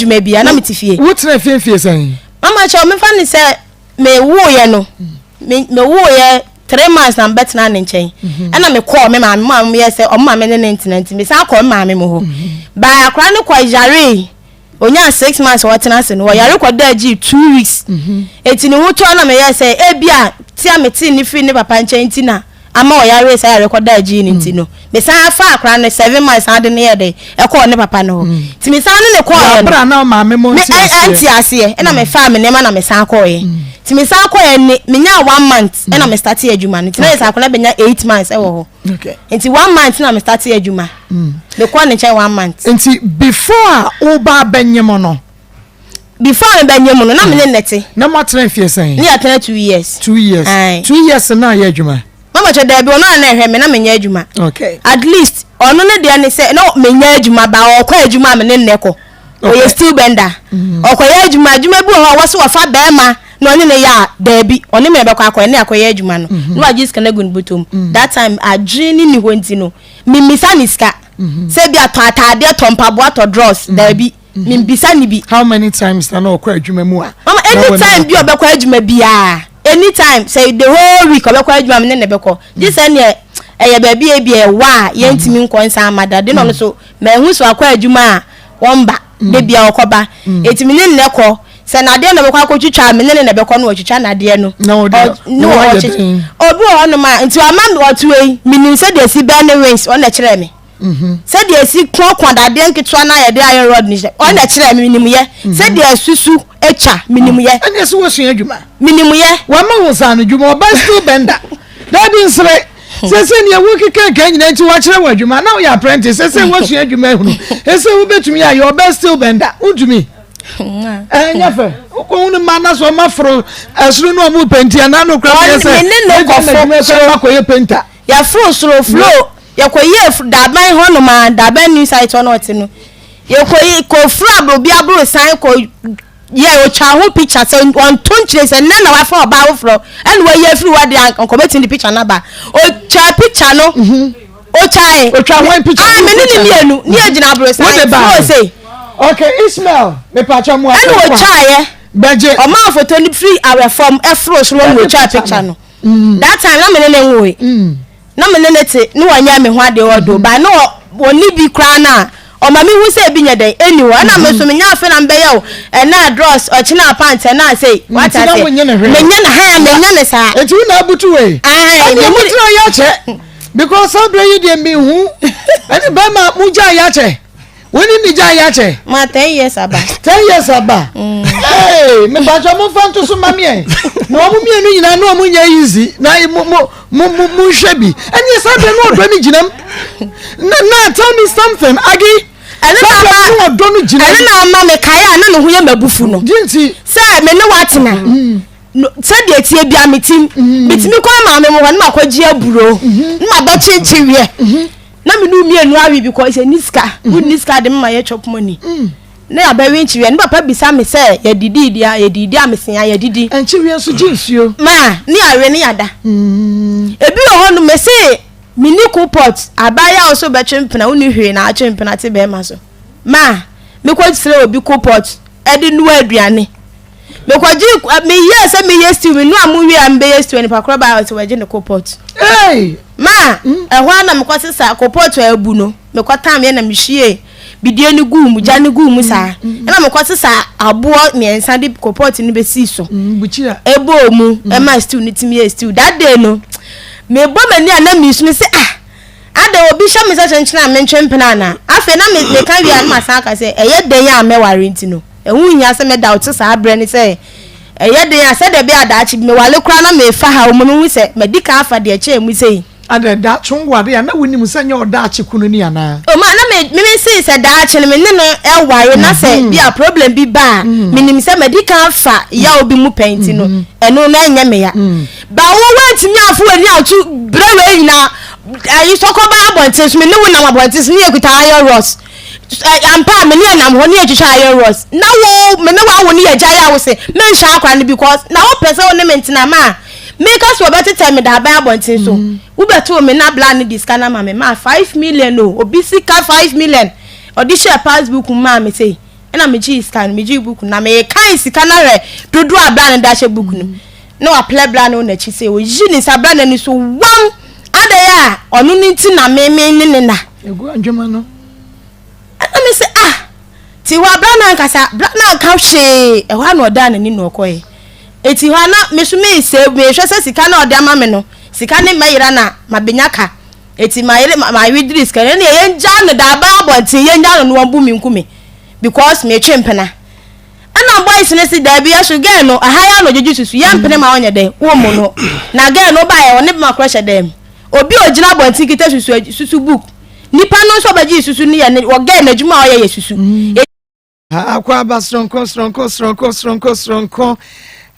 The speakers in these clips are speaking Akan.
adwuma bia na mete fie. Wotena fie mfie sɛn? Mama kyɛw, mefa ne sɛ mewoeɛ no, mewoeɛ 3 months na mebɛtena ne nkyɛn, ɛna mekɔɔ me maame mu a meyɛ sɛ ɔmo maame ne ne ntena, nti mesan kɔɔ me maame mu hɔ. Baa akora no kɔ yare, onyaa 6 months a wɔtena ase no, wɔyare kɔda agyi 2 weeks, eti ne ho tɔ na meyɛ sɛ ebi a tia mete ne firi ne papa nkyɛn nti na ama ɔyare saa yare kɔda agyi ne. Nti no mesan afa akora no 7 months ade ne yɛ dɛ ɛkɔɔ ne papa no hɔ, nti mesan ne ne kɔɔ no. Wabra na maame mo me nte aseɛ. Ɛnte aseɛ, ɛna mefa me nneɛma na mesan kɔɔyɛ. Nti mesan kɔɔyɛ ne menya one month ɛna me start adwuma no, nti na yɛ sɛ akora bɛnya 8 months ɛwɔ hɔ. Nti one month na me start adwuma, mekɔ ne nkyɛn one month. Nti before a woba abɛnyem no? Before me bɛnyɛ mu no, na me ne nnɛte. Na moatena mfie sɛn? Ne yɛtena 2 years. 2 years. Aye. 2 years na ayɛ adwuma? Mama kyɛ, daabi, ɔno a na ɛhwɛ me na menyɛ adwuma. At least ɔno ne deɛ ne sɛ na menyɛ adwuma ba, ɔkɔ adwuma a me ne nnɛ kɔ. Ɔyɛ steel bender, ɔkɔyɛ adwuma. Adwuma bi wɔ hɔ a wɔsɛ wɔfa bɛrima na ɔne ne yɛ a, daabi, ɔne me bɛkɔ akɔyɛ ne akɔyɛ adwuma no na wagye sika no agu ne bɔtɔm. That time adwene ne ni hɔ, nti no memisa ne sika sɛ bi atɔ ataadeɛ, tɔ mpaboa, tɔ drawers, daabi, membisa ne bi. How many times na ɔkɔ adwuma mu a? Mama, anytime bi ɔbɛkɔ adwuma biara, anytime sɛ the whole week ɔbɛkɔ adwuma, mi ne ne bɛkɔ, gye sɛ neɛ ɛyɛ baabi ebi ɛwɔ a yɛntumi nkɔ nsa ama da de na ɔno so mɛhu so akɔ adwuma a wɔmba de bia ɔkɔba, eti mi ne ne kɔ. Sɛ nadeɛ na ɔbɛkɔ akɔtwitwa a, mi ne ne na bɛkɔ na ɔtwitwa nadeɛ no. Na ɔde ne na wayɛ ɔkye dɛn? Obi wɔ hɔnom a nti ɔma mi ɔto yi, minim sɛdeɛ esi bɛn ne wings, ɔna kyerɛ mi sɛdeɛ esi kɔnkɔn dadeɛ nketewa na yɛde iron rod ne hyɛ, ɔna kyerɛ mi. Minim yɛ sɛdeɛ susu atwa, minim yɛ. Ɛne sɛ woasua adwuma. Minim yɛ. Wama wo saa no dwuma, ɔba steel bender. Daabi, nsere sɛ sɛ nea wokeka nyina nti wakyerɛ wɔ adwuma na woyɛ apprentice, sɛ sɛ woasua adwuma ahunu ɛsɛ wobɛtumi ayɛ ɔbɛ steel bender, wontumi ɛnyɛ fɛ wokɔhu no ma na sɛ ɔma foro ɛsoro no ɔmo paint anaa no kora Ɔne- yɛ sɛ me ne no kɔfo sɛ makɔyɛ painter. Yɛforo soro floor, yɛkɔyɛ daban hɔnom a daban new site hɔ na ɔte no, yɛkɔyi kɔforo aburo bi aburo san kɔ yɛ otwa ho picture sɛ ɔnto nkyerɛ sɛ nnɛ na wafa ɔbaa foforɔ ɛna wayi afiri hɔ de nkɔmɛtumi de picture no aba. Otwa picture no, otwae. Otwa hwan picture? Ah, me ne ne mmienu ne yɛ gyina aburo san Wode baa? floor sei. Okay, Ismail, mepatwa mu. Ɛna otwaeɛ. Bɛgye. Ɔmaa foto no firi awɛ fam ɛforo soro na otwa picture no. That time na me ne ne nwoe, na me ne ne te ne wɔnyɛ me ho adeɛ ɔdo ba na wɔni bi koraa na ɔma mi hu sɛ ebi nyɛ dɛn ɛni hɔ, ɛna me so me nya afe na mbɛyɛ o, ɛna drawers, ɔkyena pant, ɛna sei wata. Nti na ase wonyɛ ne hwee. Menyɛ ne ha, menyɛ ne saa. Eti wo na abutu wei? Ae, ɛne me mu tena yɛ akyɛ because saa berɛ yi deɛ mehu ɛne bɛrima mo gya yɛ akyɛ, wone ne gya yɛ akyɛ. Ma 10 years aba. 10 years aba. Hey, mepatwa momfa nto so ma meɛ na ɔmo mmienu nyinaa na ɔmo nyɛ easy na mo mo mo mo monhwɛ bi ɛneɛ saa berɛ no ɔdɔ no gyinam na tell me something, Agi. Ɛne na saa berɛ ama no ɔdɔ no gyinam. Ɛne na ama me kae a na me ho yɛ m'abufu no. Gye nti sɛ me ne watena no, sɛdeɛ tie bia me tim metumi kɔ maame mu hɔ ne makɔgye aburo ne mabɛkyenkye wiɛ na me ne mmienu awe because ɛni sika, wonni sika de mema yɛ chop money na yɛabɛwe nkyeweɛ ne papa bisa me sɛ yɛdidi deɛ yɛdidi a mesea yɛdidi. Ɛnkyeweɛ nso gye nsuo. Ma ne awe ne yɛada. Ebi wɔ hɔ no mese mini coal pot, abaayewa a ɔso bɛtwe mpena, wonni hwee na atwe mpena te bɛrima so. Ma mekɔ srɛ obi coal pot ɛde noa aduane, mekɔgye, meyɛ sɛ meyɛ stew, me noa mu wie a mebɛyɛ stew, nipa korɔ baa ɔsɛ wɔgye ne coal pot. Hey! Ma ɛhɔ a na mekɔ sesa coal pot a abu no, mekɔ tam yɛ na mehwie bidie no guu mu, gya no guu mu saa, ɛna mekɔ sesa aboɔ mmiɛnsa de coal pot no bɛsii so. Bukyia. Ɛbɔɔ mu ɛma stew no tumi yɛ stew. That day no mebɔ m'ani a na mesu me sɛ, ah, ada obi hyɛ me sɛ kyenkyene a mentwe mpena ana? Afei na meka wie a na masan aka sɛ ɛyɛ den a mɛware, nti no ɛho hia sɛ mɛda wote saa berɛ ne sɛ ɛyɛ den a sɛdeɛ ɛbɛyɛ adaakye bi mewale koraa na mefa ha wo mu mehu sɛ madi ka afa deɛ kyɛɛ mu sei. Ada daakye nware a na wonim sɛ nyɛ ɔdaakye kunu ni anaa? Oma na me see sɛ daakye no me ne no ɛware na sɛ bi a problem bi ba a, menim sɛ madi ka afa yaw bi mu pɛn, nti no ɛno na ɛnyɛ me ya ba. Wo woantumi amfo w'ani ato berɛ wei nyinaa ayi sɔkɔba abɔnten so, me ne wo nam abɔnten so ne yɛkuta iron rods ampa a me ne yɛnam hɔ ne yɛtwitwa iron rods na wo me ne wawo ne yɛgya yɛ a wo se menhyɛ akora no because na wopɛ sɛ wo ne me ntena ma a meka sɛ wɔbɛtetɛ me daaban abɔnten so, wobɛtoo me na bla ne de sika no ama me ma 5 million o, obi sika 5 million ɔde hyɛ passbook mu maa me sei. Ɛna megyee sika no, megyee book no, na mekan sika no ahwɛ dodoɔ a bra no de ahyɛ book no mu. Na waplɛ bra no wɔ n'akyi sɛ ɔyi ne nsa bra no ani so wam! Adɛn a ɔno no nti na me me ne ne na. Egu adwuma no. Ɛna me sɛ ah! Ti hɔ a bra no ankasa, bra no anka hwee. Ɛhɔ a na ɔdaa n'ani na ɔkɔɛ. Eti hɔ a na me so mesɛ mehwɛ sɛ sika no a ɔde ama me no, sika no mmɛyera na mabɛnya ka. Eti mayere mawediri sika no, ɛnneɛ yɛngyaa no daaban abɔnten, yɛngyaa no na wɔmbu me nku me because metwe mpena. Ɛna boys no se daabi ɛso girl no ɛha yi ara na ɔgyegye susu, yɛmpene ma ɔnyɛ dɛn, wommu no. Na girl no baeɛ ɔne bɛma korɔ hyɛ dan mu. Obi a ɔgyina abɔnten kita susu susu book, nipa no nso a ɔbɛgyee susu no yɛ ne wɔ girl no adwuma a ɔyɛ yɛ susu. Akwaaba soronko soronko soronko soronko soronko.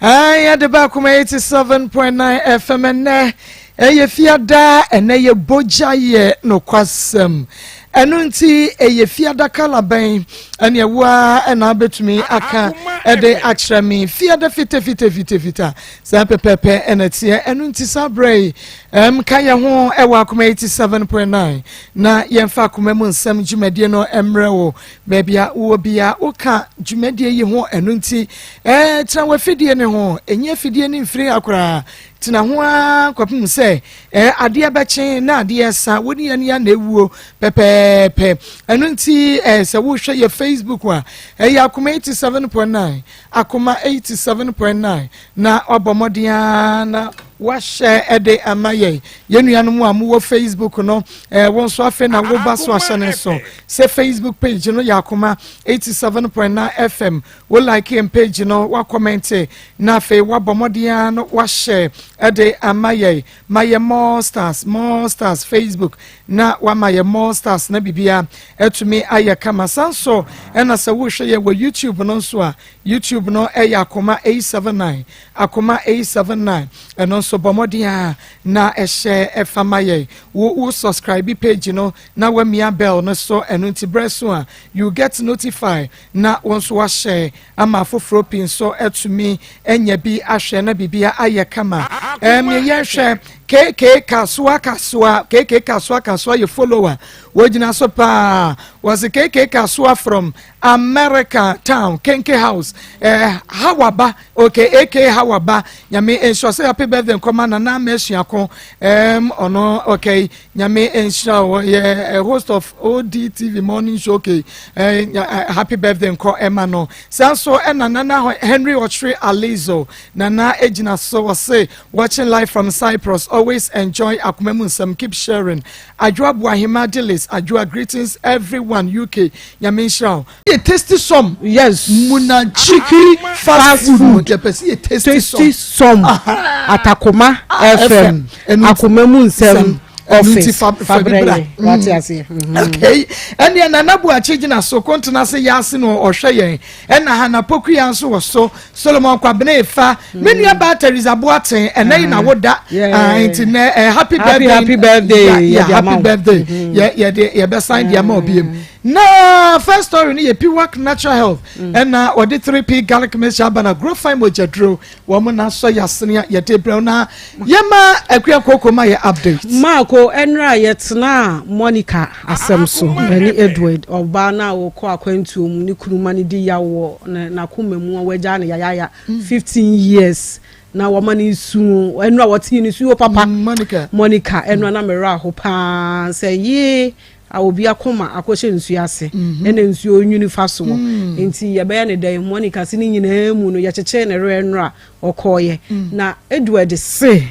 Yɛde ba akoma 87.9 FM ɛnɛ ɛyɛ fiada ɛnɛ yɛ bogya yɛ nokwasɛm ɛno nti ɛyɛ fiada kala bɛn ɛne ɛwoa ɛna abɛtumi aka ɛde akyerɛ me fiada fita fita fita fita saa pɛpɛpɛ ɛna teɛ ɛno nti saa berɛ yi ɛm ka yɛ ho ɛwɔ akoma 87.9 na yɛmfa akoma mu nsɛm dwumadie no mmerɛ wo Baabi a wowɔ biara, woka dwumadie yi ho, ɛno nti eh, tena w'afidie no ho, ɛnyi afidie no mfiri ha koraa, tena ho ara kɔpem sɛ eh, adeɛ bɛkye na adeɛ sa, wo ne yɛn ya na ɛwuo pɛpɛɛpɛ. Ɛno nti eh, sɛ wohwɛ yɛ Facebook a, ɛyɛ Akoma 87.9, Akoma 87.9, na wabɔ mmɔden ara na wahyɛ de ama yɛn. Yɛn nuanom a mowɔ Facebook no, eh, wo nso afei na woba so ahyɛ ne nso sɛ Facebook page no yɛ Akoma 87.9 FM. Wo like yɛn page no, wakɔmɛnte, na afei wabɔ mmɔden ara no wahyɛ de ama yɛn. Ma yɛ more stars, more stars Facebook, na wama yɛ more stars na biribiara atumi ayɛ kama. San so ɛna sɛ wohwɛ yɛn wɔ YouTube no nso a, YouTube no yɛ Akoma 879, Akoma 879. Ɛno nso bɔ mmɔden a na ɛhyɛ ɛfa ma yɛn. Wo wo subscribe page no na wamia bell no so, ɛno nti berɛ so a you get notify na wo nso wahyɛ ama afoforɔ pii nso atumi anya bi ahwɛ na biribia ayɛ kama. Ɛm yɛnhwɛ KK Kasoa Kasoa, KK Kasoa Kasoa yɛ follower, wɔgyina so paa. Wɔse KK Kasoa from America town Kenke house eh, Hawa ba okay aka Hawa ba nyame nhyira sɛ happy birthday nkɔma nana mɛsuako um, ɔno okay nyame nhyira wɔ yɛ eh, host of ODTV morning show okay eh, eh, happy birthday nkɔ ɛma no saa nso ɛna nana Henry Ɔkyere Alizo nana egyina so wɔse watching live from Cyprus always enjoy akoma mu nsɛm keep sharing Adwoa Boahema Dillis Adwoa greetings everyone UK Nyame nhyira wo. Yɛ tasty some. Yes. Munachiki fast food. Yɛ pɛ sɛ yɛ tasty some. Tasty some. Atakoma FM. Akoma mu nsɛm office. Fabrɛ yɛ. Wate aseɛ. Okay. Ɛnneɛ Nana Buakye gyina so kontena se yɛ ase no ɔhwɛ yɛn. Ɛna Hannah Pokuya nso wɔ so. Solomon Kwabena Efa, me nua baa Teresa Boateng, ɛnɛ yi na wo da. Ah, nti nɛ eh, happy birthday. Happy birthday. Yeah, yeah, happy birthday. Mm-hmm. Yɛ yɛ de yɛ bɛ sign di ama obi mu. Na first story no yɛ Piwak Natural Health. Mm. Ɛna wɔde 3P garlic mixture aba na grow fine mogya duro. Wɔn na asɔ yasene a yɛde brɛw na yɛma akua koko ma yɛ update. Marco ɛnra yɛtenaa Monica asɛm so ɛne Edward ɔbaa no a ɔkɔ akwantuo mu ne kunu ma no di yaw wɔ n'akoma mu a wagyaa no yayaya 15 years na wɔma no nsu ɛnra wɔtee ne suo papa Monica Monica ɛnra na merɛ aho paa sɛ yee a obi akoma akɔhyɛ nsuo ase ɛna nsuo nwini fa soɔ nti yɛbɛyɛ ne dɛn Monica se ne nyinaa mu no yɛkyekyee ne werɛ nnora ɔkɔɔyɛ na Edward se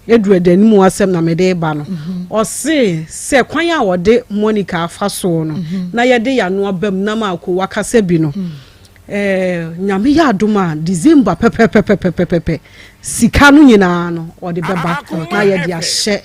Edward anim asɛm na mede reba no ɔse sɛ kwan a ɔde Monica afa soɔ no na yɛde yɛano aba mu na maako wakasa bi no eh, nyame yɛ adom a December pɛpɛpɛpɛpɛpɛ sika no nyinaa no ɔde bɛba na yɛde ahyɛ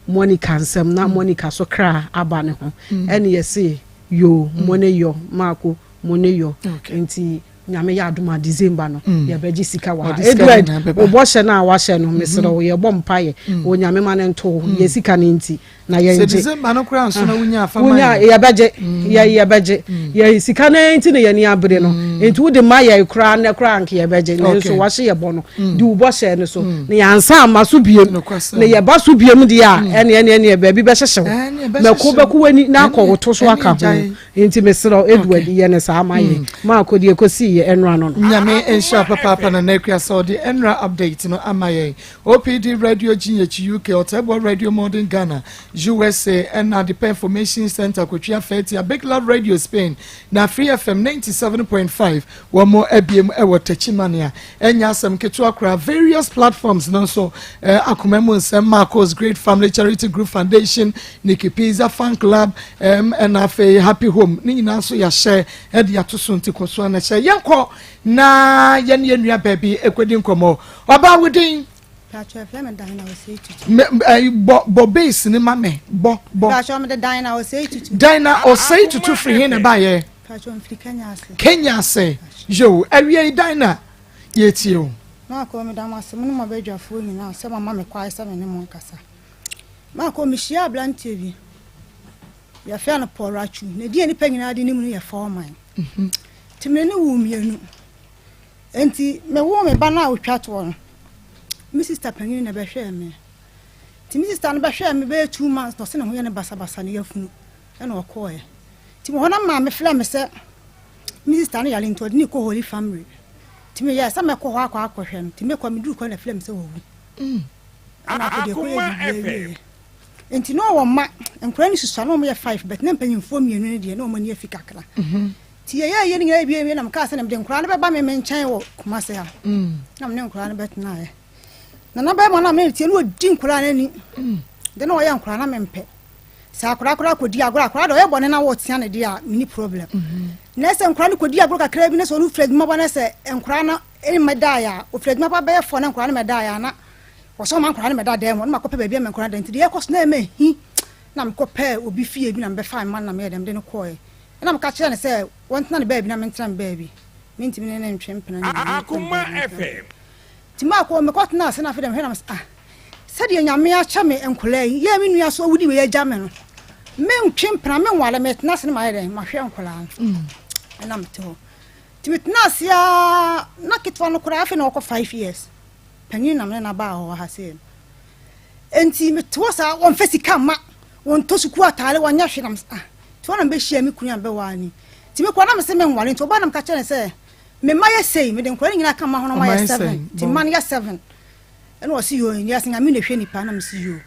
Monica nsɛm na Monica so kra aba ne ho ɛne yɛse yo mo ne yɔ maako mo ne yɔ nti. Nyame yɛ adom a December no mm. yɛbɛgye sika wɔ ha. Edward, wo bɔhyɛ no a wahyɛ no mesrɛ wo yɛbɔ mpaeɛ mm. wɔ Nyame ma no nto mm. yɛ sika no nti na yɛngye. December no koraa nso na wonya afa ma yɛ. Yɛbɛgye yɛ yɛbɛgye yɛ sika no nti na yɛni abere no nti wode ma yɛ koraa nnɛ koraa nka yɛbɛgye nanso wahyɛ yɛ bɔ no di wo bɔhyɛ no so na yɛansa ama so biem na yɛba so biem deɛ a ɛne ɛne ɛne baabi bɛhyehye wo mɛko bɛko w'ani na akɔ wo to so aka ho. Nti mesrɛ wo Edward okay. yɛ no saa ma yɛ mm. ma akɔdi ɛkɔsii yɛ ɛnora no no. Nyame nhyira papaapa na Akua sɛ ɔde ɛnora update no ama yɛn. OPD Radio GH UK, Ɔtɛboa Radio Modern Ghana, USA, ɛna Adepa Information Center, Kotwia Fatia, Big Love Radio Spain, na Free FM 97.5 wɔn abiem ɛwɔ Techiman a ɛnyɛ asɛm ketewa koraa. Various platforms no nso eh, akoma mu nsɛm Marcos Great Family Charity Group Foundation, Nikki Pizza Fan Club, Ɛm ɛna afei happy home ne nyinaa nso yɛahyɛ ɛde ato so nti kɔ so ana hyɛ yɛnkɔ na yɛne yɛn nua baabi ɛkɔdi nkɔmmɔ ɔbaa wo din bɔ bɔ base ne ma me bɔ bɔ Dinah Osei Tutu firi he na ɛbaeɛ Kenya ase yo awie yi Dinah yɛtie o. Maakɔ meda mo ase mo ne mo abadwafoɔ nyinaa sɛ moama me kwae sɛ me ne mo nkasa. Maakɔ mehyiaa aberanteɛ bi Yɛfrɛ no Paul Rachu. Ne din a nnipa nyinaa de nim no yɛ Foreman. Mhm. Nti me ne wo mmienu. Nti mewoo me ba no a ɔtwa toɔ no, me sista panyin na ɛbɛhwɛɛ me. Nti me sista no bɛhwɛɛ me bɛyɛ 2 months na ɔse ne ho yɛ no basabasa ne yafunu ɛna ɔkɔɔɛ. Nti wɔ hɔ na maame frɛ me sɛ me sista no yare nti ɔde ne kɔ Holy Family. Nti meyɛɛ sɛ mɛkɔ hɔ akɔ akɔhwɛ no. Nti mekɔ meduru kɔ na frɛ me sɛ wawu. Ɛna afei deɛ ɛkɔyɛ biribiara wieɛ. Nti na ɔwɔ mma, nkwadaa no susua na wɔyɛ five but na mpanyinfoɔ mmienu no deɛ na wɔn ani afi kakra. Mhm. Nti yɛyɛ yɛ no nyinaa wie wie na mekaa sɛ na mede nkwadaa no bɛba me me nkyɛn wɔ Kumase ha. Mm. Na mene nkwadaa no bɛtenaeɛ. Na na bɛrima no a mene tie no ɔdi nkwadaa no ani. Mm. De na ɔyɛ nkwadaa na mempɛ. Sɛ akwadaa koraa kɔdi agorɔ akwadaa deɛ ɔyɛ bɔne na wɔtea no deɛ a menni problem. Mhm. Na sɛ nkwadaa no kɔdi agorɔ kakra bi na sɛ ɔno firi adwuma ba na sɛ nkwadaa no mmɛdaeɛ a ɔfiri adwuma ba bɛyɛ fɔ na nkwadaa no mmɛdaeɛ a na Wɔsɛ ɔma nkwadaa no mmɛda dan mu, ɔno makɔpɛ baabi ama nkwadaa da nti deɛ ɛkɔ so na ɛma hi na mekɔpɛɛ obi fie bi na mebɛfaa me mma no na meyɛ dɛn mede no kɔɔɛ ɛna meka kyerɛɛ no sɛ wɔntena ne baabi na mentena me baabi mentumi ne no ntwe mpena ne biribi mentena me baabi mentena me baabi nti maakɔ mekɔtena ase na afei deɛ mehwɛ na mesɛ ah sɛdeɛ Nyame akyɛ me nkwadaa yi yɛ me nua so awudi wei agya me no mentwe mpena menwale metena ase na mayɛ dɛn mahwɛ nkwadaa no ɛna mete hɔ nti metena ase a na ketewa no koraa afei na ɔkɔ 5 years panyin na me ne no baa hɔ ha sei no. Enti mete hɔ saa, wɔmfa sika mma, wɔntɔ sukuu ataare, wɔnyɛ hwee na me ah, nti hɔ na mebɛhyia me kunu a mebɛware no yi. Nti mekɔ na mese menware, nti ɔbaa na meka kyerɛ no sɛ me mma yɛ sei, mede nkwadaa no nyinaa ka mma ho na wɔayɛ seven, nti mma no yɛ seven. Ɛna ɔse yoo, nti ɔse Nyame na ɛhwɛ nipa, na mese yoo.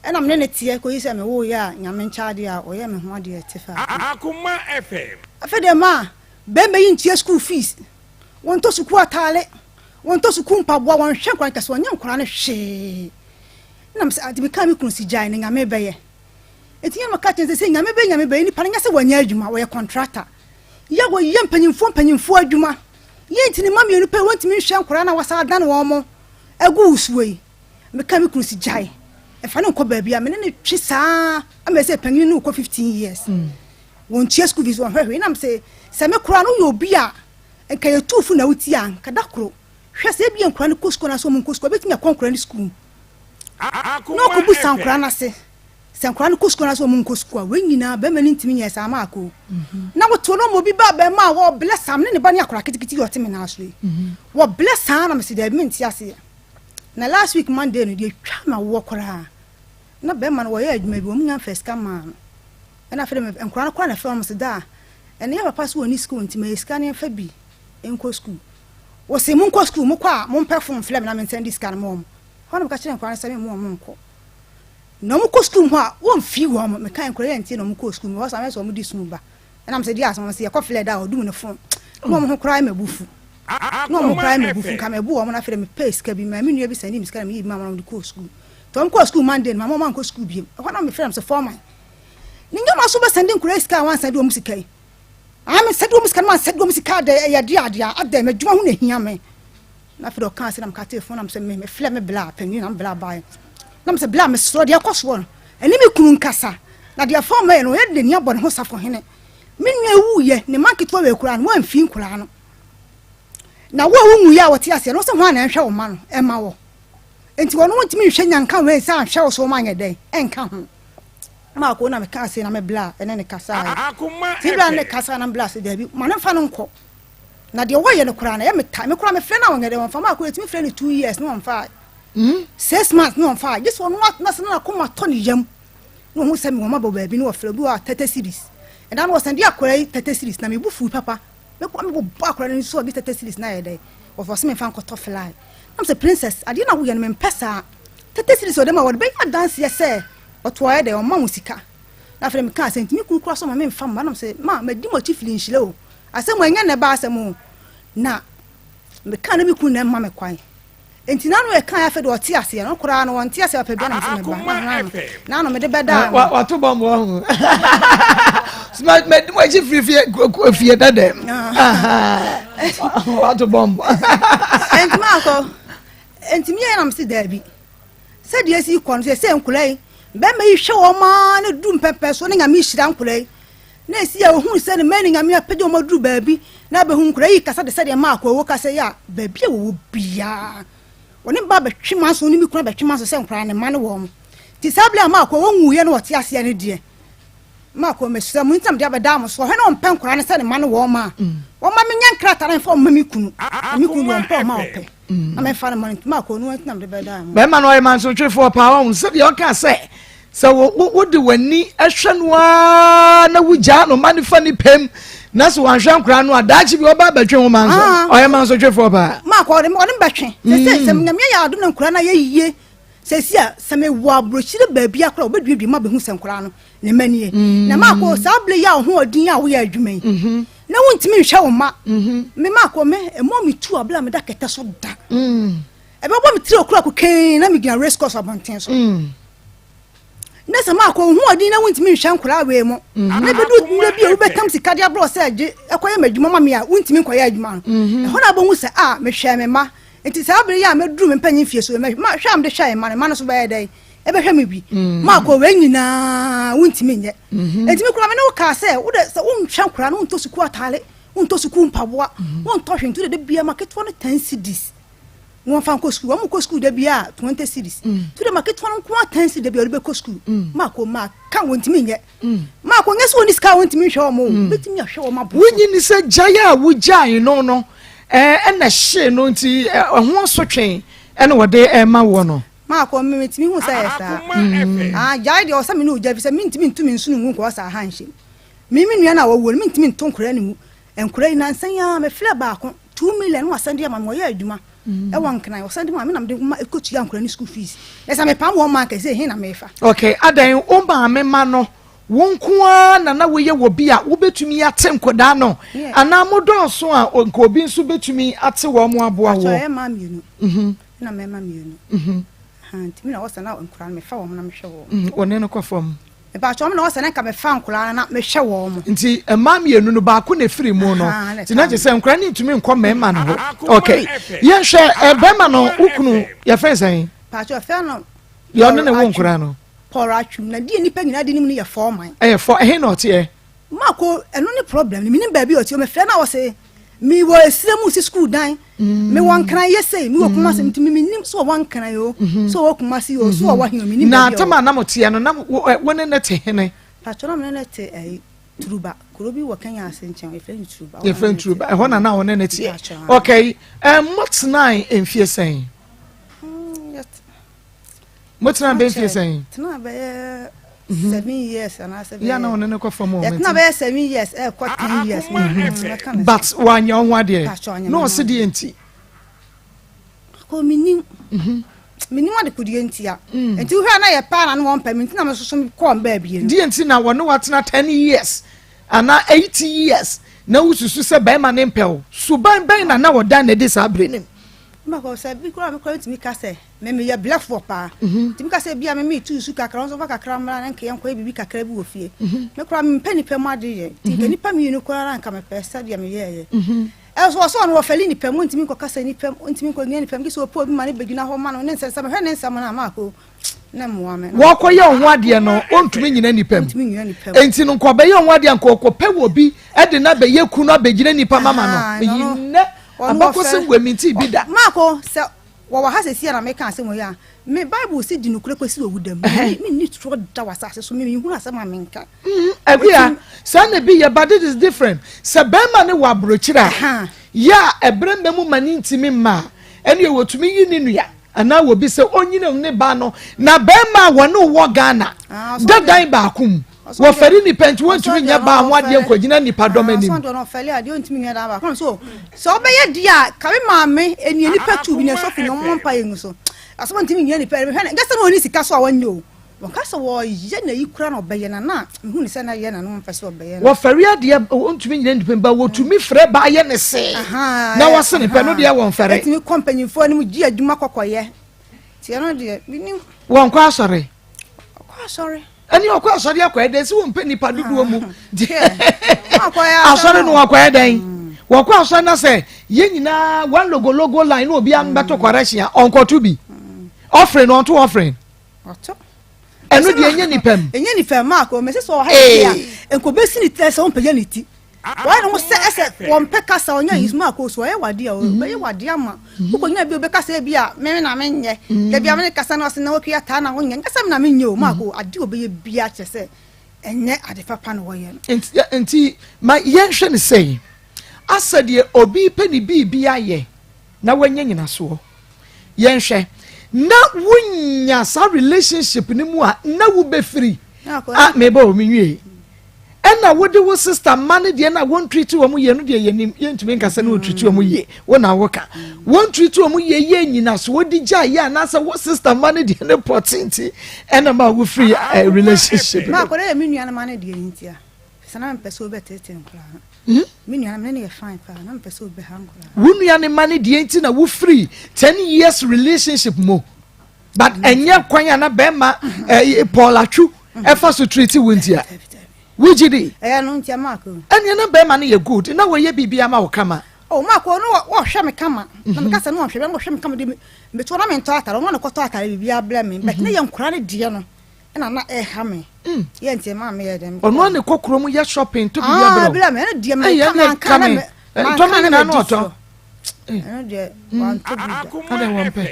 Ɛna me ne no teɛ kɔyi sɛ mewoeɛ a Nyame nkyɛ adeɛ a ɔyɛ me ho adeɛ ɛte faa. Akoma FM. Afei deɛ maa bɛrima yi ntua school fees, wɔntɔ sukuu ataare, Wɔntɔ sukuu mpaboa, wɔnhwɛ nkwadaa no kɛse, wɔnyɛ nkwadaa no hwee. Ɛna mesɛ, ade mekaa me kunu si gyae no, Nyame bɛyɛ. Enti yɛn meka kyerɛ sɛ, Nyame bɛyɛ, Nyame bɛyɛ, nipa no nyɛ sɛ wɔnyɛ adwuma, wɔyɛ contractor. Yɛ wɔyɛ mpanyinfoɔ mpanyinfoɔ adwuma. Yɛ nti ne mma mmienu pɛ, wɔntumi nhwɛ nkwadaa na wɔsan adan wɔn mo agu wusuo yi. Meka me kunu si gyae, ɛfa no nkɔ baabi a, me ne no twe saa ama ɛsɛ panyin no kɔ 15 years. Wɔntua school fees, wɔnhwɛ hwee. Ɛna mesɛ, sɛ me koraa no woyɛ obi a Nka yɛ tuu fo na wotie a, nka da koro, hwɛ sɛ ebia nkwadaa no kɔ sukuu anaasɛ wɔn nkɔ sukuu, ebetumi akɔ nkwadaa no sukuu na ɔkɔbusa nkwadaa no ase sɛ nkwadaa no kɔ sukuu anaasɛ wɔn nkɔ sukuu a, wei nyinaa bɛrima no ntumi nyɛ saa ma akɔ. Mhm. Na wote no ma obi ba bɛrima a wɔblɛ saa ne ne ba ne akwadaa ketekete yi ɔte me nan so yi. Mhm. Wɔblɛ saa na mese daabi mente aseɛ. Na last week Monday no deɛ twa ma woɔ koraa. Na bɛrima no wɔyɛ adwuma bi wɔn nya mfa sika maa no. Ɛna afei de nkwadaa no koraa na ɛfrɛ wɔn sɛ daa Ɛnɛ yɛ papa so ɔnni sukuu nti ma yɛ sika no yɛmfa bi nkɔ sukuu. Wɔse monkɔ sukuu, mokɔ a mompɛ fon mfrɛ me na mensan de sika no ma wɔn. Hɔ na meka kyerɛɛ nkwadaa no sɛ memma wɔn nkɔ. Na wɔkɔ sukuu mu hɔ a, wɔmfii wɔn. Mekae nkwadaa yi antie na wɔkɔɔ sukuu mu. Hɔ saa mɛsɛ wɔn de sum ba. Ɛna mesɛ deɛ asɛm wɔn sɛ yɛkɔ flɛ da a ɔdum ne fon. Na wɔn ho koraa yɛ m'abufu. Na wɔn ho koraa yɛ m'abufu. Nka mebu wɔn na afei de mepɛɛ sika bi. Maa me nua bi sɛndee me sika na meyii bi maa wɔn na wɔde kɔɔ sukuu. Nti wɔn kɔɔ sukuu Monday no, mamma wɔn ankɔ sukuu biom. Ɛhɔ na mefrɛɛ no sɛ foreman. Ne nneɛma so bɛsɛnde nkwadaa sika a wansɛnde wɔn sika yi. Ah, mesɛnde wɔn sika no mansɛnde wɔn sika adɛ ɛyɛ adeɛ adeɛ adɛ m'adwuma ho na ehia me. Na afei de ɔkaa sɛ na meka telefon na mesɛ me mefrɛ me bla panyin na me bla baeɛ. Na mesɛ bla mesrɛ deɛ ɛkɔ soɔ no ɛne me kunu nkasa na deɛ fɔm mɛyɛ no ɔyɛ de n'ani abɔ ne ho safohene. Me nua wuiɛ ne mma nketewa wei koraa no wamfi nkwadaa no. Na wo a wonwuiɛ a wɔte aseɛ no, wo sɛ hwan na ɛnhwɛ wo mma no mma wɔ? Enti wɔn wɔntumi nhwɛ nyanka wei sɛ anhwɛ wo so wɔn anyɛ dɛn ɛnka ho. Maako na mekaa sei na me bla ɛne ne kasaeɛ. Nti bla ne ne kasaeɛ na me bla sɛ daabi ma no mfa no nkɔ. Na deɛ wɔyɛ no koraa no ɛyɛ me ta me koraa mefrɛ no a wɔnyɛ dɛn wɔmfa. Maako yɛtumi frɛ no 2 years na wɔmfa 6 months na wɔmfa gye sɛ ɔno atena ase na n'akoma tɔ ne yam na ɔhu sɛ mewɔ mabɔ baabi na wɔfrɛ obi wɔ a 30 cedis. Ɛda no wɔsɛn de akwadaa yi 30 cedis na me bu fui papa. Mekɔ mebɔ bɔ akwadaa no nso ɔde 30 cedis na ayɛ dɛn wɔfɔ sɛ memfa nkɔtɔ fly. Na sɛ princess adeɛ na woyɛ no mempɛ saa 30 cedis ɔde ma wɔde bɛyɛ adanseɛ sɛ ɔto ayɛ dɛn ɔma wo sika. Na afei mekaa sɛ ntumi kuru kura so ma memfa mma nam sɛ ma madi mo akyi firi nhyira o asɛm ɛnyɛ na ɛba asɛm o na mekaa na me kunu na ɛma me kwan nti n'ano yɛ kan afei de ɔte aseɛ no koraa no wɔnte aseɛ papa bi na mesɛ meba na ano n'ano mede bɛda ano wato bɔmbo ɔho madi mo akyi firi fie fie dɛdɛ wato bɔmbo. Nti maakɔ nti meyɛ na mese daabi sɛdeɛ esi kɔ no sɛ sɛ nkwadaa yi bɛrima yi hwɛ wɔn maa ne du mpɛmpɛ so ne Nyame hyira nkwadaa yi na esi a ohun sɛ ne mma ne Nyame apagya wɔn aduru baabi na abɛhu nkwadaa yi kasa de sɛdeɛ maakɔ ɛwɔ kasa yi a baabi a wɔwɔ biara wɔne ba bɛtwe manso ne mi kura bɛtwe manso sɛ nkwadaa ne mma ne wɔn ti saa bere a maakɔ wɔn nwuiɛ na wɔte aseɛ ne deɛ maakɔ mesrɛ mo ntam de abɛda mo so ɔhwɛ na ɔmpɛ nkwadaa no sɛ ne mma ne wɔn ma wɔn ma menyɛ nkrataa na mfa wɔn ma me kunu na me kunu deɛ ɔmpɛ ɔma ɔpɛ na memfa no ma no nti maakɔ no ntam de bɛda mo. Bɛrima no ɔyɛ mansotwefoɔ paa ɔhu sɛdeɛ ɔka sɛ sɛ wode w'ani hwɛ no ara na wogyaa no ma no fa ne pɛm na sɛ wanhwɛ nkoraa no a daakye bi ɔba bɛtwe ho manso ɔyɛ mansotwefoɔ paa. Maakɔ ɔne ɔne bɛtwe sɛ sɛ sɛ Nyame ayɛ adom na nkoraa no ayɛ yie sɛsi a sɛ mewɔ aburokyire baabi akora wɔbɛduadua ma bɛhu sɛ nkoraa no ne mma nie na maakɔ saa bere yi a ɔho ɔden a woyɛ adwuma yi na wontumi nhwɛ wo mma me maakɔ me ɛmɔ me tu abere a meda kɛtɛ so da ɛbɛbɔ me tiri okura kokɛn na megyina race course abɔnten so na sɛ maakɔ wo ho ɔden na wontumi nhwɛ nkoraa wei mu na bɛdu mmerɛ bi a wobɛtam sika de aborɔ sɛ gye ɛkɔyɛ m'adwuma ma me a wontumi nkɔyɛ adwuma no ɛhɔ na wobɛhu sɛ a mehwɛ me mma nti saa bere yi a mɛduru me mpanyin fie so mɛ ma hwɛ a mede hwɛ mma no mma no so bɛyɛ dɛn ɛbɛhwɛ me bi maakɔ wei nyinaa wontumi nyɛ nti me kura me ne wo kaa sɛ wode sɛ wonhwɛ nkoraa no wontɔ sukuu ataale wontɔ sukuu mpaboa wontɔ hwee nti wode da bia ma ketewa no 10 cedis na wɔmfa nkɔ sukuu wɔn kɔ sukuu da bia 20 cedis nti wode ma ketewa no nko ara 10 cedis da bia wɔde bɛkɔ sukuu maakɔ maa ka wɔntumi nyɛ maakɔ nyɛ sɛ wɔn sika a wɔntumi nhwɛ wɔn o bɛtumi ahwɛ wɔn abo. Wonyi ni sɛ gyae a wogyae no no ɛna hyee no nti ɛho asotwe ɛna wɔde ɛma wɔ no. Maakɔ me metumi hu sɛ yɛ saa ah gyae deɛ ɔsɛ me ne ogya fi sɛ mentumi ntu me nsono ngu nkɔɔ saa ha nhyɛ me me nua no a wɔwuo no mentumi nto nkora no mu nkora yi nansa yi ara mefrɛ baako 2 million na wasan de ama me wɔyɛ adwuma ɛwɔ Nkran wɔsan de ma me na mede ma ɛkɔtua nkora no school fees na sɛ mepam wɔn ma nkɛsɛ he na mefa. Okay, adan wo maame ma no wo nko ara na na woyɛ wɔ bi a wobɛtumi ate nkɔdaa no anaa modɔɔso a nka obi nso bɛtumi ate wɔn mo aboa wɔ. Ɛyɛ maa mmienu na mmarima mmienu nti mi na wɔsɛ na nkɔdaa no mefa wɔn na mehwɛ wɔn. Wɔne no kɔ fam. Mpatsɔ mi na wɔsɛ na nka mefa nkɔdaa no na mehwɛ wɔn. Nti mmaa mmienu no baako na efiri mu no nti na kyerɛ sɛ nkɔdaa no ntumi nkɔ mmarima no hɔ. Okay, yɛnhwɛ bɛrima no wo kunu yɛfrɛ sɛn. Mpatsɔ fɛn no. Deɛ ɔne ne wo nkɔdaa no. Paul Atwum na deɛ nipa nyinaa de nim no yɛ foreman. Ɛyɛ fɔ ɛhe na ɔteɛ. Mako ɛno ne problem no menim baabi ɔteɛ mefrɛ no a ɔse mewɔ esire mu si school dan mewɔ Nkran yɛ sei mewɔ Kumase nti menim so ɔwɔ Nkran o so ɔwɔ Kumase o so ɔwɔ he o menim baabi. Na tam a na mo teɛ no na wo ne ne te hene. Patro na me ne ne te ɛyi Turuba kuro bi wɔ Kenya ase nkyɛn yɛfrɛ no Turuba. Yɛfrɛ no Turuba ɛhɔ na na wo ne ne teɛ. Okay, mo tenae mfie sɛn? Mo tena bɛyɛ mfie sɛn? Tena bɛyɛ 7 years anaasɛ bɛyɛ. Yà na ɔne ne kɔ fam wɔ mɛti. Yɛtena bɛyɛ 7 years ɛkɔ 10 years. But wanyɛ ɔho adeɛ. Na ɔsi deɛ nti. Kò mi nim. Mi nim ade kodeɛ nti a. Nti wohwɛ a na yɛ paa na ne wɔn pɛ mi nti na mi soso mi kɔɔ mbaa bie no. Deɛ nti na wɔne watena 10 years anaa 8 years na wosusu sɛ bɛrima ne mpɛ o suban bɛn na na ɔda na ɛde saa bere nim. Mbakɔ sɛ bi koraa mi koraa ntumi ka sɛ mɛ meyɛ blɛfoɔ paa ntumi ka sɛ bia me metu su kakra nso fa kakra mmra na nka yɛnkɔyɛ biribi kakra bi wɔ fie me koraa mempɛ nipa mu ade yɛ nti nka nipa mmienu koraa nka mepɛ sɛdeɛ meyɛɛyɛ ɛso ɔsɛ ɔno wɔfɛle nipa mu ntumi nkɔkasa nipa mu ntumi nkɔgyina nipa mu gye sɛ ɔpɛ obi ma ne bɛgyina hɔ ma no ne nsɛm sɛ mehwɛ ne nsɛm no a maako ne mmoa me. Wɔkɔyɛ ɔho adeɛ no ɔntumi nyina nipa mu nti no nka ɔbɛyɛ ɔho adeɛ nka ɔkɔpɛ wɔ bi ɛde no abɛyɛ kunu abɛgyina nipa mama no meyi nnɛ. Abakɔsɛm wɔ mi nti bi da. Maako sɛ wɔwɔ ha sɛsi a na meka asɛm wɔ yi a, me Bible si di nokorɛ kɔsi owu da mu. Menni torɔ da wɔ asase so, me menhunu asɛm a menka. Akua, saa na ebi yɛ but it is different. Sɛ bɛrima no wɔ aburokyire a, yɛ a ɛbrɛ mma mu ma ne ntumi mma a, ɛnneɛ wɔtumi yi ne nua anaa obi sɛ ɔnyina ne ba no. Na bɛrima a wɔne wo wɔ Ghana da dan baako mu, wɔfɛre nipa nti wɔntumi nyɛ baa ho adeɛ nkɔgyina nipa dɔm anim. Sɛ ɔbɛyɛ deɛ a, ka me maame ɛni nipa tu bi na ɛsɔfo na ɔmo mpa yɛ ngu so. Asɔfo ntumi nyɛ nipa, ɛhwɛ ne, gasa na ɔni sika so a wɔnyɛ o. Wɔka sɛ wɔyɛ na yi kura na ɔbɛyɛ na na mehu ne sɛ na yɛ na no mpɛ sɛ ɔbɛyɛ no. Wɔfɛre adeɛ wɔntumi nyina nipa ba wɔtumi frɛ ba yɛ ne see na wɔse ne pɛ no deɛ wɔnfɛre. Ɛtumi kɔ mpanyinfoɔ anim gye adwuma kɔkɔyɛ nti ɛno deɛ menim. Wɔnkɔ asɔre. Ɔkɔ asɔre. Ɛne ɔkɔ asɔre akɔyɛ dɛn sɛ wɔmpɛ nipa dodoɔ mu asɔre no wɔkɔyɛ dɛn wɔkɔ asɔre na sɛ yɛn nyinaa one logo logo line na obiara bɛto correction a ɔnkɔto bi offering no ɔnto offering. Ɔtɔ. Ɛno deɛ ɛnyɛ nipa mu. Ɛnyɛ nipa mu maako mɛ sɛ ɔha yɛ a nkɔbɛsi ne tiri sɛ ɔmpɛgya ne ti. Wɔyɛ ne ho sɛ ɛsɛ wɔmpɛ kasa ɔnyɛ yi maako so ɔyɛ wadeɛ a ɔbɛyɛ wadeɛ ama wokɔnya bi ɔbɛkasa bi a meme na menyɛ da bi a mene kasa na ɔse na wɔkua taa na wonyɛ nkasa me na menyɛ o maako adeɛ ɔbɛyɛ bia kyerɛ sɛ ɛnyɛ ade papa na wɔyɛ no. Nti ma yɛnhwɛ ne sɛ asɛ deɛ obi pɛ ne biribi ayɛ na wanya nyinasoɔ. Yɛnhwɛ, na wonya saa relationship no mu a na wobɛfiri. Ah, meba o, menwie. Ɛna wode wo sister mma no deɛ na wɔn treat wɔn yie no deɛ yɛnim, yɛntumi nka sɛ na wɔn treat wɔn yie, wo na woka. Wɔn treat wɔn yie yɛ nyinasoɔ de gya yɛ anaasɛ wo sister mma no deɛ ne pɔte nti ɛna ma wofiri eh, relationship no. Maakɔ dɛ yɛ me nua no ma no deɛ nti a, sɛ na mepɛ sɛ wobɛtete nkoraa no. Hmm? Me nua no, me ne no yɛ fine paa. Na mepɛ sɛ obi bɛha nkwadaa. Wo nua ne ma no deɛ nti na wofiri 10 years relationship mu. But ɛnyɛ kwan a na bɛrima eh, Paul Atwu ɛfa so treat wo nti a. Wogye di? Ɛyɛ no nti a Mark o. Ɛnneɛ na bɛrima no yɛ good. Na wɔyɛ biribi ama wo kama. Oh Mark o, no wɔhwɛ me kama. Na meka sɛ no wɔhwɛ me, wɔhwɛ me kama de meto na mentɔ atare. Ɔno na kɔtɔ atare biribi abrɛ me. But ne yɛ nkwadaa no deɛ no. Ɛna na ɛha me. Yɛ nti maa meyɛ dɛm. Ɔno a ne kɔ kurom yɛ shopping to biribi abrɛ wo. Ah, me ɛno deɛ meka manka na me manka na me di so. Ɛno deɛ wantɔ bi da. Adɛ wɔn pɛ.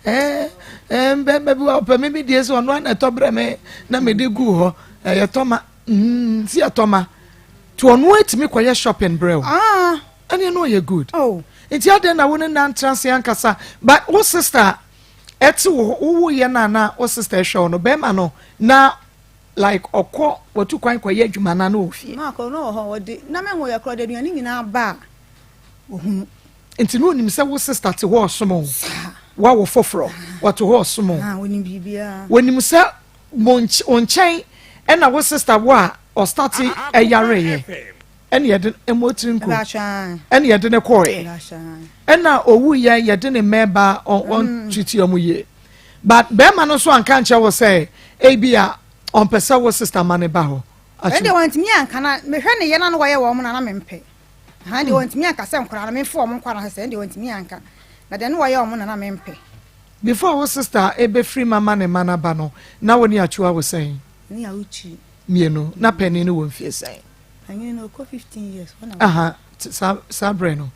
Ɛɛ ɛɛ mbɛɛma bi wa ɔpɛ me mi die sɛ ɔno a na ɛtɔ brɛ me na me de gu hɔ ɛyɛ tɔma mm si ɛtɔma to ɔno atumi kɔyɛ shopping brɛ o. Ah. Ɛne no ɔyɛ good. Oh. Nti adɛn na wo ne nantra se ankasa but wo sister ɛte wo hɔ wo wo yɛ no a na wo sister ɛhwɛ wo no bɛrima no na like ɔkɔ watu kwan kɔ yɛ adwuma na na ɔwɔ fie. Maakɔ na ɔwɔ hɔ ɔde na me nwoyɛ korɔ ɔde aduane nyinaa ba a ɔhunu. Nti na ɔnim sɛ wo sister te hɔ ɔsom wo wawo foforɔ ɔte hɔ ɔsom wo. Ɔnim biribiara. Ɔnim sɛ mo wo nkyɛn ɛna wo sister wɔ a ɔstarte ɛyareeɛ. Ɛna yɛde mmɔ tiri nko ɛna yɛde ne kɔɔɛ ɛna owu yɛ yɛde ne mmɛɛba ɔn treat ɔmo yie but bɛɛma no nso anka nkyɛn wɔ sɛ ebi a ɔmpɛ sɛ wo sister ma ne ba hɔ. Ɛnde wɔntumi anka na mehwɛ ne yɛ na no wɔyɛ wɔn na na mempɛ ha ɛnde wɔntumi anka sɛ nkwadaa no memfa wɔn nkɔ anaasɛ sɛ ɛnde wɔntumi anka na deɛ no wɔyɛ wɔn na na mempɛ. Before wo sister ebefiri mama ne ma n'aba no na wo ne Atsu awo sɛn? Ne Awuchi. Mmienu na panin no wɔ mfie sɛn? Panyin no ɔkɔ 15 years hɔ na. Aha saa saa brɛ no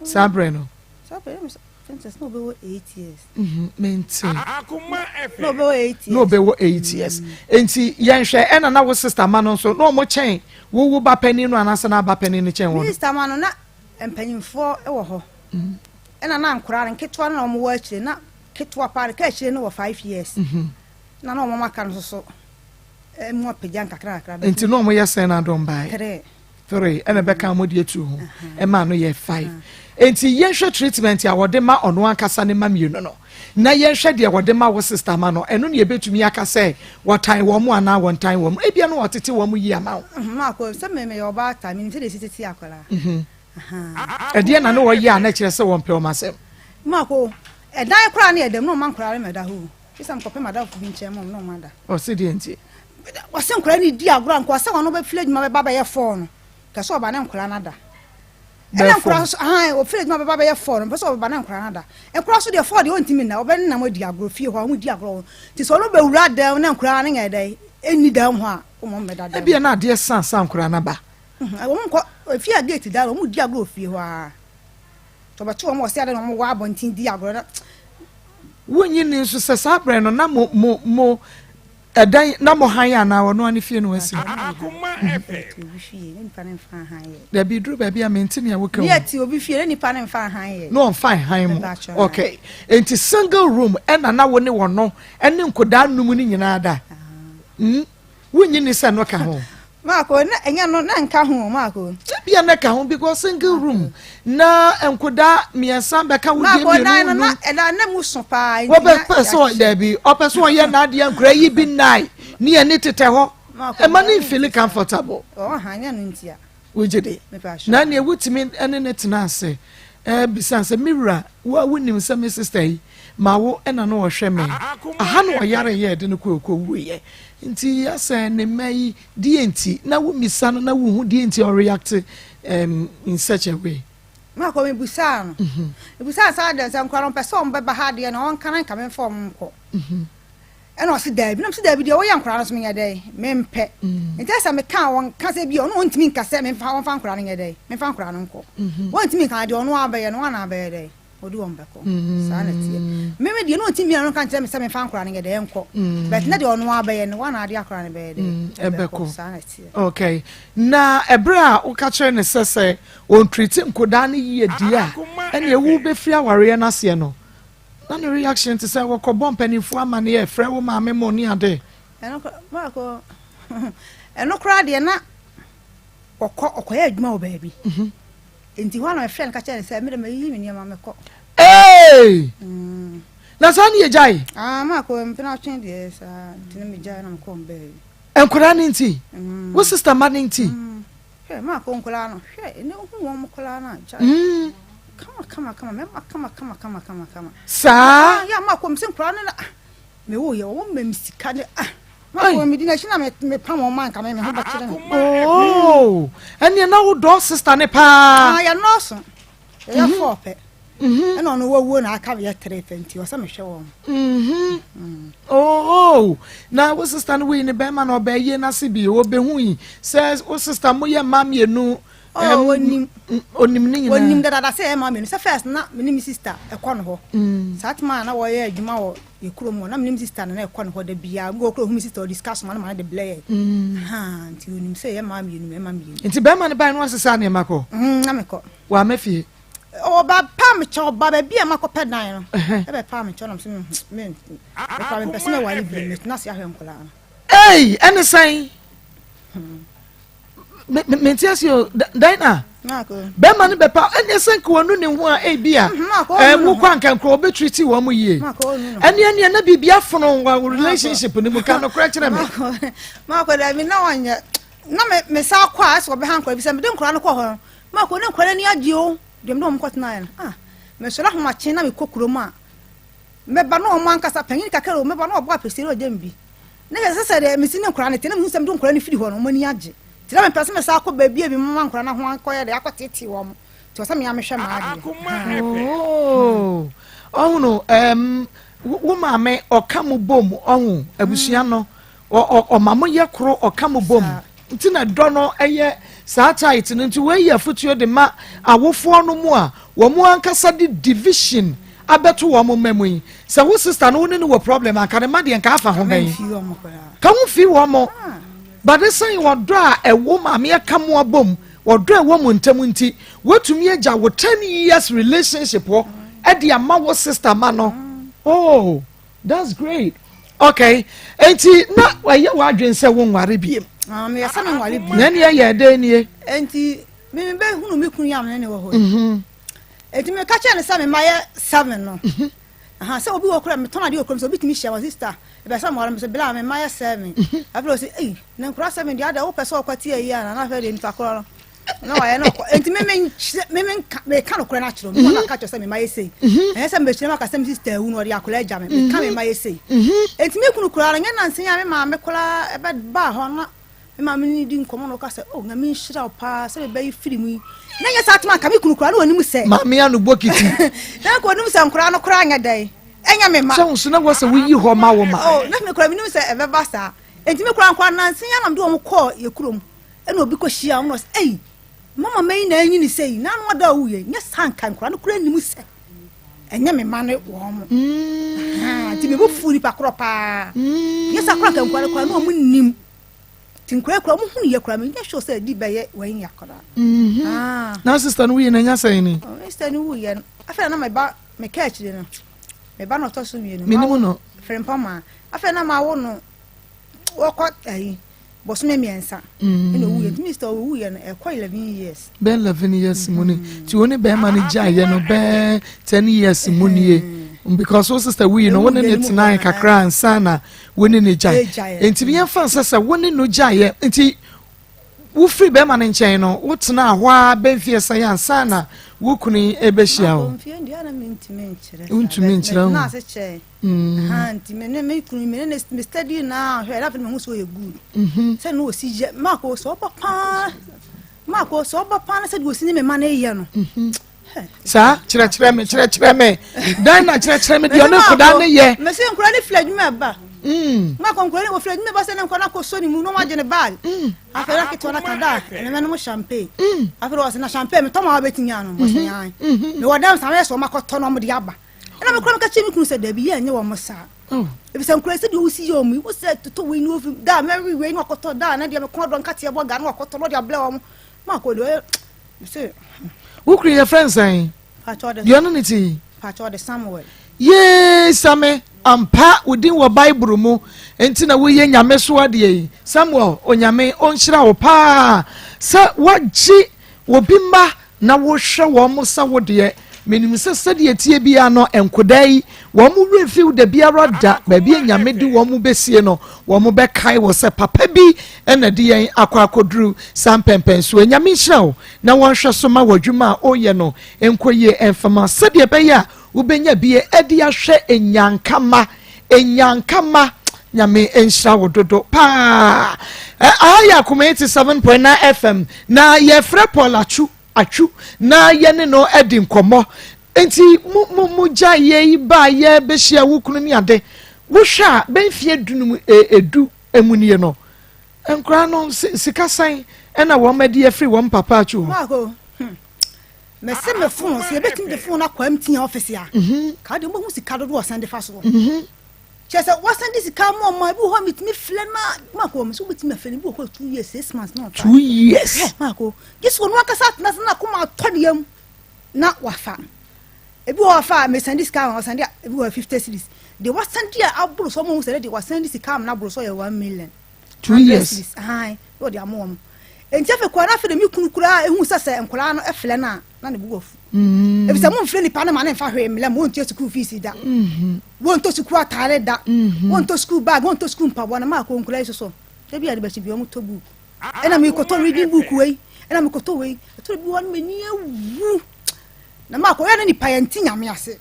saa brɛ no. Saa brɛ no princess na ɔbɛwɔ 8 years. Mhm mente. Na ɔbɛwɔ 8 years. Na ɔbɛwɔ 8 years. Nti yɛnhwɛ ɛna na wo sister ma no nso na ɔmo kyɛn wo wo ba panin no anaasɛ na aba panin no kyɛn wɔn. Me sister ma no na mpanyinfoɔ wɔ hɔ. Ɛna na nkoraa no nketewa no na ɔmo wɔ akyire na ketewa paa no ka akyire no wɔ 5 years. Na na ɔmo aka no nso so. Mu apagya nkakra nkakra. Nti na wɔn yɛ sɛn na adɔm bae? Three. Three ɛna ɛbɛka wɔn deɛ tu ho ɛma no yɛ five. Nti yɛnhwɛ treatment a wɔde ma ɔno ankasa ne ma mmienu no na yɛnhwɛ deɛ wɔde ma wo sister ma no ɛno na yɛbɛtumi aka sɛ wɔtan wɔn anaa wɔntan wɔn ebia na wɔtete wɔn yie ama wo. Maako sɛ me meyɛ ɔbaatan menim sɛdeɛ ɛsi tete akwadaa. Ɛdeɛ na ne wɔyɛ a na ɛkyerɛ sɛ wɔmpɛ wɔn asɛm. Maako ɛdan koraa ne ɛdam na ɔma nkwadaa no mɛda hɔ o. Gye sɛ mekɔpɛ m'adamfo bi nkyɛn ma ɔno na ɔma da. Ɔse deɛ nti? Ɔse nkwadaa no di agorɔ a nka ɔsɛ ɔno bɛfiri adwuma bɛba bɛyɛ fɔɔ no nka sɛ ɔba ne nkwadaa no ada. Ɛna nkwadaa nso ahan ɔfiri adwuma bɛba bɛyɛ fɔɔ no mpɛ sɛ ɔbɛba ne nkwadaa no ada. Nkwadaa nso deɛ fɔɔ deɛ ɔntumi nna ɔbɛnenam adi agorɔ fie hɔ a wɔn di agorɔ hɔ nti sɛ ɔno bɛwura dan mu na nkwadaa no nyɛ dɛn ɛnni dan mu hɔ a wɔn mmɛda dan mu. Ebia na adeɛ sa ansa nkwadaa no aba. Wɔn nkɔ efie a gate da wɔn di agorɔ wɔ fie hɔ ara. Wɔbɛto wɔn wɔ se ade na wɔn wɔ abɔnten di agorɔ na. Wonnye nni nso sɛ saa berɛ no na mo mo mo ɛdan na mo han anaa ɔno ara ne fie na wasi. Dabi duru baabi a mente nea woka o. Ne ɛte obi fie na nipa no mfa han yɛ. Na ɔmfa han mu. Okay. Enti single room ɛna na wo ne wɔno ɛne nkodaa num no nyinaa da. Mm. Wonnye nni sɛ ɛno ka ho? Marco, na ɛnyɛ no, na nka ho, Marco. Ebia na ɛka ho because single room na nkodaa mmiɛnsa bɛka wo deɛ mmienu dan no na ɛda na mu so paa. Wɔbɛpɛ sɛ ɔyɛ daabi, ɔpɛ sɛ ɔyɛ n'adeɛ nkora yi bi nnae ne yɛn ne tetɛ hɔ. Ɛma ne nfili comfortable. Ɔha nyɛ no ntia. Wogye di? Na nea wotumi ne ne tena ase bisa sɛ, Me wura, wo a wunim sɛ me sista yi ma wo na na ɔhwɛ me. Aha na ɔyare yɛɛ de no kɔɔ kowuiɛ. Nti asɛ ne mma yi deɛ nti na wommisa no na wonhu deɛ nti a ɔreact in such a way? Makɔ mebusaa no. Mebusaa no sɛ adɛn sɛ nkwadaa no ɔmpɛ sɛ wɔbɛba ha deɛ na ɔnka na nka memfa wɔn nkɔ. Ɛna ɔse daabi. Na mese daabi deɛ woyɛ nkwadaa no so menyɛ dɛn? Mempɛ. Nti ɛsɛ meka a ɔnka sɛ bi ɔno ɔntumi nka sɛ memfa wɔmfa nkwadaa no nyɛ dɛn? Memfa nkwadaa no nkɔ. Wɔntumi nka deɛ ɔno abɛyɛ no wana abɛyɛ dɛn? Ɔde wɔn bɛkɔ. Saa na ɛteɛ. Me me deɛ no ɔntumi mmienu nka nkyerɛ me sɛ memfa nkwadaa no nyɛ dɛn nkɔ. But na deɛ ɔno abɛyɛ no wana ade akwadaa no bɛyɛ dɛn? Ɛbɛkɔ. Saa na ɛteɛ. Okay. Na ɛberɛ a woka kyerɛ no sɛ sɛ ɔntriti nkwadaa no yie deɛ a ɛneɛ wobɛfiri awareɛ no aseɛ no, Na ne reaction te sɛ wɔkɔbɔ mpanimfoɔ amaneɛ, frɛ wo maame mo ne ade. Ɛno koraa ɛno koraa deɛ na ɔkɔ ɔkɔyɛ adwuma wɔ baabi. Mhm. Nti hɔ na mefrɛ no ka kyerɛ no sɛ mede mayiyi me nneɛma mekɔ. Ee! Mm. Na saa ne yɛgyae? Ah, maakɔ mpena atwe deɛ saa nti na megyae na mekɔ baabi. Nkwadaa no nti? Mm. Wo sister ma no nti? Mm. Hwɛ maakɔ nkwadaa no hwɛ ɛnɛ wohu wɔn nkwadaa no a gyae. Kama kama kama mɛma kama kama kama kama kama. Saa. Ah, yɛ maakɔ mesɛ nkwadaa no na ah me wo yɛ wɔn mɛm sika ne ah. Maakɔ medi n'akyi na mepam wɔn ma nka me me ho bɛkyerɛ me. Oh, ɛnneɛ na wo dɔ sister ne paa. Ah, yɛ nɔɔso. Yɛyɛ mhm. fɔɔ pɛ. Mhm. Ɛna ɔno wawuo na aka yɛ tere pɛ nti ɔsɛ mehwɛ wɔn. Mhm. Mm. Oh, na wo sister no wei ne bɛrima na ɔbɛyie n'ase bi ɔbɛhu yi sɛ wo sister mo yɛ mma mmienu. Oh, onim. Onim ne nyinaa. Onim dadaada sɛ ɛyɛ mma mmienu sɛ first na me ne me sister ɛkɔ no hɔ. Mm. Saa tema a na wɔyɛ adwuma wɔ yɛ kurom hɔ na me ne me sister na na ɛkɔ no hɔ da biara. Mo kɔ hu me sister ɔde sika soma no ma no de blɛ yɛ. Mm. Ha, nti onim sɛ ɛyɛ mma mmienu mmarima mmienu. Nti bɛrima no bae no asesa nneɛma kɔ. Mm, na mekɔ. Wama fie. Ɔba paa me kyɛw ɔba baabi a makɔ pɛ dan no. Ɛbɛ paa me kyɛw na me sɛ me me me mpɛ sɛ mɛware bio metena ase ahwɛ nkwadaa no. Ei, ɛne sɛn? Mente ase o, Dinah. Bɛrima no bɛpa ɛne sɛ nka wɔnu ne ho a ebi a ɛmu kɔ anka nkorɔ wɔbɛtiriti wɔn mu yie. Ɛne ɛneɛ na biribi afono wɔ relationship no mu ka nokorɛ kyerɛ me. Maakɔ daabi na wɔnyɛ na me me sa kɔ a ɛsɛ ɔbɛha nkwadaa bi sɛ mede nkwadaa no kɔ hɔ no maakɔ ne nkwadaa ani agye o deɛ mede wɔn kɔtenaeɛ no ah mesɔre ahomakye na mekɔ kurom a mɛba na wɔn ankasa panyin kakra o mɛba na ɔbɔ apɛsie na ɔgye me bi na yɛ sɛ sɛ deɛ mesi ne nkwadaa no te na mehu sɛ mede nkwadaa no firi hɔ no wɔn ani agye nti na mepɛ sɛ mesa akɔ baabi a bi mama nkwadaa no ho akɔyɛ deɛ akɔtete wɔn nti ɔsɛ mea mehwɛ m'adeɛ. Ɔhono ɛɛm wo maame ɔka mo bom ɔho abusua no Ɔma mo yɛ koro, ɔka mo bom. Nti na dɔ no yɛ saa tight no. Nti wei yɛ afotuo de ma awofoɔ no mu a wɔn ankasa de division abɛto wɔn mma mu yi. Sɛ wo sister no wo ne no wɔ problem a, nka ne mma deɛ nka afa ho bɛn? Ka ho fi wɔn. But ɛsan ɔdɔ a ɛwɔ maame ɛka mo abom, ɔdɔ a ɛwɔ mo ntam nti, woatumi agya wo 10 years relationship hɔ ɛde ama wo sister ma no. Oh. That's great. Okay. Enti na ɛyɛ w'adwene sɛ wonware biem. Ah, meyɛ sɛ menware biem. Na ɛne ɛyɛ dɛn nie? Enti me bɛhunu me kunu yi a mene ne wɔ hɔ yi. Mhm. Enti meka kyerɛ no sɛ me mma yɛ seven no. Mhm. Aha, sɛ obi wɔ kora metɔn adeɛ wɔ kurom sɛ obi tumi hyia wɔ sister ɛbɛ sɛ meware me sɛ bla me mma yɛ seven. Mhm. Afei ɔsɛ ei na nkora seven deɛ adɛ wopɛ sɛ ɔkwati ayi ana na afei deɛ nipa korɔ no na wayɛ no kɔ nti me me me me nka me ka nokorɛ no akyerɛ me na ka kyerɛ sɛ me ma yɛ sei mhm. ɛnyɛ sɛ mebɛkyerɛ mu aka sɛ me sister awu no ɔde akwadaa agya me meka me ma yɛ sei mhm. nti me kunu koraa no nyɛ nansa yi a me maame koraa ɛbɛbaa hɔ na me maame ne di nkɔmmɔ na ɔka sɛ oh nyame nhyira wo paa sɛ mebɛyi firi mu yi na nyɛ saa atoma nka me kunu koraa na ɔnim sɛ maame ano bokiti na nka ɔnim sɛ nkoraa no koraa nyɛ dɛn ɛnyɛ me ma sɛ wo so na wɔ sɛ woyi hɔ ma wo ma oh na me koraa menim sɛ ɛbɛba saa nti me koraa nkoraa nansa yi anam de wɔn kɔɔ yɛ kurom. Ɛna obi kɔhyia wɔn na ɔsɛ, ei, mama mma yi na anyini sɛ yi, na ano ada a ɔwuiɛ, nyɛ saa nka nkwadaa no koraa nnim sɛ ɛnyɛ me mma ne wɔn mo. Mm. Nti me bo fu nipa korɔ paa. Mm. Nyɛ saa koraa nka nkwadaa no koraa na wɔn nnim. Nti nkwadaa koraa wɔn hunu yɛ koraa, menyɛ sure sɛ ɛdi bɛyɛ wɔn ya koraa. Mm-hmm. Ah. Na sister no wuiɛ na nya sɛn ni? Oh, sister no wuiɛ no, afei na me ba, meka akyire no, me ba na ɔtɔ so mmienu. Menim no. Frimpong maa. Afei na mawo no, wɔkɔ ayi. Bosome mmiɛnsa ɛna owuiɛ nti Mister owuiɛ no ɛkɔ 11 years. Bɛɛ 11 years mu ni nti wo ne bɛrima no gyaeɛ no bɛɛ 10 years mu nie because wo sister wuyi no wo ne ne tenae kakra ansa na wo ne ne gyae nti yɛmfa nsɛ sɛ wo ne no gyaeɛ nti wofiri bɛrima no nkyɛn no wotenaa hɔ a bɛ mfeɛ sɛn ansa na wo kunu yi ɛbɛhyia wo? Wontumi nkyerɛ ho. Mm. Nti me ne me kunu me ne me steady na hwɛ na afei me ho so yɛ good. Mhm. Sɛ no osi yɛ mako sɛ ɔba paa mako sɛ ɔba paa na sɛ de osi ne me ma ne yɛ no. Mhm. Saa kyerɛkyerɛ me kyerɛkyerɛ me dan na kyerɛkyerɛ me deɛ ɔne nkodaa ne yɛ. Mesi nkora ne fili adwuma ba. Mm. Mako nkora ne wɔfili adwuma ba sɛ ne nkora no akɔ so ne mu na wɔagye ne bag. Mm. Afei na ketewa no ka da ɛnɛ mɛnom champagne. Mm. Afei wɔsɛ na champagne metɔ ma wabɛtumi anom wɔsɛ yan. Mewɔ dɛm saa mɛyɛ sɛ wɔmakɔtɔ na wɔde aba. Ɛna me koraa meka kyerɛ me kunu sɛ dabi yɛ nyɛ wɔn saa. Oh. Efisɛ nkura sɛ deɛ wosi yɛ wɔn yi, wosɛ totɔ wei ne ofi da mɛwe wei ne wakɔtɔ da na deɛ mekɔn dɔ nkateɛ bɔ ga ne wakɔtɔ na ɔde abrɛ wɔn. Ma akɔ deɛ ɔyɛ sɛ. Wo kunu yɛ frɛ nsɛn? Deɛ ɔno ne ti. Pakyɛ ɔde Samuel. Yee Same, ampa wo din wɔ Bible mu nti na woyɛ nyame so adeɛ yi. Samuel, Onyame ɔnhyira wo paa sɛ woagye obi mma na wohwɛ wɔn sɛ wo deɛ. Menim sɛ sɛdeɛ ɛteɛ biara no, nkodaa yi, wɔn werɛ mfi wo da biara da. Baabi a Nyame de wɔn bɛsie no, wɔn bɛkae wo sɛ papa bi na de yɛn akɔ akɔduru saa mpɛnpɛnsoɔ. Nyame nhyira wo na wɔnhwɛ so ma w'adwuma a woyɛ no nkɔ yie mfa ma sɛdeɛ ɛbɛyɛ a wobɛnya bi de ahwɛ nnyanka mma. Nnyanka mma. Nyame nhyira wo dodo paa. Aha yɛ Akoma 87.9 FM na yɛfrɛ Paul Atwu Atwu na yɛne no adi nkɔmmɔ. Nti mo mo mo gya yɛ yi ba yɛ bɛhyia wo kunu ne ade. Wohwɛ a bɛ mfeɛ dunum edu emu nie no. Nkoraa no sika sɛn ɛna wɔn adi afiri wɔn papa Atwu hɔ? Marco, hmm. Mese me phone sɛ yɛbɛtumi de phone akɔ MTN office a, ka deɛ wobɛhu sika dodoɔ ɔsan de fa soɔ. Kyerɛ sɛ wasan de sika ama ɔma ebi wɔ hɔ a metumi frɛ na mako ɔmo sɛ wobɛtumi afrɛ no ebi wɔ hɔ a 2 years 6 months na ɔfa. 2 years. Ɛ mako gye sɛ ɔno ankasa atena ase na akoma atɔ ne yam na wafa. Ebi wɔ hɔ afa a mesan de sika ama ɔsan de ebi wɔ hɔ 50 cedis. Deɛ wasan de a aboro so ɔmo hu sɛ deɛ wasan de sika ama no aboro so yɛ 1 million. 2 years. Cedis ahan na ɔde ama wɔn. Nti afei koraa na afei de me kunu koraa ehu sɛ sɛ nkwadaa no frɛ no a na ne bo afu. Efisɛ mo mfrɛ nipa no ma ne nfa hwee mmrɛ mo, wɔntua sukuu fees da. Wɔntɔ sukuu ataare da. Wɔntɔ sukuu bag, wɔntɔ sukuu mpaboa na maakɔ nkwadaa yi soso. Da bi a de bɛkye bi wɔn tɔ book. Ɛna mekɔtɔ reading book wei, ɛna mekɔtɔ wei. Ɛtɔ bi wɔ no m'ani awu. Na maakɔ yɛ na nipa yɛ nti nyame ase.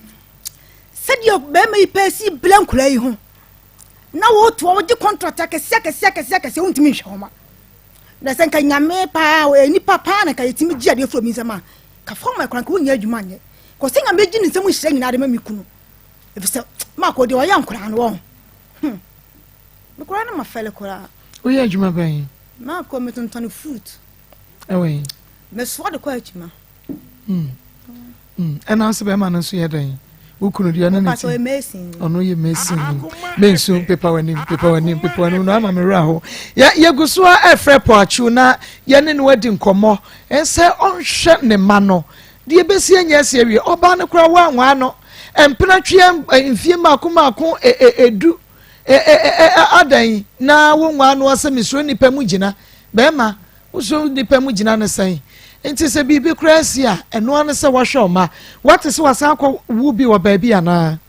Sɛdeɛ bɛrima yi pɛɛ si brɛ nkwadaa yi ho. Na wɔtoa wɔgye contract akɛseɛ akɛseɛ akɛseɛ akɛseɛ wontumi nhwɛ wɔn ma. Na sɛ nka nyame paa ɔyɛ nipa paa na nka yɛtumi gye adeɛ firi obi nsam a, ka fam ɛkora nka wonnya adwuma nyɛ. Kɔ sɛ nyame gye ne nsam nhyira nyinaa de ma me kunu. Efisɛ maakɔ deɛ ɔyɛ nkoraa no wɔn. Hmm. Me koraa no ma fɛle koraa. Woyɛ adwuma bɛn? Maakɔ metontɔne fruit. Ɛwɔ yi? Mesoa de kɔ akyima. Hmm. Hmm. Ɛna ase bɛrima no nso yɛ dɛn? Wo kunu deɛ ɔno ne ti. Ɔno yɛ mason ni. Mensu pepa w'anim pepa w'anim pepa w'anim na ama me werɛ aho. Yɛ yɛgu so a ɛfrɛ Pɔakyew na yɛne no adi nkɔmmɔ sɛ ɔnhwɛ ne mma no. Deɛ ɛbɛsi anya asi awie. Ɔbaa no koraa woanwaa no. Mpena tweɛ mfie mmaako mmaako edu. Adan na wonwaa no asɛ mesuro nnipa mu gyina. Bɛrima Wosɔ nnipa mu gyina no sɛn? Enti sɛ biribi koraa asi a, ɛno ara ne sɛ woahwɛ wo mma. Woate sɛ wɔasan akɔ wo bi wɔ baabi anaa?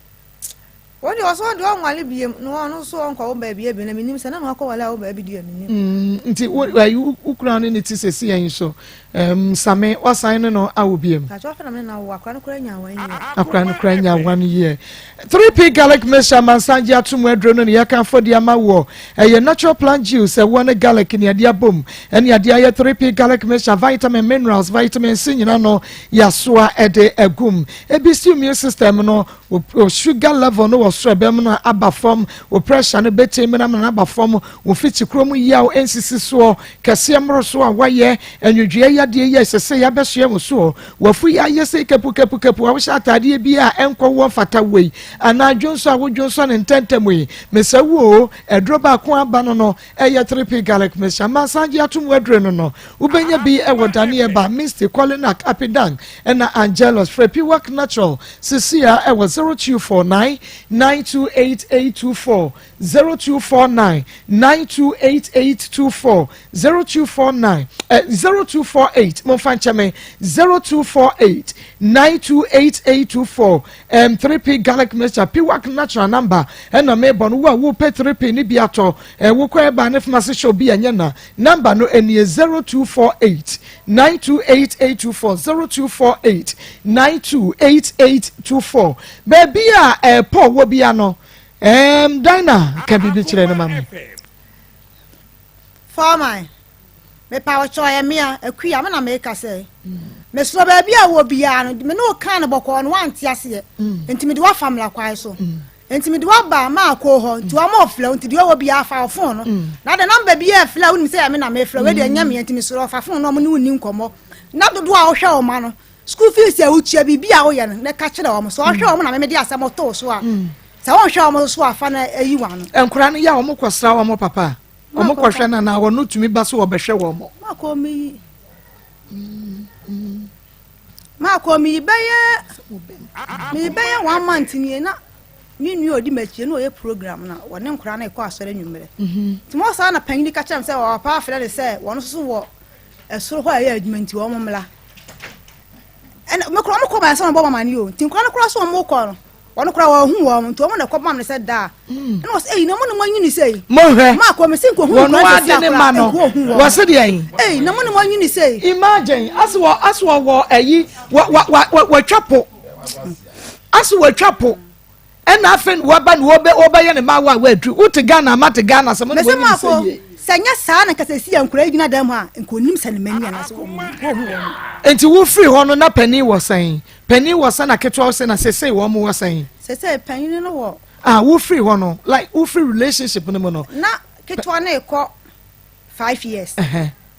Wɔn deɛ ɔsɛ ɔdeɛ ɔnwale biem na ɔno nso ɔnkɔ wo baabi ebien na menim sɛ na na wakɔ wale a wo baabi deɛ menim. Mm, nti wo ayi wo kura ne ne ti sɛsi yɛn so. Um, Same wasan ne no awo biem. Pakyɛ ɔfɛ na me ne na awo akora no koraa nya 1 year. Akora no koraa nya 1 year. 3P garlic mixture amansan gye ato mu aduro no ne yɛka afɔdi ama woɔ. Ɛyɛ natural plant juice, ɛwoɔ ne garlic ne ade abom ɛne ade ayɛ 3P garlic mixture, vitamin, minerals, vitamin C nyina no yɛasoa ɛde agum. Ebi si immune system no, o sugar level no wɔ soro ɛbɛm no aba fam, wo pressure no bɛte menamena aba fam, wo mfikyikuro mu yaw nsisi soɔ, kɛseɛ mmoroso a woayɛ, anwodwoeɛ yadeɛ yi a ɛsɛ sɛ yɛabɛsoɛ wo soɔ, w'afu yi ayɛ sei kapukapukapu a wohyɛ ataadeɛ bi a ɛnkɔ woɔ mfata woɔ yi, anaa dwonsɔ a wodwonsɔ no ntɛntɛm yi, mesrɛ wo o, aduro baako aba no no, ɛyɛ 3P garlic mixture, masan gye atom aduro no no, wobɛnya bi wɔ Danieba, Misty, Kolinak, Apidang, ɛna Angelus. Frɛ Piwak Natural sesia ɛwɔ 0249 928 824, 0249 928 824, 0249 eh, 0248, momfa nkyɛ me, 0248 928 824. Um, 3P garlic mixture, Piwak Natural number ɛna mebɔ no. Wo a wopɛ 3P ne bi atɔ, eh, wokɔ ɛba ne pharmacy shop bi ɛnyɛ na number no ɛnie 0248 928824, 0248 928824. Baabi a ɛpɔ wɔ bia no, Dinah ka biribi kyerɛ no ma me. Foreman, mepa wo kyɛw, ɛyɛ mea, Akua, me na meka sɛ, mesrɛ baabi a wɔ biara no, me ne wo kaa no bɔkɔɔ no, woante aseɛ, nti mede woafa mmara kwan so. Nti mede woaba maakoo hɔ, nti wɔma ɔfrɛ wo, nti deɛ ɔwɔ biara fa wo fon no. Na de namba bi a ɛfrɛ a wonim sɛ ɛyɛ me na mefrɛ, wei deɛ ɛnyɛ me, nti mesrɛ wo fa fon no, ɔmo ne wo nni nkɔmmɔ. Na dodoɔ a wohwɛ wo ma no, school fees a wotua, biribi a woyɛ no, na ka kyerɛ wɔn. Sɛ ɔhwɛ wɔn na meme de asɛm to wo so a, sɛ wonhwɛ wɔn so a, fa na ayi wɔn ano. Nkwadaa no yɛ a wɔn kɔsra wɔn papa a, wɔn kɔhwɛ no anaa wɔn tumi ba so wɔbɛhwɛ wɔn? Makɔ meyi. Makɔ meyi bɛyɛ meyi bɛyɛ one month nie na me nua odi m'akyi na ɔyɛ program na wɔne nkwadaa no kɔ asɔre anwummerɛ. Nti mo saa na panyin ka kyerɛ me sɛ wɔpapa afrɛ ne sɛ wɔn nso so wɔ ɛsoro hɔ a ɛyɛ adwuma nti wɔn mmla. Ɛna me kora wɔn kɔ ma ɛsɛ wɔn bɔ mama ne o nti nkwadaa no kora so wɔn kɔ no wɔn kora wɔn hu wɔn nti wɔn na ɛkɔ bam ne sɛ daa. Ɛna wɔsɛ eyi na mo na mo anyini sɛ yi. Mo hwɛ. Mo akɔ me si nkohu nkwadaa no sɛ akora nkohu wɔn. Wɔsi deɛ yi. Eyi na mo na mo anyini sɛ yi. Imagine ase wɔ ase wɔ wɔ ɛyi wɔ wɔ wɔ wɔtwa po ase wɔtwa po ɛna afei na wɔba na wɔbɛ wɔbɛyɛ ne ma wa wɔadu wote Ghana ama te Ghana sɛ mo na wɔnyini sɛ yie. Sɛ nyɛ saa na nkasa esi yɛ nkora yi gyina dan mu a nka onim sɛ ne mani anaasɛ wɔn wɔn wɔn. Nti wofiri hɔ no na panin wɔ sɛn? Panin wɔ sɛn na ketewa wɔ sɛn na sesei wɔn wɔ sɛn? Sesei panin no wɔ. Ah wofiri hɔ no like wofiri relationship no mu no. Na ketewa no rekɔ 5 years.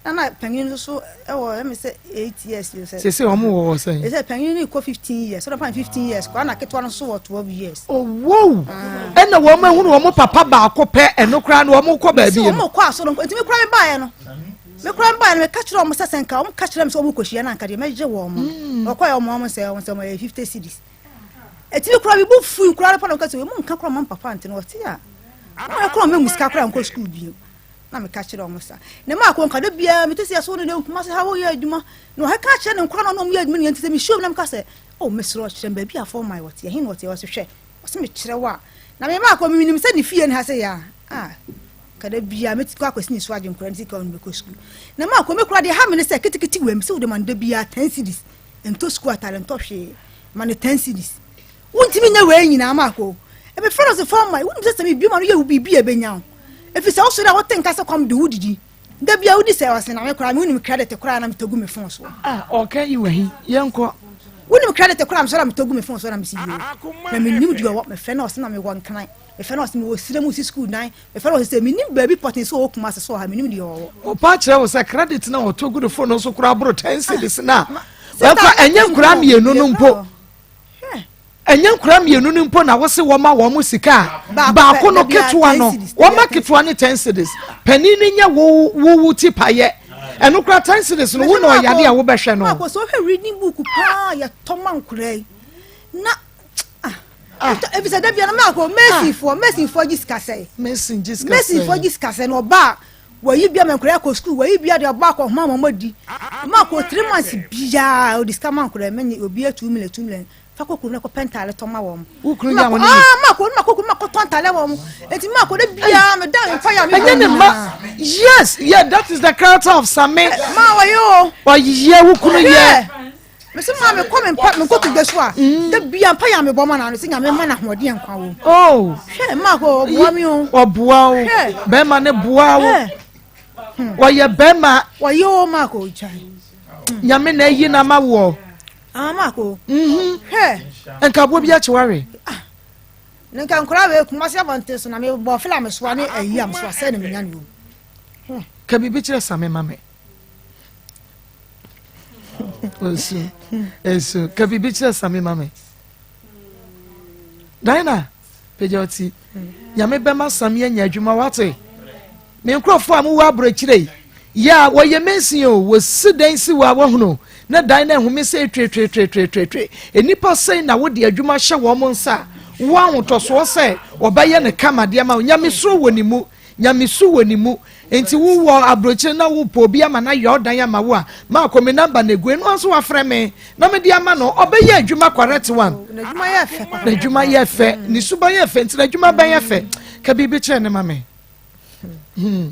Na na panyin no nso wɔ ɛmi sɛ 8 years. Sese wɔn wɔ wɔ sɛn. Sese panyin no kɔ 15 years, sɔrɔ pan 15 years kɔ ana ketewa no nso wɔ 12 years. Owow ɛna wɔn ehunu wɔn papa baako pɛ, ɛno koraa no wɔn kɔ baabi yɛ no. Wɔn kɔ asɔrɔ nti mi kura mi ba yɛ no, mi kura mi ba yɛ no, mi ka kyerɛ wɔn sɛ sɛ nka wɔn ka kyerɛ mi sɛ wɔn kɔ hyia na nka deɛ mɛgye wɔn mo. Wɔkɔ yɛ wɔn sɛ wɔn yɛ 50 cedis. Etimi kura mi bu fu kura no pa na wɔka sɛ wɔn nka kura wɔn papa nti no wɔte a wɔn yɛ kura wɔn mu sika kura nkɔ sukuu bio. Na meka kyerɛ wɔn sa ne ma akɔ nka da biara mete sɛ yɛso no ne nkuma sɛ ha wɔyɛ adwuma na wɔhɛ ka kyerɛ ne nkora na ɔno yɛ adwuma ne nti sɛ mehyia na meka sɛ oh mesrɛ ɔkyerɛ me baabi a fɔm my wɔte ɛhe na wɔte wɔse hwɛ ɔse mekyerɛ wo a na mema akɔ menim sɛ ne fie ne ha sɛ yɛ a ah kada biara meti kɔ akɔsi ne so agye nkora ne sika ɔno bɛkɔ sukuu na ma akɔ me kora deɛ ha me ne sɛ ketekete wɔ mu sɛ wode ma no da biara 10 cedis ntɔ sukuu atare ntɔ hwee ma no 10 cedis. Wontumi nyɛ wei nyinaa ma akɔ ɛbɛfrɛ no sɛ fɔm my wonim sɛ sɛ mebie ma no yɛ wo biribi a ɛbɛnya wo ɛfiri sɛ wosɔre a wote nka sɛ kɔm de wodidi da bia wodi sɛ ɔse na me koraa me wonim credit koraa na metɔ gu me phone soɔ. Ah, ɔka yi wɔ he? Yɛnkɔ. Wonim credit koraa mesɔre a metɔ gu me phone soɔ na mesi yie na menim deɛ ɔwɔ. Mefrɛ no ɔse na mewɔ Nkran, mefrɛ no ɔse mewɔ Sirem si sukuu dan, mefrɛ no ɔse sɛ menim baabi pɔten sɛ ɔwɔ Kumase so ɔha menim deɛ ɔwɔ. Ɔpa kyerɛ wo sɛ credit na ɔtɔ gu ne phone no so koraa boro 10 cedis na wɔkɔ ɛnyɛ nkora mmienu no mpo, ɛnyɛ nkora mmienu no mpo na wose wɔma wɔn sika a baako no ketewa no wɔma ketewa no 10 cedis, panin no nyɛ wo wo wo ti payɛ ɛno kora 10 cedis no wo na ɔyade a wobɛhwɛ no. Maakɔ sɛ wohwɛ reading book paa yɛtɔ ma nkora yi na efisɛ da bia no maakɔ masonfoɔ masonfoɔ gye sika sɛe. Mason gye sika. Masonfoɔ gye sika sɛe na ɔba a wɔyi bia ma nkora akɔ sukuu, wɔyi bia de ɔba akɔ homa ma ɔmo di. Maakɔ 3 months biaa ɔde sika ma nkora mɛnyɛ obi 2 million 2 million fa kɔ kurom na kɔpɛ ntaale tɔ ma wɔn. Wo kunu yɛ wɔn ni. Aa maakɔ maakɔ kurom maakɔ tɔ ntaale wɔn eti maakɔ de biaa meda mpa yɛ a mi. Ɛnyɛ ne ma, yes, yeah, that is the character of Same. Maa wɔyɛ o. Ɔyɛ wo kunu yɛ. Mesi maa mi kɔ mi mpa mi nkɔ tu so a da bia mpa yɛ a mi bɔ ma na ano sɛ Nyame ma na ahoɔden nkwa wo. Oh. Hwɛ maa kɔ ɔboa mi o. Ɔboa wo. Bɛrima ne boa wo. Wɔyɛ bɛrima. Wɔyɛ o maa kɔ gya. Nyame na ayi na ma woɔ. Ah maa kɔ. Hwɛ. Nkaboa bi akye ware. Ah. Ne nka nkwadaa wei Kumasi abɔnten so na me bɔ fila me soa ne ayi a me soa sɛ na menya ne o. Ka biribi kyerɛ Same ma me. Esu, esu. Ka biribi kyerɛ Same ma me. Dinah, pagya ɔti. Nyame bɛma Same anya adwuma wate. Me nkurɔfoɔ a mowɔ aborɔkyire yi, yɛ a wɔyɛ mansin o, wɔsi dan si wɔ a wɔahunu na dan no ɛhome sɛ twetwetwetwetwe. Nnipa sɛn na wode adwuma hyɛ wɔn nsa a, wowɔ ahotɔsoɔ sɛ wɔbɛyɛ no kama de ama wo. Nyamesuro wɔ ne mu. Nyamesu wɔ ne mu. Nti wo wɔ abrokyire na wo pɛ obi ama no ayɔ ɔdan ama wo a, maako me number na egu eno ara nso wafrɛ me na me de ama no, ɔbɛyɛ adwuma correct one. N'adwuma yɛ fɛ papa. N'adwuma yɛ fɛ, ne suban yɛ fɛ nti n'adwuma bɛyɛ fɛ. Ka biribi kyerɛ ne ma me. Hmm.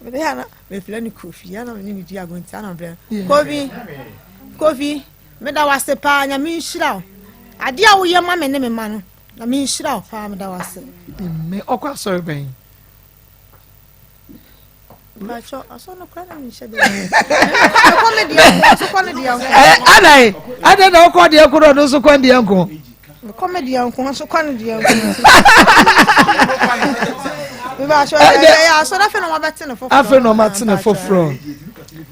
Mede ya na mefrɛ no Kofi, ya na me ne no di agorɔ nti ana mefrɛ no. Kofi, Kofi, meda wo ase paa, Nyame nhyira wo. Adeɛ a woyɛ ma me ne me ma no, Na me nhyira wo paa meda wo ase. Amen. Ɔkɔ asɔre bɛn? Mpatsɔ asɔre no kora na mi nhyɛ dɛ. Ɛkɔ mi deɛ nko ɔso kɔ ne deɛ nko. Ɛ adan adan na ɔkɔ deɛ nko na ɔno nso kɔ ne deɛ nko. Mekɔ mi deɛ nko ɔso kɔ ne deɛ nko. Mpatsɔ ɛyɛ asɔre afei na ɔmo abɛte ne foforɔ. Afei na ɔmo ate ne foforɔ.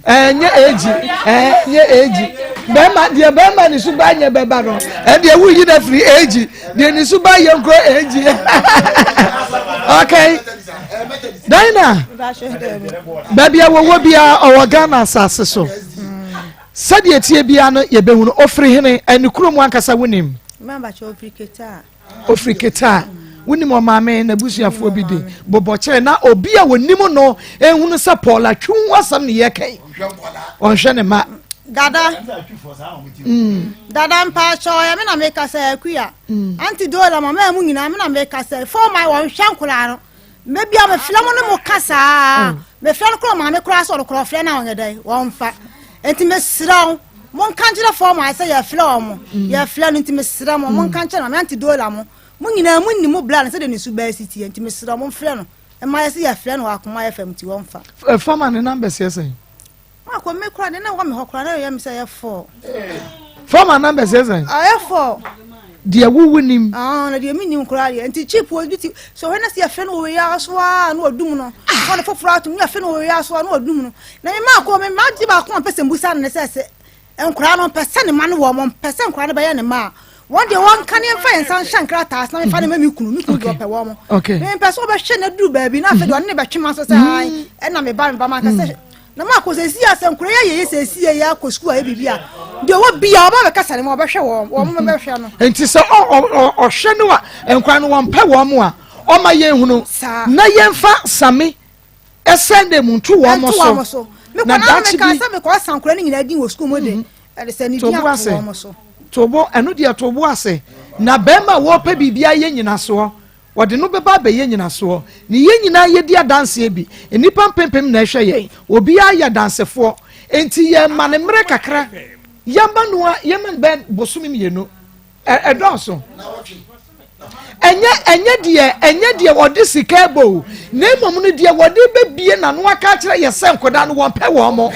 Ɛnyɛ egi ɛnyɛ egi bɛrima deɛ bɛrima ne suba nyɛ bɛba no ɛdeɛ wuyi na firi egi deɛ ne suba yɛ nko egi okay Dinah baabi a wɔwɔ biara ɔwɔ Ghana asase so sɛdeɛ tie biara no yɛbɛhunu ofiri hene ɛne kurom ankasa wonim. Ofiri Ketaa. Wonim ɔmaame n'abusuafoɔ bi din? Bobɔ kyerɛ na obi a wɔnim no nhunu sɛ Paul Atwi ho asɛm ne yɛka yi. Ɔnhwɛ ne mma. Dada. Mm. Dada mpakyɛ ɔyɛ me na meka sɛ akuya. Mm. Auntie Dola mama mu nyinaa me na meka sɛ fɔm ma wɔnhwɛ nkoraa no. Mebia mefrɛ mo ne mo ka saa. Mm. Mefrɛ no korɔ maame koraa sɛ ɔno korɔ ɔfrɛ no a ɔnyɛ dɛn wɔmfa. Enti mesrɛ wo monka nkyerɛ fɔm a sɛ yɛfrɛ wɔn mo mm. yɛfrɛ no nti mesrɛ mo monka nkyerɛ maame Auntie Dola mo mo nyinaa mo nni mo bla no sɛdeɛ ne su bɛɛ si teɛ nti mesrɛ mo mfrɛ no ɛma yɛ sɛ yɛfrɛ no wɔ akoma yɛ fam nti wɔmfa. Fɔm a ne numbers yɛ sɛn? Mako me kora de na wɔ me hɔ kora na yɛ me sɛ yɛ fɔ. Fɔm a numbers yɛ sɛn? Ayɛ fɔ. Deɛ wuwu nim. Ah, na deɛ mi nim kora deɛ nti cheap wɔ bi ti so hwɛ na sɛ yɛfrɛ no wɔ wei aso a na ɔdum no na ɔde foforɔ atom na yɛfrɛ no wɔ wei aso a na ɔdum no na me mako me ma gye baako a mpɛ sɛ mbusa no ne sɛ sɛ nkora no mpɛ sɛ ne ma no wɔ mo mpɛ sɛ nkora no bɛyɛ ne ma a wɔn deɛ wɔn nka ne mfa yɛn nsa nhyɛ nkrataa ase na mefa ne ma me kunu me kunu deɛ ɔpɛ wɔn mo mempɛ sɛ ɔbɛhwɛ na duru baabi na afei deɛ ɔne ne bɛtwe ma so sɛ ɛna me ba me ba ma nka sɛ Na mo akɔ sɛsi a sɛ nkora yi ayɛ yɛ sɛsi yɛ yɛ akɔ sukuu ayɛ biribi a deɛ ɔwɔ bia ɔba bɛkasa ne mu ɔbɛhwɛ wɔn wɔn mo bɛhwɛ no. Nti sɛ ɔhwɛ no a nkora no wɔn pɛ wɔn mo a ɔma yɛn hunu na yɛn fa same ɛsɛn dɛ mu nto wɔn mo so na daakye bi. Mekɔ na mekɔ ɔsan nkora no nyinaa din wɔ sukuu mu de ɛde sɛ ne din ato wɔn mo so. Tobo ɛno deɛ tobo ase na bɛrima a wɔpɛ biribi ayɛ nyinasoɔ Wɔde no bɛba abɛyɛ nnyinasoɔ, ne yɛn nyinaa yɛdi adanseɛ bi. Nnipa mpempem na ɛhwɛ yɛn. Obiara yɛ dansefoɔ. Enti yɛma no mmerɛ kakra. Yɛma no a, yɛma no bɛyɛ bosome mmienu. Ɛ, ɛdɔɔso. Ɛnyɛ, ɛnyɛ deɛ, ɛnyɛ deɛ wɔde sika ɛbɔ o. Na mmom no deɛ wɔde bɛbie n'ano aka akyerɛ yɛ sɛ nkwadaa no wɔmpɛ wɔn mo.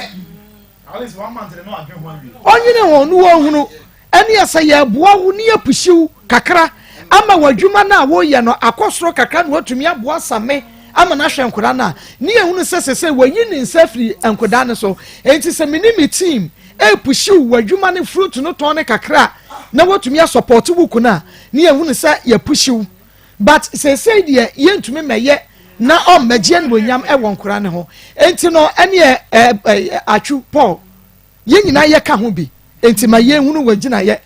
Ɔnyene ho no wɔhunu. Ɛneɛ sɛ yɛreboa wo ne yɛpushi wo kakra ama w'adwuma no a woreyɛ no akɔ soro kakra na watumi aboa Same ama no ahwɛ nkwadaa no a, ne yɛhunu sɛ sesei wayi ne nsa afiri nkwadaa no so. Enti sɛ me ne me team repushi wo w'adwuma no fruit no tɔn no kakra a na watumi asɔpɔte wo kunu a, ne yɛhunu sɛ yɛpushi wo. But seesei deɛ yɛntumi mmɛyɛ na ɔmmɛgye animuonyam wɔ nkwadaa no ho. Enti no ɛneɛ ɛɛ Atwu Paul, Yɛn nyinaa yɛka ho bi, enti ma yɛnhunu w'agyinaeɛ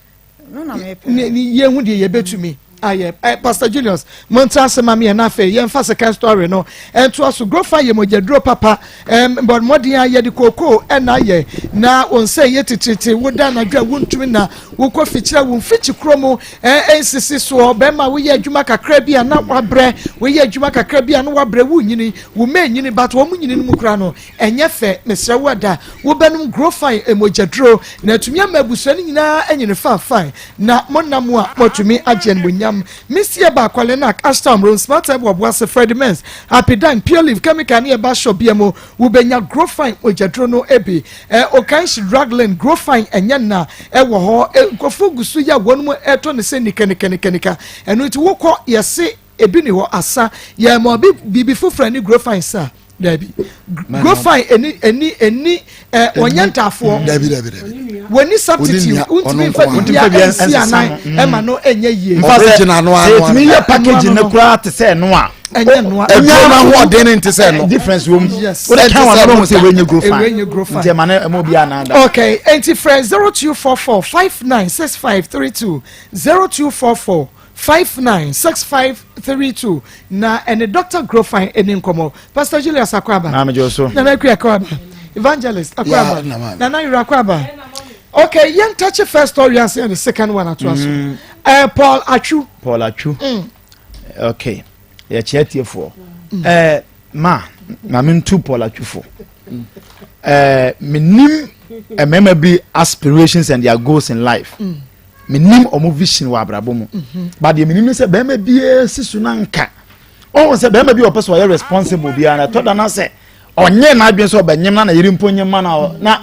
ne yɛnhu deɛ yɛbɛtumi ayɛ. Eh, Pastor Julius, montena ase ma meɛ na afei yɛmfa second story no ɛntoa so. Grofa yɛ mogyaduro papa, bɔ mmɔden a yɛde kookoo ɛna ayɛ na wo nsa ɛyɛ titiritii, woda anadwo a wontumi na wokɔ fikyerɛ wo mfikyi kuro mu ɛnsisi soɔ, bɛrima woyɛ adwuma kakra bi a na wabrɛ, woyɛ adwuma kakra bi a na wabrɛ, wonyini, wo mma nyini, but wɔn nyini no mu koraa no Ɛnyɛ fɛ, mesrɛ wo ɛda wobɛnom Grofine mogyaduro na atumi ama abusua no nyinaa anyini fanfan na monna mo a moatumi agye animuonyam. Misty Eba, Kwalenak, Ashtown, Rome Smart Herbal, Boase, Freddie Men's, Happy Dime, Pure Leaf, Chemical ne Herbal Shop bia mu wobɛnya Grofine mogyaduro no bi. Okanshi Drug Lane, Grofine ɛnyɛ nna ɛwɔ hɔ. Nkurɔfoɔ gu so yɛ a wɔn ɛtɔ ne sɛ nika nika nika nika. Ɛno nti wokɔ yɛse ebi ni hɔ asa yɛ ma obi biribi foforɔ ani grofine sa daabi grofine eni eni eni ɛ ɔnyɛ ntaafoɔ. Dabi dabi dabi. Wɔni substitute wontumi nfa biribi a ɛnsi anan ɛma no ɛnyɛ yie. Nfa sɛ Original no sɛ ano yɛtumi ano. yɛ packaging no koraa te sɛ ɛno a Ɛnyɛ noa. Ɛduro no ahoɔden no nte sɛ ɛno. Difference wɔ mu. Yes. Wode ka wɔn no sɛ wɔnyɛ grow fine. Ɛnyɛ grow fine. Nti ɛma no ɛma obi anada. Okay, enti frɛ 0244 596532 0244 596532 na ɛne Dr. Grofine ɛni nkɔmmɔ. Pastor Julius Akwaba. Maame gye so. Nana Akua Akwaba. Evangelist Akwaba. Yeah, na maame. Nana Yura Akwaba. Okay, yɛn touch first story ansa yɛn the second one atoa so. Paul Atwu. Paul Atwu. Okay. Yɛkyerɛ tiefoɔ. Ma na mentu Paul Atwufo. Menim mmarima bi aspirations and their goals in life. Menim ɔmo vision wɔ abrabɔ mu. But deɛ menim ne sɛ bɛrima biara si so na nka. Ɔwɔ sɛ bɛrima bi a ɔpɛ sɛ ɔyɛ responsible biara na ɛtɔ da na sɛ ɔnyɛ n'adwene sɛ ɔbɛnyem na na yere mpo nyem ma na na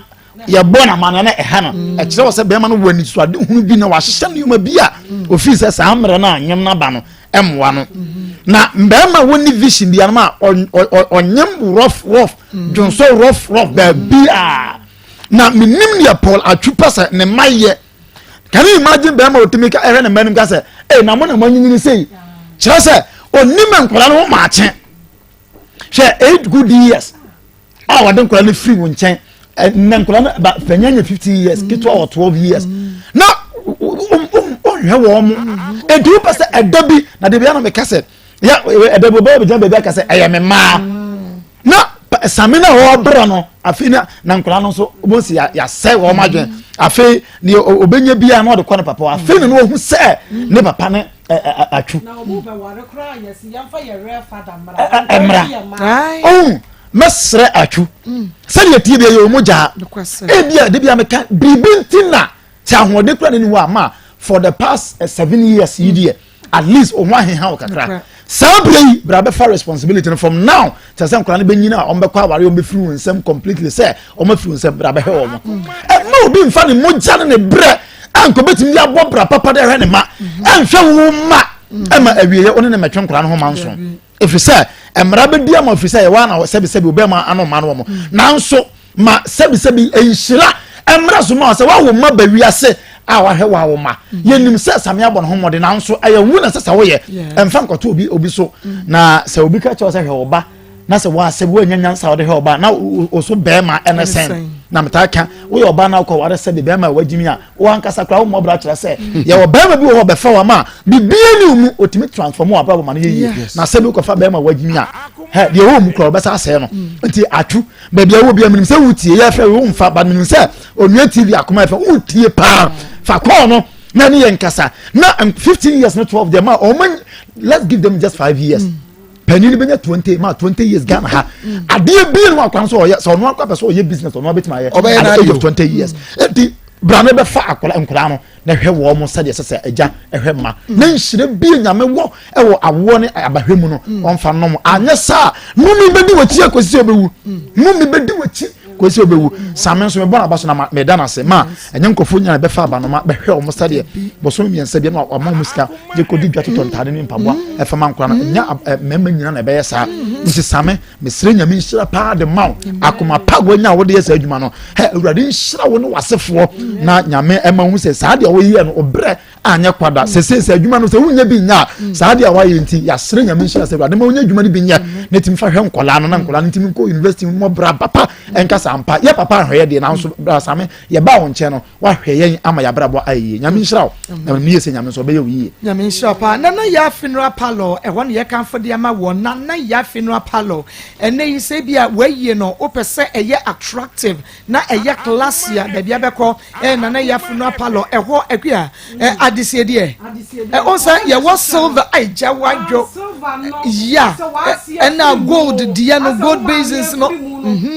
yɛbɔ na ma no na ɛha no. Ɛkyerɛ wɔ sɛ bɛrima no wɔ anisoade hunu bi na wahyehyɛ nneɛma bi a ofii sɛ saa mmerɛ no a nyem no aba no ɛmmoa no. Na bɛrima wɔnni vision bi anam a ɔnyem rough rough dwonsɔ rough rough baabi a na menim deɛ Paul Atwu pɛ sɛ ne mma yɛ. Can you imagine bɛrima otumi ka ɛhwɛ ne mma anim ka sɛ ee na mo na mo anyinyini sei, kyerɛ sɛ onim nkwadaa no ho maakye. Hwɛ, 8 good years a wɔde nkwadaa no firi wɔn nkyɛn, ɛnna nkwadaa no ba fɛnyɛ nyɛ 15 years, ketewa wɔ 12 years na ɔnhwɛ wɔn mo. Etu pɛ sɛ ɛda bi na de bi anam ka sɛ ya ɛda bi ɔbɛyɛ bɛgyina baabi aka sɛ ɛyɛ me mmaa na sami na ɔbrɛ no. Afei na nkwadaa no nso wɔn si yasɛ wɔn adwene. Afei ne ɔbɛnya bi a na ɔde kɔ ne papa hɔ. Afei na ɔhu sɛ ne papa ne atwu mmra ɔhu. Mɛsrɛ atwu sɛdeɛ tie bi ɛyɛ ɔmo gyaa ebi a de bi a meka biribi nti na sɛ ahoɔden kura ne ni hɔ a ma for the past 7 years yi deɛ, at least ohun aheha wo kakra. Saa bere yi bra bɛfa responsibility no from now kyerɛ sɛ nkwadaa no bɛnyina a wɔn bɛkɔ aware, wɔn bɛfiri wɔn nsam completely, sɛ wɔn afiri wɔn nsam. Bra bɛhwɛ wɔn. Ɛma obi nfa ne mogya ne ne brɛ a nka obɛtumi de abɔ bra papa de ɛhwɛ ne ma ɛnhwɛ wo ma ɛma awieɛ wo ne ne mɛtwe nkwadaa no ho ma nso, ɛfiri sɛ mmara bɛdi ama, ɛfiri sɛ yɛwɔ ana sɛbisɛbi obɛma ano ma no wɔn. Nanso ma sɛbisɛbi nhyira mmara so ma sɛ wawo ma ba wiase a wahwɛ wawo ma. Yɛnim sɛ same abɔ ne ho mmɔden, nanso ɛyɛ wo na sɛ sɛ woyɛ ɛmfa nkɔto obi so. Na sɛ obi ka kyerɛ sɛ hwɛ wo ba na sɛ wɔasɛ woanya nyansa a wɔde hwɛ ɔba na wo so bɛrima ɛne sɛn na metaa ka woyɛ ɔba na wokɔ ware sɛ bi bɛrima a wagyimi a wankasa koraa wommɔ bra kyerɛ sɛ yɛwɔ bɛrima bi wɔ hɔ bɛfa wa ma bibia ne wo mu ɔtumi transform wɔ abrabɔ ma no yɛ yie. Na sɛ bi wokɔfa bɛrima a wagyimi a hɛ deɛ ɛwɔ mu koraa wɔbɛsa asɛe no. Nti atwo baabi a wɔ bia menim sɛ wotie yɛfrɛ wo mfa ba menim sɛ Onua TV akoma yɛfɛ wotie paa fa kɔɔ no na ne yɛ nkasa na 15 years no 12 deɛ ma ɔma, let's give them just 5 years. Panyin no bɛnya 20 ma 20 years Ghana ha adeɛ bi no akwan so ɔyɛ sɛ ɔno akɔ apɛ sɛ ɔyɛ business, ɔno abɛtumi ayɛ Ɔbɛyɛ at the age n'adeɛ of o. 20 years. Nti bra no bɛfa akwadaa nkwadaa no na hwɛ wɔn mo sɛdeɛ ɛsɛ sɛ agya ɛhwɛ mma na nhyira bi Nyame wɔ ɛwɔ awoɔ ne abahwɛ mu no ɔmfa nom. Anyɛ saa numi bɛdi w'akyi akɔsi sɛ ɔbɛwu, numi bɛdi w'akyi kɔsi sɛ ɔbɛwu. Same nso mebɔ n'aba so na meda no ase ma ɛnyɛ nkurɔfoɔ nyina bɛfa abanoma bɛhwɛ wɔn sɛdeɛ bɔsɔm 3 bi na wama wɔn sika gye kɔdi dwa totɔ ntaade ne mpaboa ɛfa ma nkora no. Ɛnyɛ mmarima nyina na ɛbɛyɛ saa. Nti same mesrɛ Nyame nhyira paa de ma wo akoma pa woanya a wode yɛ saa adwuma no. Hɛ, Awurade nhyira wo ne w'asefoɔ na Nyame ɛma hu sɛ saa deɛ woyɛ no ɔbrɛ anyɛ kwada. Sɛsei sɛ adwuma no sɛ wonya bi nyɛ a, saa deɛ a woayɛ nti yɛasrɛ Nyame nhyira sɛ Awurade ma wonya adwuma no bi nyɛ na tumi fa hwɛ nkɔlaa no na nkɔlaa no ntumi nkɔ university mmɔ bra papa ɛnka sɛ ampa yɛ papa ahwɛyɛ deɛ. Nanso bra same yɛbaa wo nkyɛn no woahwɛ yɛn ama yɛabrabɔ ayɛ yie. Nyame nhyira wo na menim yie sɛ Nyame nso ɔbɛyɛ wo yie. Nyame nhyira wo paa. Nana Yaa Funeral Parlour, ɛhɔ na yɛkamfo de ama wɔ. Nana Yaa Funeral Parlour, ɛnnɛ yi sɛ ebia w'ayie no wopɛ sɛ ɛyɛ attractive na ɛyɛ classy a, baabi abɛkɔ ɛyɛ Nana Yaa Funeral Parlour. Ɛhɔ akua ɛ adesiedeɛ ɛ o sɛ yɛwɔ silver ai gya wadwo ya ɛna gold deɛ no, gold basins no.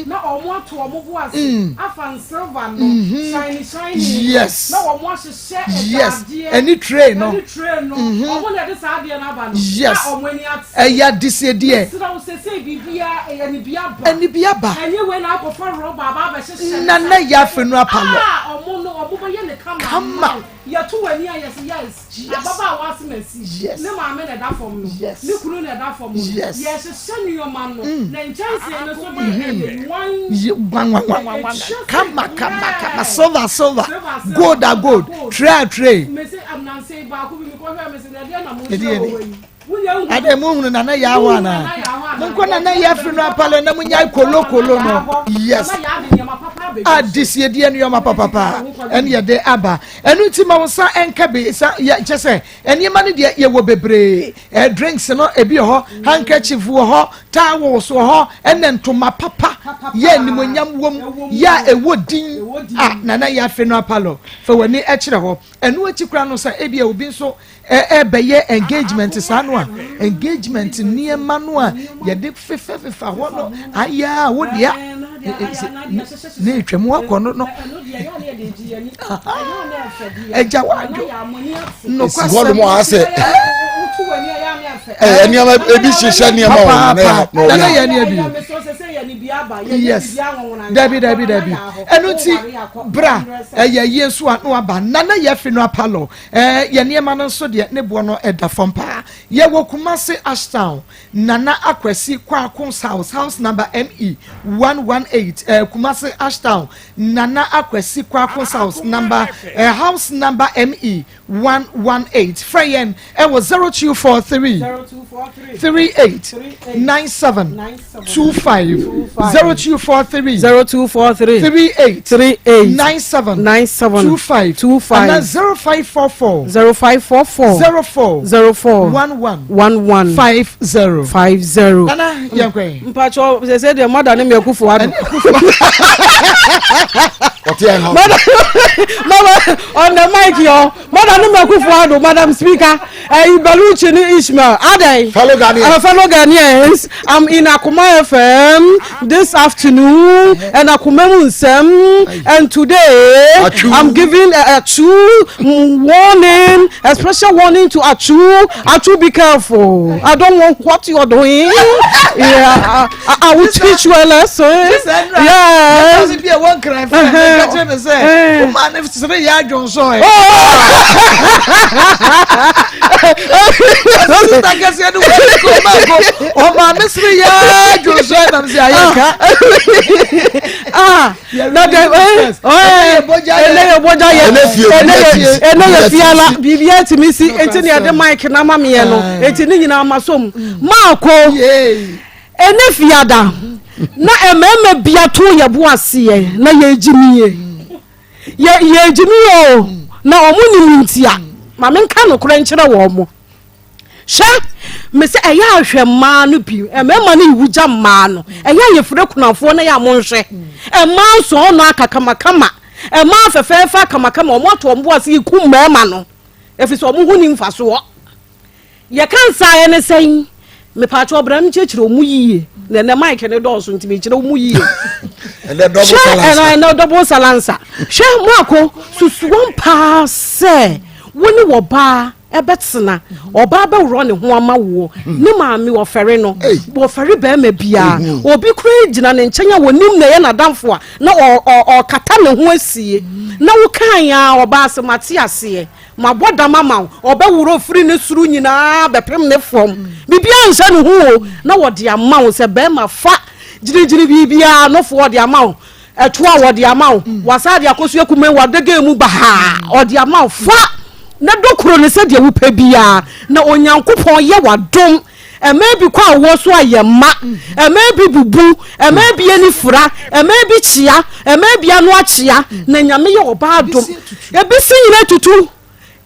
Na wɔn ato wɔn bo ase afa silver no shiny shiny Yes. na wɔn ahyehyɛ Yes. ɛdadeɛ Ɛne tray no. Ɛne tray no, wɔn na ɛde saa adeɛ no aba no Yes. a wɔn ani ate. Ɛyɛ adesiedeɛ. Mesrɛ wo sɛ biribiara ɛyɛ ne bi aba. Ɛne bi aba. Ɛnyɛ wei na akɔfa rɔba aba abɛhyehyɛ ne Nana sa- Yaa Funeral Parlour. A ɔmo no ɔmo bɛyɛ ne kama. Kama. Yɛto w'ani a yɛse yes. Yes. Ababaawa asemasi. Yes. Ne maame na ɛda fam no. Yes. Ne kunu na ɛda fam no. Yes. Yɛhyehyɛ nneɛma no. Na nkyɛnsee no so deɛ ɛyɛ nwan. Ye- Wan wan wan wan wan. Ɛkyɛ sɛ- Kama kama kama. Yes. Silver silver. Silver, silver, Gold a gold. gold. Tray a tray. Mese ananse baako bi mekɔhwɛ mese na ɛdeɛ na mo Ɛdeɛ hyɛ ni. wɔ yi. Woyɛ nhu. Ade mo hunu nana yɛ awɔ ana? Monkɔ nana yɛ afiri no apalɛ na monyae kolo kolo no. Yes. Adesiedeɛ nneɛma papapa ɛne yɛde aba. Ɛno nti ma wo nsa ɛnka bi sa yɛ kyɛ sɛ nneɛma no deɛ yɛwɔ bebree. Ɛ drinks no ebi wɔ hɔ, handkerchief wɔ hɔ, towels wɔ hɔ, ɛna ntoma papa yɛ animonyam wom yɛ a ɛwɔ din a nana yɛ afiri no apalɔ. Fa w'ani ɛkyerɛ hɔ. Ɛno akyi koraa no sɛ ebia obi nso ɛbɛyɛ engagement saa no a engagement nneɛma no a yɛde fefɛfefa hɔ no ayɛ a wo dea na atwam wakɔ no no agya wadwo esi hɔ nom a sɛ ɛɛ nneɛma ebi hyehyɛ nneɛma wɔ papaapa na nana ɔyɛ yɛ nneɛma bi yes dabi dabi dabi ɛno nti bra ɛyɛ yie nso a na waba nana yɛ fi no apalɔ. Ɛɛ yɛn nneɛma no nso deɛ ne boɔ no da fam paa. Yɛwɔ Kumasi Ashtown, Nana Akwasi Kwako's house, house number ME 118, ɛɛ Kumasi Ashtown, Nana Akwasi Kwako's house, number ɛɛ house number ME 118. Frɛ yɛn ɛwɔ 0243 38 97 25 0243 0243 38 38 97 97 25 25 ana 0544 0544 04 04 11 11 50. 50. Nana yɛn kɔ yi. Mpatsɔ sɛ deɛ mɔda ne mɛkufo ado. ɔte yɛn ha Mother, mother, on the mic, yo. Mother, no Akufo Addo, Madam Speaker, Baluchi ni Ishmael, Adai. Fellow Ghanaians. Fellow Ghanaians, I'm in Akuma FM this afternoon, and Akuma Munsem, and today Achu. I'm giving a Achu warning, a special warning to Achu. Achu, be careful. I don't want what you are doing. Yeah, I will teach you a lesson. Yes. Bi a wɔn kran fɛn mi ka kyerɛ mi sɛ o maa ne sere yɛ adwonsɔn yɛ. Sista kɛseɛ no wɔ ne ko ɔmaa ko ɔmaa mi sere yɛ adwonsɔn yɛ nam sɛ ayɛ ka. Ah, na de Ɛnɛ yɛ bɔgya yɛ. ɛnɛ yɛ bɔgya yɛ Ɛnɛ fie, ɛnɛ yɛ biribiara ɛnɛ yɛ tumi si. fiala biribiara tumi si eti ne yɛde mic na ama miɛ no eti ne nyinaa ma so mu maako Yee. ɛnɛ fiada na mmarima bia to yɛ bo aseɛ na yɛgyi mie yɛ yɛgyi mie o na ɔmo nim ntia maame nka nokorɛ nkyerɛ wɔn mo hwɛ mesɛ ɛyɛ ahwɛ mmaa no bi mmarima no yiwu gya mmaa no ɛyɛ a yɛfrɛ kunafoɔ no yɛ a monhwɛ mmaa nsɔn no aka kamakama mmaa fɛfɛɛfɛ akamakama ɔmo ato ɔmo bo ase yi ku mmarima no ɛfiri sɛ ɔmo ho ni mfasoɔ yɛka nsaeɛ ne sɛn mepaakyɛ ɔbra no kyerɛkyerɛ ɔmu yie na ɛnɛ mic ne dɔɔso nti mekyerɛ ɔmu yie. Ɛnɛ double Hwɛ salance. ɛnɛ ɛnɛ double salansa. Hwɛ Marco susuwɔn paa sɛ wo ne wɔbaa ɛbɛtena ɔbaa bɛworɔ ne ho ama woɔ ne maame wɔfɛre no Ei. wɔfɛre bɛrima biara obi kura gyina ne nkyɛn a wɔnim na ɛyɛ n'adamfo a na ɔkata ne ho asie na wokan a ɔbaa sɛ mate aseɛ mabɔ dam ama wo ɔbɛworɔ firi ne soro nyinaa bɛpem ne fam biribiara nhyɛ ne ho o na wɔde ama wo sɛ bɛrima fa gyinagyina biribiara nofoɔ ɔde ama wo ɛto a wɔde ama wo wasa de akɔso akume wadege mu bahaa ɔde ama wo fa na dɔkoro ne sɛdeɛ wopɛ biara na Onyankopɔn yɛ wadom ɛmɛ bi kɔ awɔ so ayɛ mma ɛmɛ bi bubu ɛmɛ bi ani fura ɛmɛ bi kyia ɛmɛ bi ano akyia na Nyame yɛ ɔbaa dom ebi si nyina tutu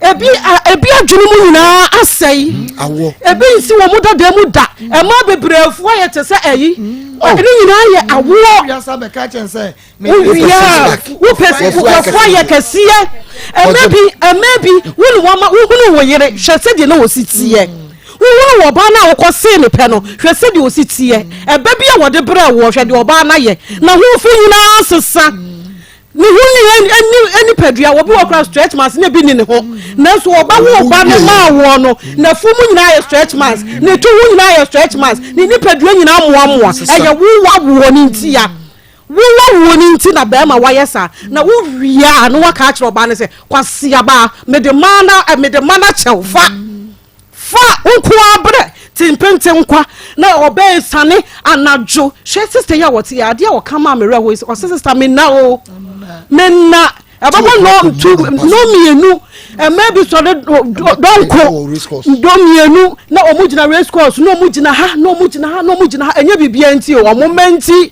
ebi ebi adwene mu nyinaa asɛe Awɔ. Ebi nsi wɔn mu dada mu da ɛma bebree afuo ayɛ te sɛ ɛyi ɛne nyinaa yɛ awoɔ. Wiase abɛka kyɛn sɛ wowia wopɛ Wɔfu wɔfu ayɛ kɛseɛ ɛmɛ bi ɛmɛ bi wo ne wɔma wohunu wo yere hwɛ sɛdeɛ na wɔsi teɛ wohunu wɔ ɔbaa no a wokɔ see ne pɛ no hwɛ sɛdeɛ ɔsi teɛ ɛbɛ bi a wɔde brɛ woɔ hwɛ deɛ ɔbaa no ayɛ na ho fi nyinaa sesa ne ho ni ɛni nipadua wɔbi wɔ kora stretch marks ne bi ni ne ho nanso ɔba wo ɔba no maa woɔ no n'afu mu nyinaa yɛ stretch marks ne to ho nyinaa yɛ stretch marks ne nipadua nyinaa mmoamoa ɛyɛ wo wa woɔ ne ntia. Wo wawuo no nti na bɛrima wayɛ saa. Na wo wie a na waka akyerɛ ɔbaa no sɛ, Kwasiabaa, mede maa no, eh, mede ma no akyɛ wo, fa. Fa wo nko ara brɛ te mpente nkwa. Na ɔbaa esiane anadwo. Hwɛ sister yi a wɔte yi, adeɛ a ɔka maa me werɛ hoe sɛ, ɔse sister menna o, menna. Ɛbɛbɔ nnɔ tu nnɔ mmienu mmaa bi sɔre dɔnko dɔ mmienu na wɔn gyina race course na wɔn gyina ha na wɔn gyina ha na wɔn gyina ha ɛnyɛ biribiara nti o wɔn mma nti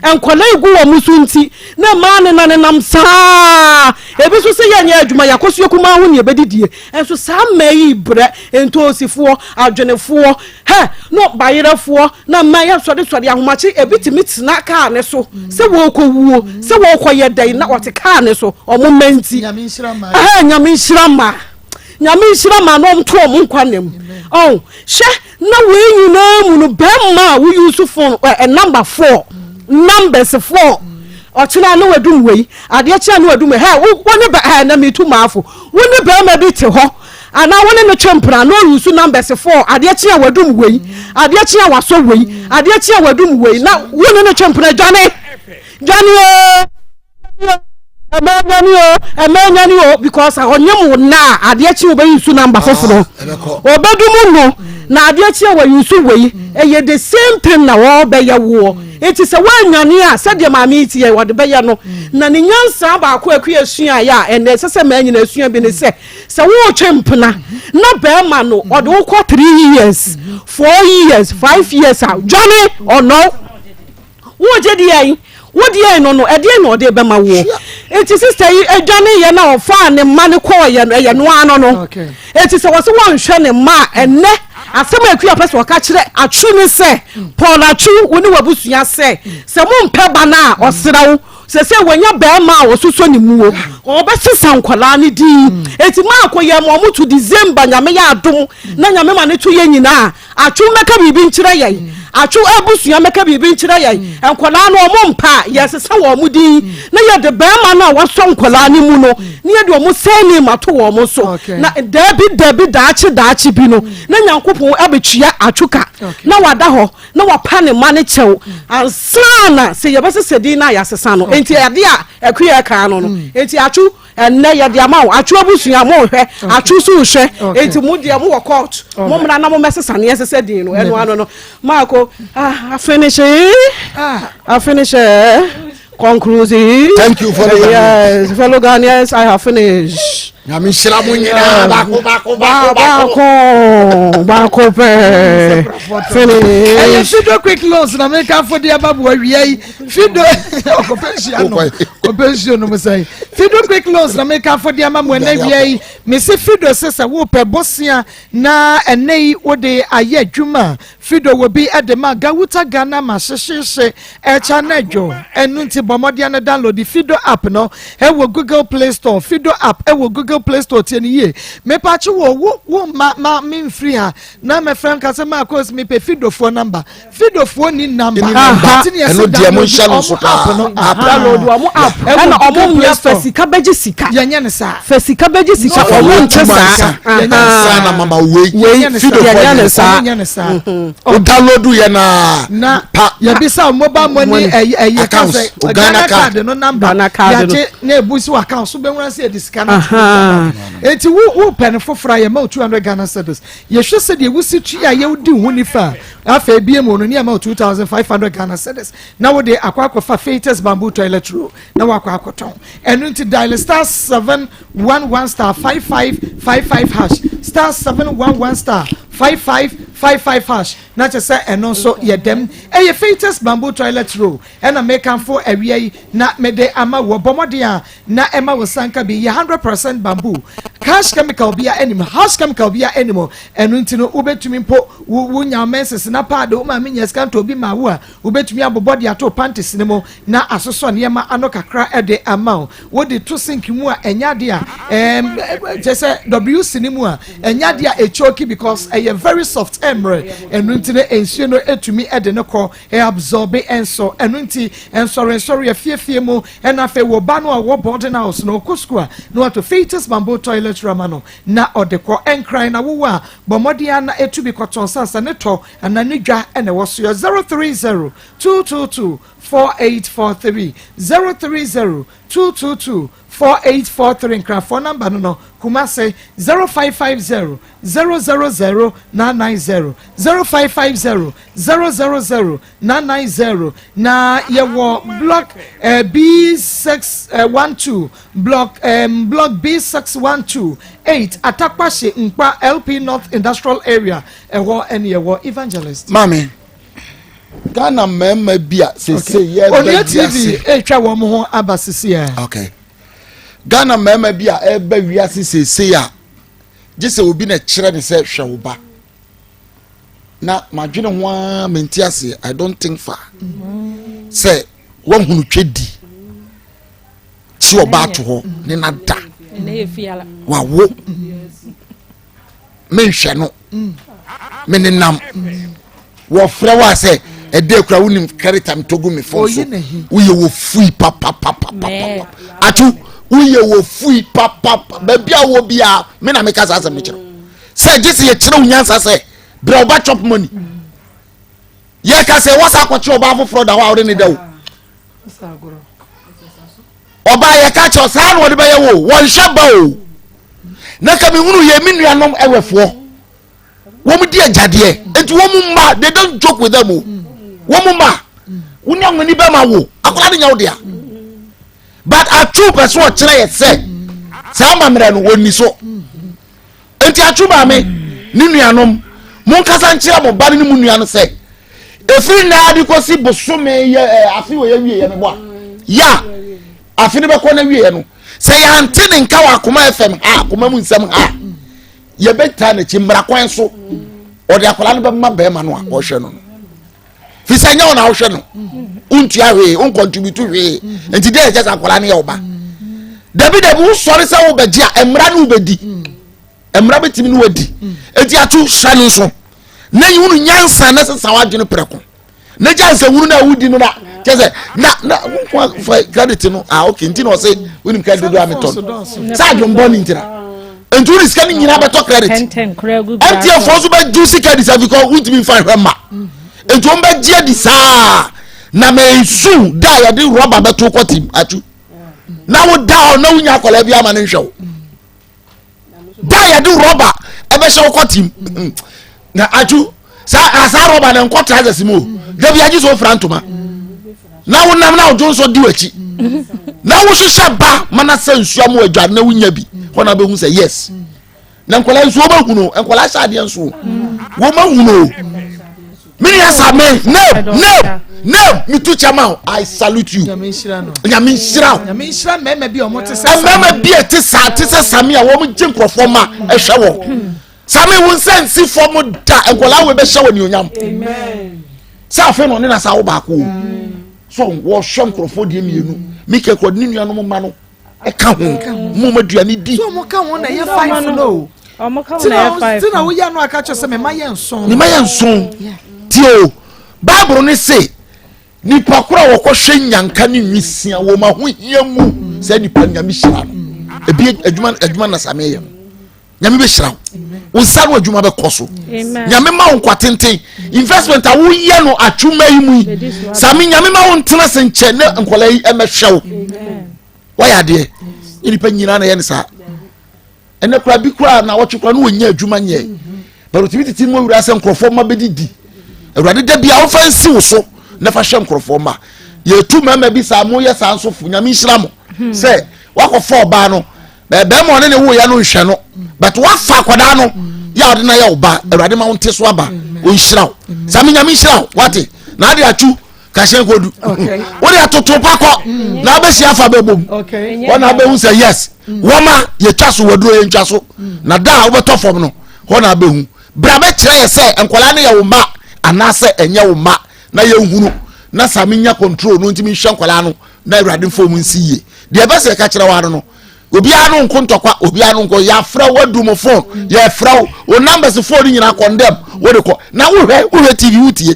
nkwadaa egu wɔn so nti na mmaa nena nenam saa ebi nso sɛ yɛnyɛ adwuma yɛakɔ so yɛ kumaa ho nea ebɛdidie nso saa mmaa yi brɛ ntoosifoɔ adwenefoɔ. Hɛ! No bayerɛfoɔ na mma yɛ sɔre sɔre ahomakye ebi tumi tena kaa ne so sɛ wɔɔkɔ wuo sɛ wɔɔkɔ yɛ dɛn na ɔte kaa ne so ɔmo mma nti ɛhɛ nyame nhyira mma nyame nhyira mma na ɔmo to ɔmo nkwa nna mu ɔn hwɛ na wei nyinaa mu no bɛrima a wo use phone ɛ number four numbers four ɔkyena ne wadum wei adeɛ kyena ne wadum wei hɛ wo ne bɛ hɛ na metu maafo wo ne bɛrima bi te hɔ Anaa wo ne no twe mpena na ɔuse numbers four, adeɛ kye a wadum wei, adeɛ kye a wasɔ wei, adeɛ kye a wadum wei, na wo ne no twe mpena, dwane, dwane oo, ɛmɛ dwane oo, ɛmɛ dwane oo, because ɔnyem wo nna a, adeɛ kye wobɛuse number foforɔ, ɔbɛdum no, na adeɛ kye a wause wei, ɛyɛ the same thing na ɔbɛyɛ woɔ. Enti sɛ woannwane a, sɛdeɛ maame yi teɛ, wɔde bɛyɛ no. Na ne nyansa baako a Akua suaeɛ a ɛnnɛ ɛsɛ sɛ mmaa nyinaa sua bi ne sɛ, Sɛ woretwe mpena na bɛrima no ɔde wo kɔ 3 years, 4 years, 5 years a, dwane ɔnɔ wo. Wogye deɛn? Wo deɛn no no ɛdeɛn na ɔde bɛma woɔ? Eti sister yi adwane yɛ na ɔfaa ne mma no kɔɔyɛ no, ɛyɛ no ano no. Eti sɛ wɔsɛ wɔnhwɛ ne mma a, ɛnɛ asɛm a Akua pɛ sɛ ɔka kyerɛ Atsu ne sɛ, Paul Atsu, wo ne w'abusua sɛ sɛ mompɛ ba no a, ɔsrɛ wo. Sɛsɛ wanya bɛɛma a ɔsosɔ ne muo, ɔbɛsesa nkwadaa no din. Enti maako yɛ ma ɔmo to December, Nyame yɛ adom na Nyame ma ne to yɛ nyinaa a, Atwo mmɛka biribi nkyerɛ yɛn, Atwo abusua mmɛka biribi nkyerɛ yɛn. Nkwadaa no ɔmo mpɛ a, yɛsesa wɔn din na yɛde bɛɛma no a wasɔ nkwadaa no mu no na yɛde ɔmo surname ato wɔn so. Na daabi daabi daakye daakye bi no na Nyankopɔn abɛtua Atwo ka na wada hɔ. Na wapa ne mma no kyɛw ansa na sɛ yɛbɛsesa din no a yɛasesa no. Enti ade a Akua ɛkaa no no, enti Atwo ɛnnɛ yɛde ama wo. Atwo abusua mohwɛ, Atwo nso rehwɛ. Enti mo deɛ mowɔ court, mommra na mommɛsesa na yɛnsesa din no. Ɛno ano no, Marco, ah, afinish, afinish, conclusive. Thank you, fellow Ghanaians. Yes, fellow Ghanaians, I have finished. Nyame nhyira mo nyinaa baako baako baako baako. Baako baako pɛ. Finish. Ɛyɛ Fido quick loans na meka fo de aba bo awia yi. Fido ɔkɔpɛ nhyia no. Kɔpɛ nsuo no mu sɛn. Fido quick loans na meka fo de ama mo ɛnɛ awia yi. Mese Fido sɛ sɛ wopɛ bosea na ɛnɛ yi wode ayɛ adwuma. Fido wɔ bi de ma Gawuta Ghana ma hyehyeehye ɛkya na dwo. Ɛno nti bɔ mmɔden na download Fido app no ɛwɔ Google Play Store. Fido app ɛwɔ Google Play Store, tie no yie. Mepakye wɔ wo wo ma ma me mfiri ha na mɛfrɛ nka sɛ Marcos, mepɛ Fidofoɔ number. Fidofoɔ ni number. Nti ne yɛsɛ download ɔmo app no. Download ɔmo app ɛna ɔmo nyɛ fɛ sika bɛgye sika. Yɛnyɛ ne saa. Fɛ sika bɛgye sika, ɔmo nkyɛ saa. Yɛnyɛ ne saa na mama wei. Wei yɛnyɛ ne saa. Yɛnyɛ ne saa. O download yɛ na. Na pa yɛbisa mobile money ɛyɛ ɛyɛ accounts kasɛ Ghana card no number. Ghana card no. Yɛagye na ebu si wɔ account so bɛnwura sɛ yɛde sika no ato. Eti wo wo pɛ no foforɔ a, yɛma wo 200 Ghana cedis. Yɛhwɛ sɛ deɛ wosi twi a yɛdi ho nifa a, afei ebie mu no ne yɛma wo 2500 Ghana cedis na wode akɔ akɔfa Fatus bamboo toilet roll na wakɔ akɔtɔn. Ɛno nti dial *711*5555#, *711*5555# na kyerɛ sɛ ɛno nso yɛ dɛm. Ɛyɛ Fatus bamboo toilet roll ɛna mekanfo awia yi na mede ama wɔ. Bɔ mmɔden a na ɛma wo sanka bi yɛ 100% bamboo, cash chemical bia anim, house chemical bia anim. Ɛno nti no wobɛtumi mpo wo wonya menses na paade wo maame nya sika ntɔ obi ma wo a, wobɛtumi abobɔ de ato panties ne mu na asosɔ nneɛma ano kakra de ama wo. Wode to sink mu a, ɛnyɛ ade a kyɛ sɛ WC ne mu a, ɛnyɛ ade a ɛchoke because ɛyɛ very soft, ɛmmerɛ. Ɛno nti no nsuo no ɛtumi de no kɔ, ɛabsorb nso. Ɛno nti nsɔrensɔre afiefie mu ɛna afei wɔ ba no a wɔ boarding house no ɔkɔ school a na wato Fatus bamboo toilet. turo ama no na ɔde kɔ. Nkran na wowɔ a, bɔ mmɔden ara na etu bi kɔtɔn sane sɛ ne tɔ anaa ne dwa na ɛwɔ so yɛ 030 222 4843 030 222 4843 Nkrafoɔ number no no Kumase 0550 000 990 0550 000 990 Na yɛwɔ block eh, B612 block um, block B612 8 Atakpashe Nkpa LP North Industrial Area ɛhɔ ɛne yɛwɔ Evangelist. Maame, Ghana mmarima bi a sese yɛ bɛ Onua TV etwa wɔn ho aba sisi a. Okay. Ghana mmarima bi a ɛbɛ wiase sese a gye sɛ obi na kyerɛ ne sɛ hwɛ wo ba. Na madwene ho ara mente aseɛ I don't think far. Mm. Sɛ wahunu twɛ di kyi ɔbaa to hɔ ne na da wawo. Menhwɛ no me nenam wɔfrɛ wo a sɛ ɛdɛ kura wonim credit am togu me phone so woyɛ wɔ fui papapapapa ato woyɛ wɔ fui papapa baabi a wɔ biara me na meka saa asɛm no kyerɛ sɛ gye sɛ yɛkyerɛ wo nyansa sɛ brɛ wo ba chop money yɛka sɛ wɔsa akɔkye ɔbaa foforɔ da hɔ a wode ne da o Ɔbaa yɛka kyerɛ saa na wɔde bɛyɛ wo wɔnhyɛ ba o na ka mehunu yɛ me nuanom ɛwɛfoɔ wɔn di agyadeɛ nti wɔn mma they don't joke with them o wɔn mma wɔn ni ahoni bɛma wo akwadaa de nya wo dea but atwo pɛ so ɔkyerɛ yɛ sɛ saa amammerɛ no wɔn ni so. Enti atwo maame ne nuanom, monkasa nkyerɛ mo ba no ne mo nua no sɛ, ɛfiri nnɛ ara de kɔsi bosome yɛ ɛɛ afe wɔ yɛawieɛ no bɔ a, yɛ a afe no bɛkɔ no awieɛ no, sɛ yɛante ne nka wɔ Akoma FM ha, Akoma mu nsɛm ha a, yɛbɛtaa n'akyi mmara kwan so. Ɔde akwadaa no bɛma bɛrima no a ɔhwɛ no no. Fi sɛ nyɛ wo na wohwɛ no, wontua hwee, wonkɔntributu hwee, nti deɛ ɛkyɛ sɛ akwadaa no yɛ wo ba. Dabi dabi, wosɔre sɛ wobɛgye a, mmara ne wobɛdi. Mmara bɛtumi ne wadi. Enti ato hyɛ no nso, na yi wunu nyansa na sesa w'adwene prɛko. Na gya nsɛnhunu no a wodi no na kyɛ sɛ na na nko fa credit no ah okay nti na ɔse wonim credit dodoɔ a metɔ no sɛ adwembɔ ne ntira nti wode sika no nyinaa bɛtɔ credit mtn foɔ nso bɛgye sika di saa because wontumi mfa nhwɛ mma nti wɔn bɛgye adi saa na mɛnsu da a yɛde rɔba bɛto kɔ tim atu na woda hɔ na wonya akwadaa bi ama no nhwɛ wo da a yɛde rɔba ɛbɛhyɛ wo kɔ tim na atu saa saa rɔba na nkɔ trousers mu o dabi agye sɛ ofura ntoma na wonam na wodwo nso di w'akyi na wohyehyɛ ba ma na sɛ nsuo mu adwa na wonya bi hɔ na bɛhu sɛ yes na nkwadaa nso wɔbɛhunu nkwadaa hyɛ adeɛ nso wɔbɛhunu me nua sa me name name name me tu kyɛ ma o i salute you nyame nhyira o nyame nhyira mmarima bi a wɔn te sɛ mmarima bi a te saa te sɛ sami a wɔn gye nkurɔfoɔ ma ɛhwɛ wɔn sami wo nsa nsi fam da nkwadaa wo bɛhyɛ wɔ nìonyam sɛ afei na ɔne na sa awo baako o so wɔhwɛ nkurɔfoɔ deɛ mmienu mi kɛkɛ ɔde ne nuanom ma no. ɛka ho mo ma aduane di. tí wɔn ka ho na ɛyɛ five no o tí na woyɛ no aka kyerɛ sɛ mema yɛ nson. mema yɛ nson tie o baabolo ne se nipa koro a wɔkɔhwɛ nyanka ne nwisia wɔ ma ho hia mu sɛ nipa nyame hyira no ebi adwuma adwuma na same yɛ no. Nyame bɛhyira wo wo nsa no adwuma bɛkɔ so nyame ma wo nkwa tenten investment a woyɛ no atwuma yi mu yi same nyame ma wo ntena se nkyɛ ne nkɔla yi ɛmɛhwɛ wo wɔyɛ adeɛ ne nipa nyinaa na yɛ ne saa ɛnɛ kora bi kora na wɔtwe kora ne wɔnya adwuma nyɛ but otumi tete mu awura sɛ nkurɔfoɔ mma bɛdidi awurade da bi a wofa nsi wo so na fa hwɛ nkurɔfoɔ mma yɛtu mmarima bi saa moyɛ saa nso fo nyame nhyira mo sɛ wakɔfa ɔbaa no bɛrima ɔne ne woyɛ no nhwɛ no but wafa akwadaa no yɛ a ɔde no ayɛ wo ba awurade ma wo nte so aba ɔnhyira wo same nyame nhyira wo wate na ade atwu kahyɛn kɔdu wode atoto pa kɔ mm. na wobɛsi afa bɛbom hɔ na wobɛhu sɛ yes mm. wɔma yɛtwa so waduro yɛntwa so mm. na da a wobɛtɔ fam no hɔ na wobɛhu bra bɛkyerɛ yɛ sɛ nkwadaa no yɛ wo mma anaasɛ ɛnyɛ wo mma na yɛnhunu na same nya control no ntumi nhwɛ nkwadaa no na awurade mfa wɔn nsi yie deɛ ɛbɛ sɛ ɛka kyerɛ wa no no obiara no nko ntɔkwa obiara no nko yɛafrɛ wo adu mo phone yɛfrɛ wo wo numbers phone nyinaa condemn wode kɔ na wohwɛ wohwɛ tv wotie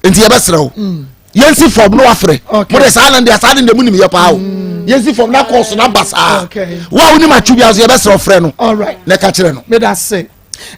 nti yɛbɛsrɛ wo mm. Yɛnsi fam na wafrɛ. Mo de saa na deɛ saa de deɛ mo nim yɛ paa o. Yɛnsi fam na kɔɔso na ba saa. Wo a wonim atwi bi aso yɛbɛsrɛ ɔfrɛ no. Na ɛka kyerɛ no. Meda se.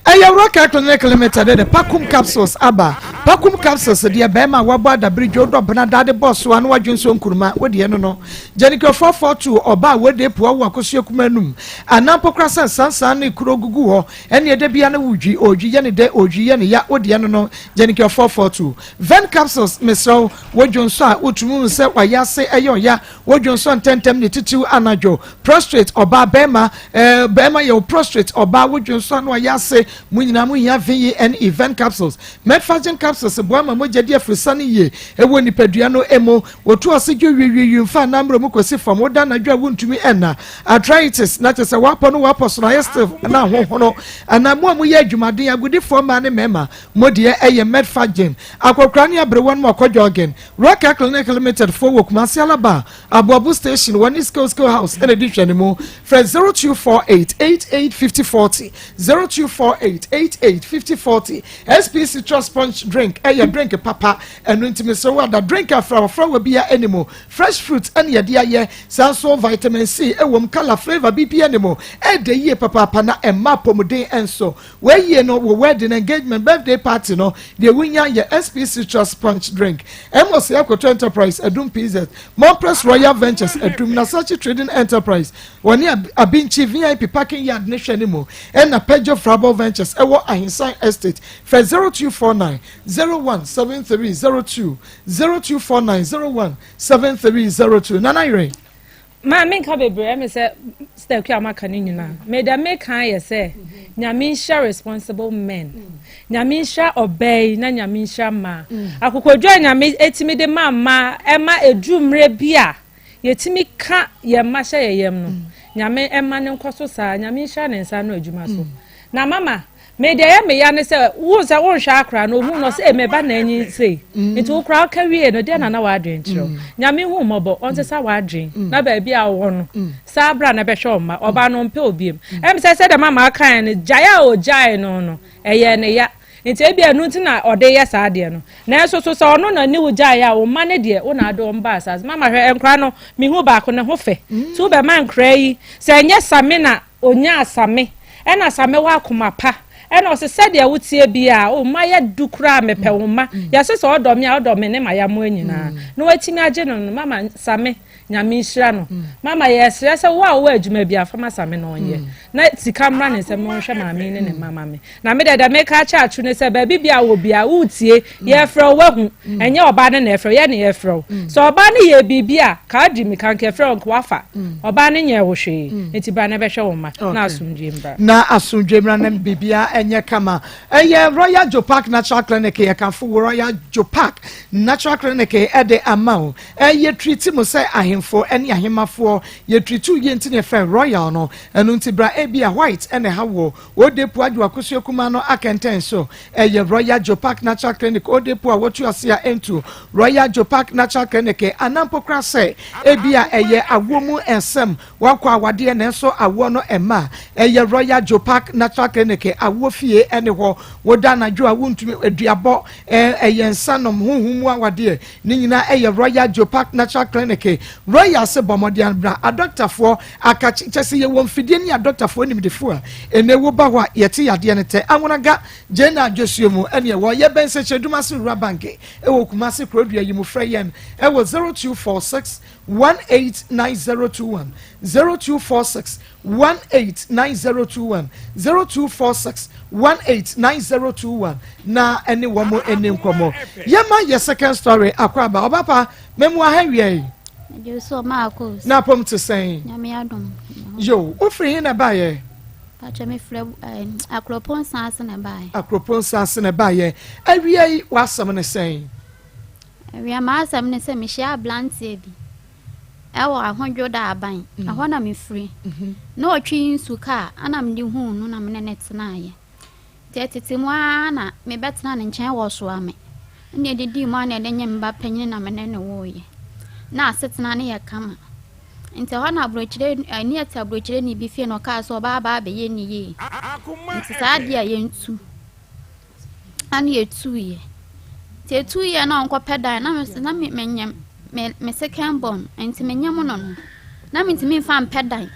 Ɛyɛ Rocket Clinic Limited de Pakum Capsules aba. Pakum Capsules deɛ bɛrima a wabɔ adabere dwo dɔ bena dade bɔ so ano wadwe nsuo nkuruma wo deɛ no no. Gyanikio 442 ɔbaa a wode pua wo akosua kuma anum anaa mpo kora sɛ nsansan ne kuro gugu hɔ ɛneɛ da bia ne wo dwi ɔdwi yɛ ne dɛ ɔdwi yɛ ne ya wo deɛ no no. Gyanikio 442 Ven Capsules mesrɛ wo wo dwonsɔ a wotumi hu sɛ wayɛ ase ɛyɛ ɔya wo dwonsɔ ntɛntɛm ne titiriw anadwo prostrate ɔbaa bɛrima eh, bɛrima yɛ wo prostrate ɔbaa wo dwonsɔ ano ɔyɛ ase mo nyinaa mo hia VENE Ven Capsules Metfagin Capsules boa ma mogya di afurusane yie ɛwɔ nipadua no mu Wotu ase dwo wiwiwi mfa nna mmerɛ mu kɔsi fam, woda anadwo a wontumi nna. Arthritis, na kyerɛ sɛ w'apɔ no w'apɔ so no ayɛ stiff na ahohono. Anaa mo a moyɛ adwumaden, agodifoɔ mmaa ne mmarima, mo deɛ ɛyɛ Medfagin. Akɔkoraa ne aberewa no mo akɔ jogging. Rocker Clinic Limited foɔ wɔ Kumasi Alaba, Aboabo Station, wɔne Skill Skill House na ɛdi nhwɛanimu. Frɛ 0248 88 50 40, 0248 88 50 40. SP Citrus Punch Drink ɛyɛ drink papa. Ɛno nti mesrɛ wo ada drink a frawafrawa biara nni mu, fresh fruit na yɛde ayɛ, saa nso vitamin C wɔ mu, colour, flavour biribiara nni mu, ɛɛdɛ yie papaapa na ɛma apɔmuden nso. W'ayie no, wo wedding, engagement, birthday party no, deɛ wonya yɛ SP Citrus Punch drink. Amos Akoto Enterprise, Adum PZ, Mompress Royal Ventures, Adum, Nasachi Trading Enterprise, wɔne Abinkyi VIP Parking Yard ne hwɛ ne mu, ɛna Pedjo Frabol Ventures ɛwɔ Ahinsan Estate. Frɛ 0249 017302 0249 017302 Nana Yere. Maa menka bebree ɛmi sɛ sɛ akua maka ne nyinaa me deɛ meka yɛ sɛ nyame nhyira responsible men nyame nhyira ɔbaa yi na nyame nhyira mmaa akokodwo a nyame etimi de ma mmaa ɛma eduru mmerɛ bi a yɛtumi ka yɛn mma hyɛ yɛn yam no nyame ɛma ne nkɔ so saa nyame nhyira ne nsa ano adwuma so na mama Me deɛ ɛyɛ me ya ne sɛ wo sɛ wonhwɛ akora no ohun no ɔsɛ eh, me ba na anyi sei mm. nti wo koraa woka wie no deɛ na na w'adwen kyerɛ mm. nyame hu mmɔbɔ ɔnsesa w'adwen mm. na baabi a wɔ no saa bra na bɛhwɛ ɔma ɔba no ɔmpɛ obiem ɛm sɛ sɛ dɛm ama aka no gyae a ɔgyae no no ɛyɛ ne ya nti ebi ɛnu nti na ɔde yɛ saa adeɛ no nanso so sɛ ɔno na ne wo gyae a wo mma ne deɛ wo na ade wɔn ba asase mama hwɛ nkora no mehu baako ne ho fɛ mm. nti wobɛma nkora yi sɛ ɛnyɛ same na Ɔnyaa Same, ɛna Same wɔ akoma pa, ɛna ɔse sɛdeɛ woteɛ biaa wo mma yɛ du koraa mepɛ wo mma, yɛse sɛ ɔdɔ me a ɔdɔ me ne mayamoa nyinaa, na watumi agye no no, mama Same Nyame nhyira no, mama yɛsrɛ sɛ wo a wowɔ adwuma biaa fa ma Same na ɔnyɛ, na sika mmra ne nsam na ɔnhwɛ maame yi ne ne mma ma me. Na me deɛ deɛ meka akyerɛ atwo ne sɛ baabi biaa wɔ biaa woretie, yɛrefrɛ wo wahu, ɛnyɛ ɔbaa no na ɛfrɛ wo, yɛ na yɛfrɛ wo. Sɛ ɔbaa no yɛɛ biribi a, ka adi mmirika nka ɛfrɛ wo nka wafa. Ɔbaa no nyɛɛ wo hwee, nti bra na bɛhwɛ wo mma na asomdwoe mbra. Na asomdwoe mmra na biribiara nyɛ kama. Ɛyɛ Royal Joe Park Natural Clinic, yɛkamfo wo Royal Joe Park Natural Clinic de ama wo. Yɛ treat mo sɛ ahemfo ne ahemmafoɔ, yɛ treat wo yie nti na yɛfrɛ Royal no. Ɛno nti bra ebia white na ɛha woɔ, Odepo Adwoa Akosua Kumaa no akɛntɛn so. Ɛyɛ Royal Joe Park Natural Clinic Odepo a wɔtu ase a ɛntu, Royal Joe Park Natural Clinic, anaa mpo koraa sɛ ebia ɛyɛ awoɔ mu nsɛm, woakɔ awadeɛ nanso awoɔ no mma a, ɛyɛ Royal Joe Park Natural Clinic awoɔ fie ne hɔ. Woda anadwo a wontumi, aduabɔ, ɛyɛ nsanom, honhom mu awadeɛ, Ne nyinaa ɛyɛ Royal Geopark Natural Clinic. Royal se bɔ mmɔden bra. Adɔktafoɔ aka kyɛ sɛ yɛwɔ mfidie ne adɔktafoɔ nimdefoɔ a ɛnɛ woba hɔ a yɛte yadeɛ no tɛ. Anwonaga, Gyena Adwosuo mu ɛne ɛwɔ. Yɛbɛn Sɛkyerɛdumase Rural Bank ɛwɔ Kumase Kurodua yi mu. Frɛ yɛn ɛwɔ 0246 189021, 0246 189021, 0246 189021 na ɛne wɔn ɛni nkɔmɔ. Yɛma yɛ second story akɔ aba ɔbapa mɛmu aha wia yi. Na apɔm te sɛn? Yo, wofiri he na ɛbaeɛ? Pakyɛ mefrɛ eh, Akuropɔn Nsaase na ɛbaeɛ. Akuropɔn Nsaase na ɛbaeɛ. Awia yi w'asɛm ne sɛn? Awia m'asɛm ne sɛ mehyia aberanteɛ bi. Ɛwɔ Ahodwo Daaban, ɛhɔ na mefiri. Na ɔtwe nsu kaa, ɛna mede huu no na me ne no tenaeɛ. Nti ɛtete mu ara na mebɛtena ne nkyɛn wɔ Soame. Ɛna ɛdidii mu ara na ɛde nye me ba panyin na me ne no woeɛ. Na asetena no yɛ kama. Nti ɛhɔ na aburokyire, ne yɛte aburokyireni bi fie na ɔkaa sɛ ɔbaa aba abɛyɛ ne yie. Nti saa adeɛ a yɛntu. Ɛna yɛtuiɛ. Nti ɛtuiɛ na ɔnkɔpɛ dan na me na me menyem me me second born nti menyem no no na mentumi mfa mpɛ dan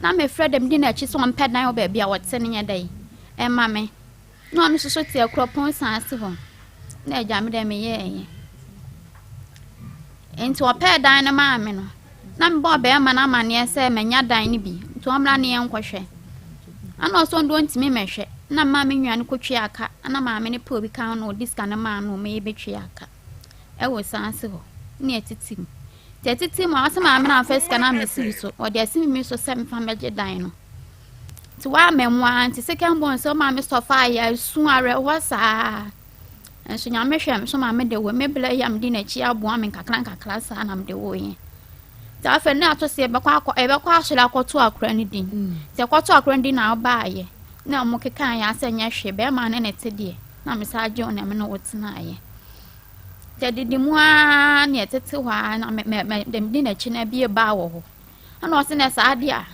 na mefrɛ dɛm di n'akyi sɛ ɔmpɛ dan wɔ baabi a wɔte no nyɛ dɛn ɛma me na ɔno nso so te akuropɔn san ase hɔ na agya me dɛ meyɛɛyɛ nti ɔpɛɛ dan no maa me no Na mebɔɔ barima no amanneɛ sɛ manya dan no bi, nti ɔmmra ne yɛnkɔhwɛ. Ɛna ɔsɛ ɔno deɛ ɔntumi mmɛhwɛ. Ɛna memaa me nua no kɔtuaa ka, ɛna maame no pɛ obi ka ho na ɔde sika no maa no ma yɛbɛtuaa ka ɛwɔ Saase hɔ, ne ɛtete mu. Nti ɛtete mu a, ɔsɛ maame no amfa sika no ammɛsi me so, ɔde asi me so sɛ memfa mmɛgye dan no. Nti wamma mu ara, nti second born sɛ ɔmaa me sɔfa ayɛ asu awerɛhoɔ saa. Nso Nyame hwɛ me so ma mede woe. Me bla yi a medi n'akyi aboa me nkakra nkakra saa na mede woeɛ. Nti afei ne ato sɛ yɛbɛkɔ akɔ yɛbɛkɔ asɔre akɔto akora no din. Mm. Nti ɛkɔto akora no din na ɔbaayɛ. Na ɔmo keka yɛ asɛ nyɛ hwee bɛrima ne ne te deɛ. Na me saa gye wo na me ne wo tenaeɛ. Nti adidi mu ara ne ɛtete hɔ ara na me me me de medi n'akyi na abie baa wɔ hɔ. Ɛna ɔse na saa deɛ a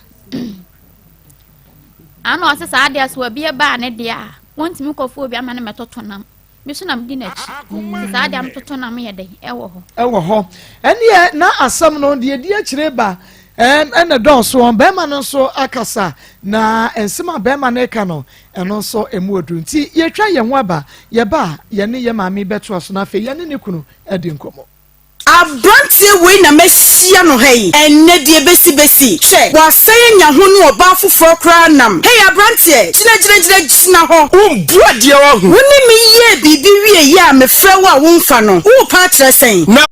Ana ɔse saa deɛ so abie baa ne deɛ a wɔntumi nkɔfo obi ama no mɛtoto nam me so na medi n'akyi nti saa deɛ metoto nam yɛ dɛn ɛwɔ hɔ. Ɛwɔ hɔ ɛneɛ na asɛm no deɛ ɛdi akyire ba ɛna dɔɔso wɔn bɛrima no nso akasa na nsɛm a bɛrima no reka no ɛno nso ɛmu oduru nti yɛtwa yɛn ho aba yɛba a yɛne yɛ maame bɛtoa so na afei yɛne ne kunu adi nkɔmmɔ. Abranteɛ wei na mahyia no ha yi ɛnnɛ deɛ bɛsi bɛsi hwɛ wasan anya ho ne ɔbaa foforɔ koraa nam hey abranteɛ gyina gyina gyina gyina hɔ. Wo mbu adeɛ wahu. Wo ne me yɛɛ biribi wieɛ a mefrɛ wo a womfa no worepa akyerɛ sɛn? Na.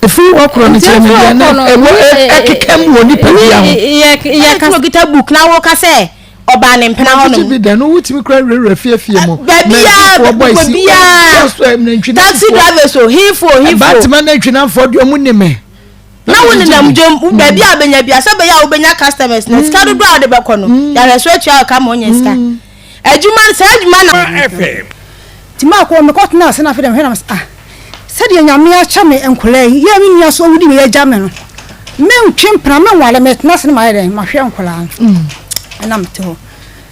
Ɛfiri hɔ korɔ no kyerɛ me deɛ na ɛwɔ ɛkeka mu wɔ nipa bia ho. Yɛ ka okita book na woka sɛ ɔbaa ne mpena hɔ nom. Bi da no wotumi kura wurawura fiefie mu. Baabiara baabiara taxi drivers o hinfo hinfo. Batman nantwinamfoɔ deɛ ɔmo nim me. Na wo nenam dwom baabi a wobɛnya bi asɛ bɛyɛ a wobɛnya customers na sika dodoɔ a wode bɛkɔ no yɛahwɛ so atua wo ka ma wonya sika. Adwuma no saa adwuma na. Nti maakɔ mekɔtena ase na afei deɛ mehwɛ na mesɛ ah Sɛdeɛ Nyame akyɛ me nkwadaa yi, yɛ a me nua so ɔwudi wei agya me no, mentwe mpena, menwale, metena ase na mayɛ dɛn, mahwɛ nkwadaa no. Ɛna mete hɔ.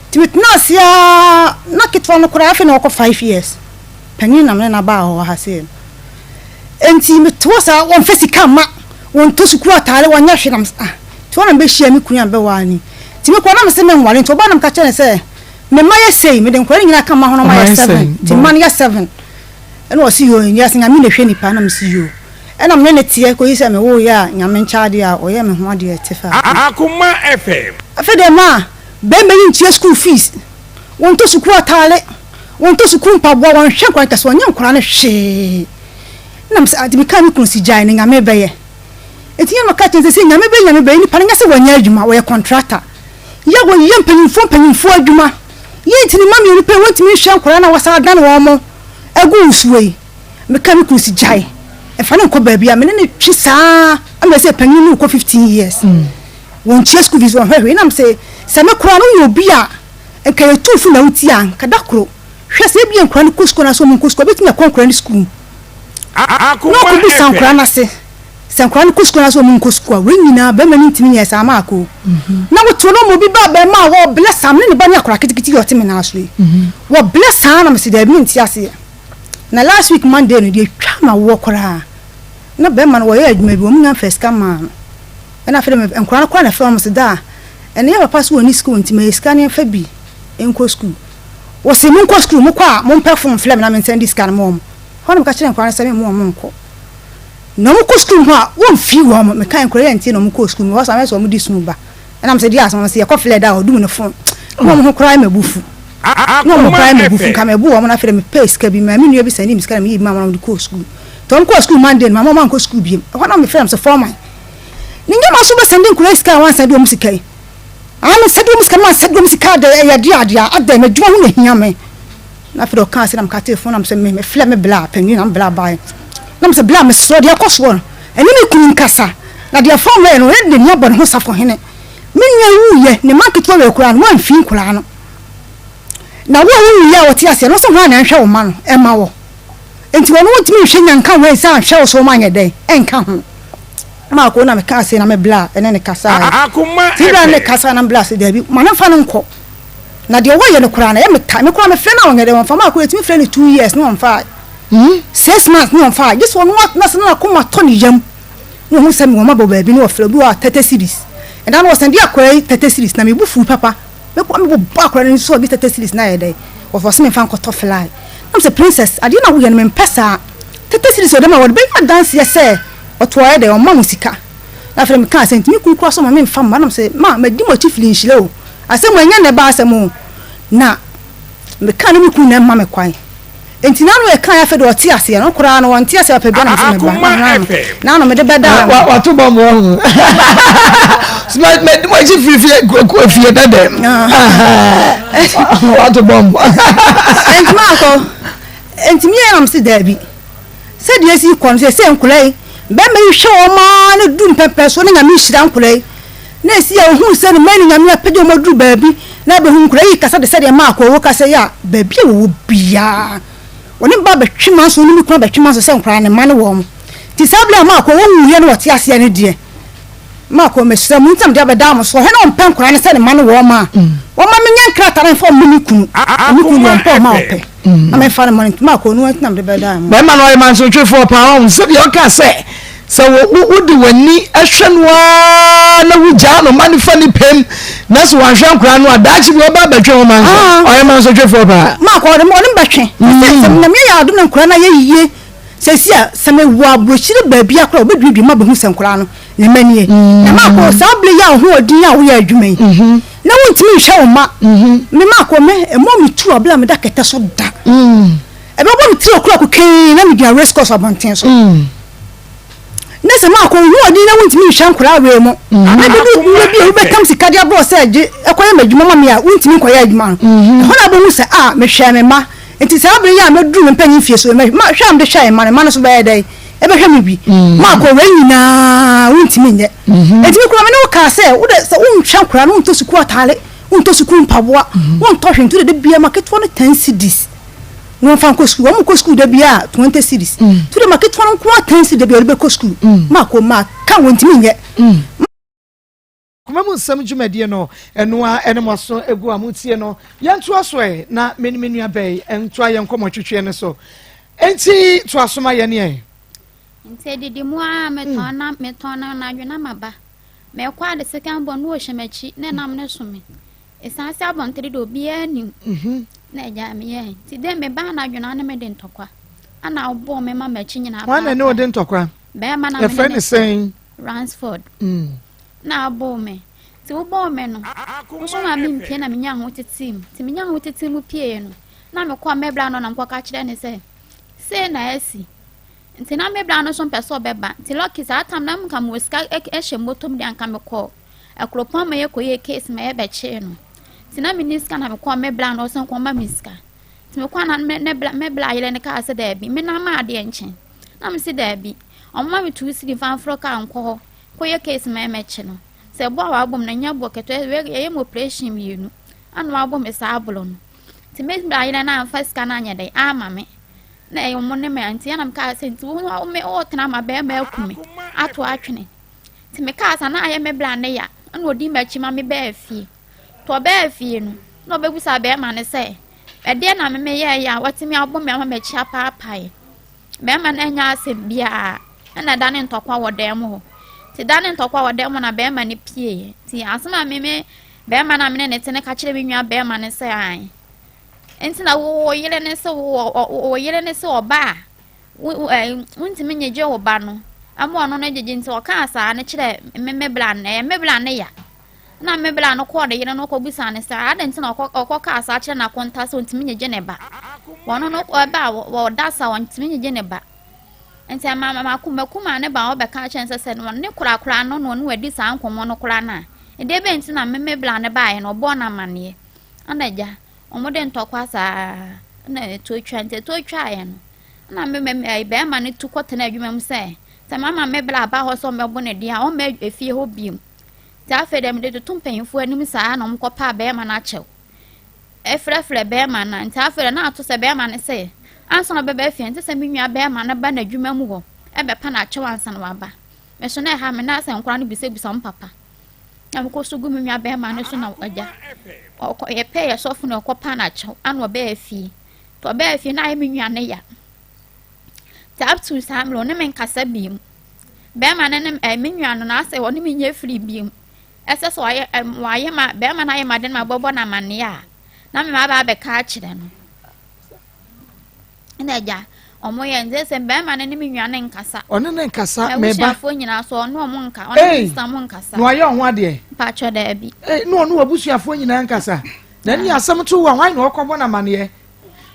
Nti metena ase ara, na ketewa no koraa afei na ɔkɔ five years. Panin na me ne no abaa hɔ ha sei no. Nti mete hɔ saa, wɔmfa sika mma, wɔntɔ sukuu ataare, wɔnyɛ hwee na me ah, nti hɔ na mebɛhyia me kunu a mebɛware no yi. Nti mekɔ na mese menware, nti ɔbaa na meka kyerɛ no sɛ, me mma yɛ sei, mede nkwadaa no nyinaa ka mma ho na wɔayɛ seven, nti mma no yɛ seven. Ɛna ɔse yoo nwiase Nyame na ɛhwɛ nipa ɛna mese yoo ɛna mene no teɛ kɔyi sɛ me woo yɛ a Nyame nkyɛ adeɛ a ɔyɛ me ho adeɛ ɛte faa bi. Akoma FM. Afei deɛ maa bɛɛma yi ntua school fees, wɔntɔ sukuu ataare, wɔntɔ sukuu mpaboa, wɔnhwɛ nkwadaa no kɛse, wɔnyɛ nkwadaa no hwee. Ɛna mese ah nti mekaa me kunu se gyae no Nyame bɛyɛ. Nti yɛ na ɔka kyerɛ me sɛ Nyame bɛyɛ Nyame bɛyɛ nipa no nyɛ sɛ wɔnyɛ adwuma, wɔyɛ contractor. Yɛ wɔyɛ mpanyinfoɔ mpanyinfoɔ adwuma. Yɛ nti ne mma mmienu pɛ wɔntumi nhwɛ nkwadaa no a wɔsan adan wɔn agu nsuo yi. Meka me kunu si gyae mfa no nkɔ baabi a me ne no twe saa ama sɛ panyin no rekɔ 15 years. Wɔntua school fees wɔnhwɛ hwee nam sɛ sɛ me koraa no woyɛ obi a nka yɛtu fo na wotie a nka da koro hwɛ sɛ ebia nkwadaa no kɔ sukuu anaasɛ wɔn nkɔ sukuu ebetumi akɔ nkwadaa no sukuu na ɔkɔbisa nkwadaa no ase. Sɛ nkwadaa no kɔ sukuu anaasɛ wɔn nkɔ sukuu a, wei nyinaa bɛrima no ntumi nyɛ saa maako. Mhm. Na wote no ma obi ba bɛrima a wɔbrɛ saa me ne ne ba ne akwadaa ketekete yi ɔte me nan so yi. Mhm. Wɔbrɛ saa na mese daabi mente aseɛ. Na last week Monday no deɛ twa ma woɔ koraa. Na bɛrima no wɔyɛ adwuma bi wɔn nya mfa sika maa no. Ɛna afei de nkwadaa no koraa na ɛfrɛ wɔn sɛ daa ɛnɛ yɛ papa so wɔn ni sukuu nti ma yɛ sika ne mfa bi nkɔ sukuu. Wɔse monkɔ sukuu mokɔ a mompɛ fon mfrɛ me na mensan di sika no ma wɔn. Hɔ na meka kyerɛ nkwadaa no sɛ memma wɔn nkɔ. Na wɔn kɔ sukuu mu hɔ a, wɔn fi wɔn. Me kan nkwadaa yi antie na wɔn kɔɔ sukuu mu. Hɔ saa mɛ sɛ wɔn di sukuu ba. Ɛna mo sɛ di asɛm wɔn sɛ yɛkɔ filɛ da a ɔdum ne fon. Na wɔn ho koraa mɛ bu fu. Na wɔn koraa mɛ bu fu. Nka mɛ bu wɔn na afei me pɛ sika bi. Mɛ me nua bi sɛ ne mi sika na me yi bi ma wɔn de kɔɔ sukuu. Tɔ wɔn kɔɔ sukuu Monday no ma wɔn ankɔ sukuu biem. Ɛhɔ na me frɛ mo sɛ fɔman. Ne nyɛ ma so bɛ sɛnde nkwadaa sika a wɔn ansɛnde wɔn sika yi. Ah me sɛde wɔn sika ma sɛde wɔn sika adɛ ɛyɛ de adeɛ adɛ mɛ adwuma ho na hia me. Na afei deɛ ɔkaa sɛ na meka tee fon na mesɛ me mefrɛ me bla panin na me bla baeɛ na mesɛ bla mesrɛ deɛ ɛkɔ soɔ no ɛne me kunu nkasa na deɛ fɔm bɛyɛ no ɔyɛ de n'ani abɔ ne ho safohene me nua wuiɛ ne mma nketewa wei koraa no wamfii nkoraa no na wo a wowuiɛ a wɔte aseɛ no sɛ hwan na ɛnhwɛ wo ma no ɛma wɔ nti wɔn wɔntumi nhwɛ nya nka ho ɛnsa anhwɛ wo so wɔn anyɛ dɛn ɛnka ho maako na meka ase na me bla ɛne ne kasaeɛ ti bla ne kasa na me bla se daabi ma ne mfa no nkɔ. Na deɛ wɔyɛ no koraa no ɛyɛ me ta. Me koraa mefrɛ no a ɔnyɛ dɛ ɔmfa. Maako yɛtumi frɛ no 2 years na ɔmfa. 6 months na ɔmfa. Gye sɛ ɔno atena ase na n'akoma tɔ ne yam na ɔhu sɛ mewɔ mma bɔ baabi na ɔfrɛ obi wɔ a 30 cedis. Ɛda no ɔsɛnde akwadaa yi 30 cedis na me bo fuu papa. Me koraa me bobɔ akwadaa no ani so ɔgye 30 cedis na ayɛ dɛn? Ɔse memfa nkɔtɔ fly. Na mesɛ princess adeɛ no a woyɛ no mempɛ saa. 30 cedis ɔde ma wɔde bɛyɛ adanseɛ sɛ ɔtoɔ ayɛ dɛn ɔma mo sika. Na afei mekaa sɛ nti me kunu koraa sɛ ɔma memfa mma. Na mesɛ ma madi mo akyi firi nhyira o. Asɛm wei ɛnyɛ nnɛ ba asɛm o. Na mekaa ne me kunu na ɛmma me kwan. Nti n'ano ɛkae afei deɛ ɔte aseɛ no koraa no ɔnte aseɛ papa biara na mesɛ meba na n'ano n'ano mede bɛdaa no. Wato bɔ mu ɔho. Madi mo akyi firi fie kɔ fie dɛdɛ. Wato bɔ mu. Nti maakɔ nti meyɛ na mese daabi sɛdeɛ esi kɔ no sɛ sɛ nkwadaa yi bɛrima yi hwɛ wɔn aa na du mpɛmpɛ so na Nyame nhyira nkwadaa yi na esi a ohun sɛ ne mma yi ne Nyame apagya wɔn aduru baabi na abɛhu nkwadaa yi kasa de sɛdeɛ maakɔ wɔ kasa yi a baabi a wɔwɔ biara wɔne ba bɛtwe manso ne me kunu abɛtwe manso sɛ nkwadaa ne mma ne wɔn nti saa bere a maakɔ wɔn wuiɛ na wɔte aseɛ no deɛ Maakɔ mesrɛ mo nti na mede abɛdaa mo so ɔhwɛ na ɔmpɛ nkwadaa no sɛ ne mma ne wɔn a wɔma menya nkrataa na mfa ɔma me kunu na me kunu deɛ ɔmpɛ ɔma ɔpɛ na memfa no ma no nti maakɔ ɔno nti na mede bɛdaa mo. Bɛrima no ɔyɛ mansotwefoɔ paa ɔhu sɛdeɛ ɔka sɛ sɛ wode w'ani hwɛ no ara na wogyaa no ma no fa ne pɛm na sɛ wanhwɛ nkwadaa no a daakye bi ɔba abɛtwe ho manso ɔyɛ mansotwefoɔ paa. Maakɔ ɔne bɛtwe sɛ sɛ Nyame ayɛ adom na nkwadaa no ayɛ yie Seesei a, sɛ mewɔ aburokyire baabi a koraa a, wɔbɛduadua mu abɛhu sɛ nkwadaa no, ne mma nie. Na maakɔ saa berɛ yi a wo ho ɔden a woyɛ adwuma yi, na wontumi nhwɛ wo mma. Me maakɔ, me, ɛmmɔ me tu a berɛ a meda kɛtɛ so da. Ɛbɛbɔ me tiri okura kokenn na megyina race course abɔnten so. Na sɛ maakɔ wo ho ɔden na wontumi nhwɛ nkwadaa wei mo. Na bɛdu mmerɛ bi a wobɛtam sika de abrɛ wo sɛ gye ɛkɔyɛ m'adwuma ma me a, wontumi nkɔyɛ adwuma no. Ɛhɔ na wobɛhu sɛ, ah, mehwɛɛ me mma. Enti saa bere yi a maduru me mpanyin mfe so yi, hwɛ a mede hwɛɛ mma no, mma no nso bɛyɛ dɛn? Ɛbɛhwɛ me bi. Makɔ wei nyinaa wontumi nyɛ. Enti me koraa me ne wo kaa sɛ, wo de sɛ wonhwɛ nkwadaa no, wontɔ sukuu ataade, wontɔ sukuu mpaboa, wontɔ hwee, nti wode da biara ma ketewa no 10 cedis na wɔmfa nkɔ sukuu. Wɔn kɔ sukuu da biara 20 cedis. Nti wode ma ketewa no nko ara 10 cedis da biara ɔde bɛkɔ sukuu. Makɔ maka wɔntumi nyɛ. Koma mu nsɛm dwumadie no, ɛno ara ne mo aso gu a motie no. Yɛntoa so ɛ, na me ne me nua bɛyi ntoa yɛn nkɔmmɔ twetweɛ no so. Enti toa so ma yɛn ɛ. Nti adidi mu ara metɔn na metɔn na anadwo na maba. Mekɔ a de sekan bɔ no ɔhyɛ m'akyi na ɛnam no so me. Ɛsan sɛ abɔntere de obiara nim na agya meyɛ. Nti dɛ meba anadwo na ne mede ntɔkwa. Ana ɔbɔɔ me ma m'akyi nyinaa. Hwan na ne ɔde ntɔkwa? Bɛrima na me ne ne sɛn? Ransford. Na aboo me. Nti wobɔɔ me no, wo nso maa mempie na menyaa ho tetee mu. Nti menyaa ho tetee mu pieeɛ no, na mekɔɔ me bra no na mekɔka kyerɛ no sɛ, sei na asi. Nti na me bra no nso mpɛ sɛ ɔbɛba. Nti lucky saa tam na nka mewɔ sika hyɛ mmɔtɔ mu deɛ anka mekɔɔ Akuropɔn ma yɛkɔyɛɛ case ma yɛbɛkyee no. Nti na menni sika na mekɔɔ me bra no hɔ sɛ nkɔma me sika. Nti mekɔɔ na me bra yere no kaa sɛ daabi, me na ma adeɛ nkye. Na mese daabi, ɔmma me 2 cedi mfa mforo kaa nkɔ hɔ. Kɔyɛ case ma ɛmɛkye no. Sɛ ɛbɔ a wabɔ me no ɛnyɛ bɔ ketewa wei yɛyɛ me operation mmienu ɛna wabɔ me saa abolo no. Nti me bra yerɛ no amfa sika no anyɛ dɛn ama me na ɛyɛ ɔmo ne me nti ɛna mekaa sɛ nti wo me wotena ma bɛrima aku me ato atwene. Nti mekaa sa na ayɛ me bra ne ya ɛna ɔdi m'akyi ma me baa fie. Nti ɔbaa fie no na ɔbɛbusa bɛrima no sɛ ɛdeɛ na me meyɛɛyɛ a watumi abɔ me ama m'akyi apaapae. Bɛrima no annya asɛm biara, ɛna ɛdane ntɔkwa wɔ dan mu hɔ. Nti dane ntɔkwa wɔ dan mu na bɛrima no pieeɛ. Nti asɛm a me me bɛrima no a me ne ne te no ka kyerɛ me nua bɛrima no sɛ ae. Nti na wo wo yere ne se wo wo yere ne se ɔba a wo wontumi nyegye wo ba no ama ɔno no gyegye nti ɔkaa saa no kyerɛ me me bra no ɛyɛ me bra no ya. Ɛnna me bra no kɔɔ ne yere no kɔbisaa no sɛ, adɛn nti na ɔkɔkaa saa kyerɛ n'akonta sɛ ɔntumi nyegye ne ba? Wɔno no ɛba a wɔda sa ɔntumi nyegye ne ba. Nti ɛma m'akumaa ne ba ɔbɛka kyerɛ no sɛ sɛ ne korakora no na ɔne wadi saa nkɔmmɔ no koraa no a, ɛdeɛ bɛn nti na me me bra no baeɛ no ɔbɔɔ no amanneɛ? Ɛnna agya, wɔde ntɔkwa saa na ɛtuo twa nti ɛtuo twaeɛ no na me me bɛrima no tu kɔtena adwuma mu sɛ sɛ mama me bra aba hɔ sɛ ɔmmɛbo ne deɛ a ɔmma efie hɔ bio. Ntsi afei dɛ medze toto mpanyimfo anim saa na wɔkɔpaa barimba no akyɛw frɛfrɛ barimba no a, ntsi afei dɛ na ato sɛ barimba no sɛ ansa na ɔbɛba fie no, ntsi sɛ me nua barimba no ba n'edwuma mu hɔ bɛpa no akyɛw ansa na ɔaba. Me so na ɛha me na sɛ nkora no bisabisa wɔn papa. Na mekɔ so gu me nua bɛrima no so na agya ɔkɔ yɛpɛ yɛ sɔfo na ɔkɔ pa n'akyɛw ana ɔbɛɛ fie. Nti ɔbɛɛ fie na ayɛ me nua ne ya. Nti up to saa mmerɛ ɔne me nkasa biem. Bɛrima no ne ɛɛ me nua no na asɛ ɔne me nyɛ firi biem. Ɛsɛ sɛ ɔyɛ ɛm wayɛ ma bɛrima no ayɛ ma de no ma bɔbɔ no amaneɛ a na me ma aba abɛka akyerɛ no. Ɛna agya ɔmo yɛ nti sɛ bɛrima no ne me nua no nkasa. Ɔne ne nkasa meba. M'abusuafoɔ nyinaa so ɔne ɔmo nka ɔne me sista mo nkasa. Na wayɛ ɔho adeɛ. Mpatsɔ daabi. Ee na ɔne w'abusuafoɔ nyinaa nkasa. Na ɛne asɛm to wo a hwan na ɔkɔbɔ no amaneɛ?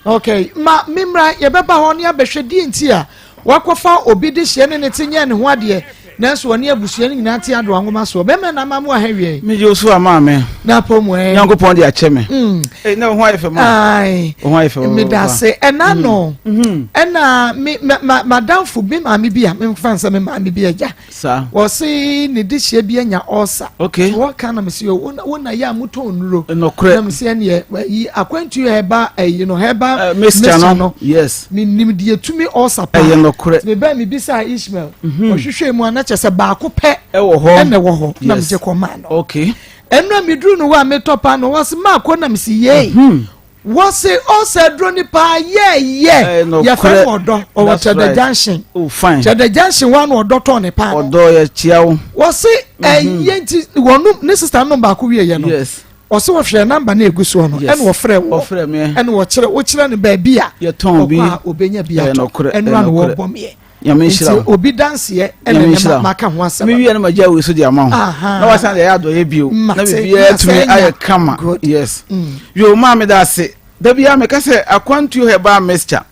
Okay, ma me mmra, yɛbɛba hɔ ne abɛhwɛ deɛ nti a wakɔfa obi de hyeɛ ne ne te nyɛɛ ne ho adeɛ, nanso ɔne abusua no nyinaa te adoa nwoma soɔ. Bɛmɛ na ama mo aha wiɛ. Megye wo so ama me. Na apɔ mu ɛ. Nyankopɔn de akyɛ me. Mm. Eh, na wo ho ayɛ fɛ ma. Ae. Wo ho ayɛ fɛ. Meda ase. Ɛna mm. no. Mm-hmm. Ɛna me ma madamfo bi maame bi a memfa nsɛ me maame bi agya. Saa. Wɔse ne dehyeɛ bi anya ulcer. Okay. So wɔka na mese yo wo na yɛ a motɔn nnuro. Nokorɛ. Na mese ɛneɛ ayi akwantuo herbal ayi no herbal uh, mixture no. no. Yes. Menim deɛ tumi ulcer paa. Ɛyɛ nokorɛ. Me bɛn mebisaa Ishmael. Mhm. Ɔhwehwɛ mu a na kyerɛ sɛ baako pɛ. Ɛwɔ hɔ. Ɛna ɛwɔ hɔ. Na megye kɔ maa no. Okay. Ɛnura meduru no hɔ a metɔ paa no wɔse maakɔ na mese yei. Mm -hmm. Wɔse ɔsɛ aduro ni paa yɛɛyɛ yɛfrɛ no ɔdɔ ɔwɔ kyɛdɛ junction oh, fine kyɛdɛ junction wa na ɔdɔ tɔn ne paa ɔdɔ yɛ kyia wo wɔse mhm. ɛyɛ nti wɔnom ne sista nom baako wie yɛ no yes ɔsɛ wɔhwɛ namba na egu soɔ no ɛna wɔfrɛ wɔ ɛna wɔkyerɛ wokyerɛ no baabi a yɛtɔn bi ɔkɔ a obenya bi atɔ ɛno ano wɔbɔ meɛ Nyame nhyira wo. Nti obi danseɛ ɛna ne ma ka ho asɛm. Me wie no ma gya wei so de ama wo. Na wasan de ayɛ adɔyɛ bio. Na biribiara atumi ayɛ kama. Yes. Mm. Yo maa me da ase. Da biara meka sɛ akwantuo herbal mixture.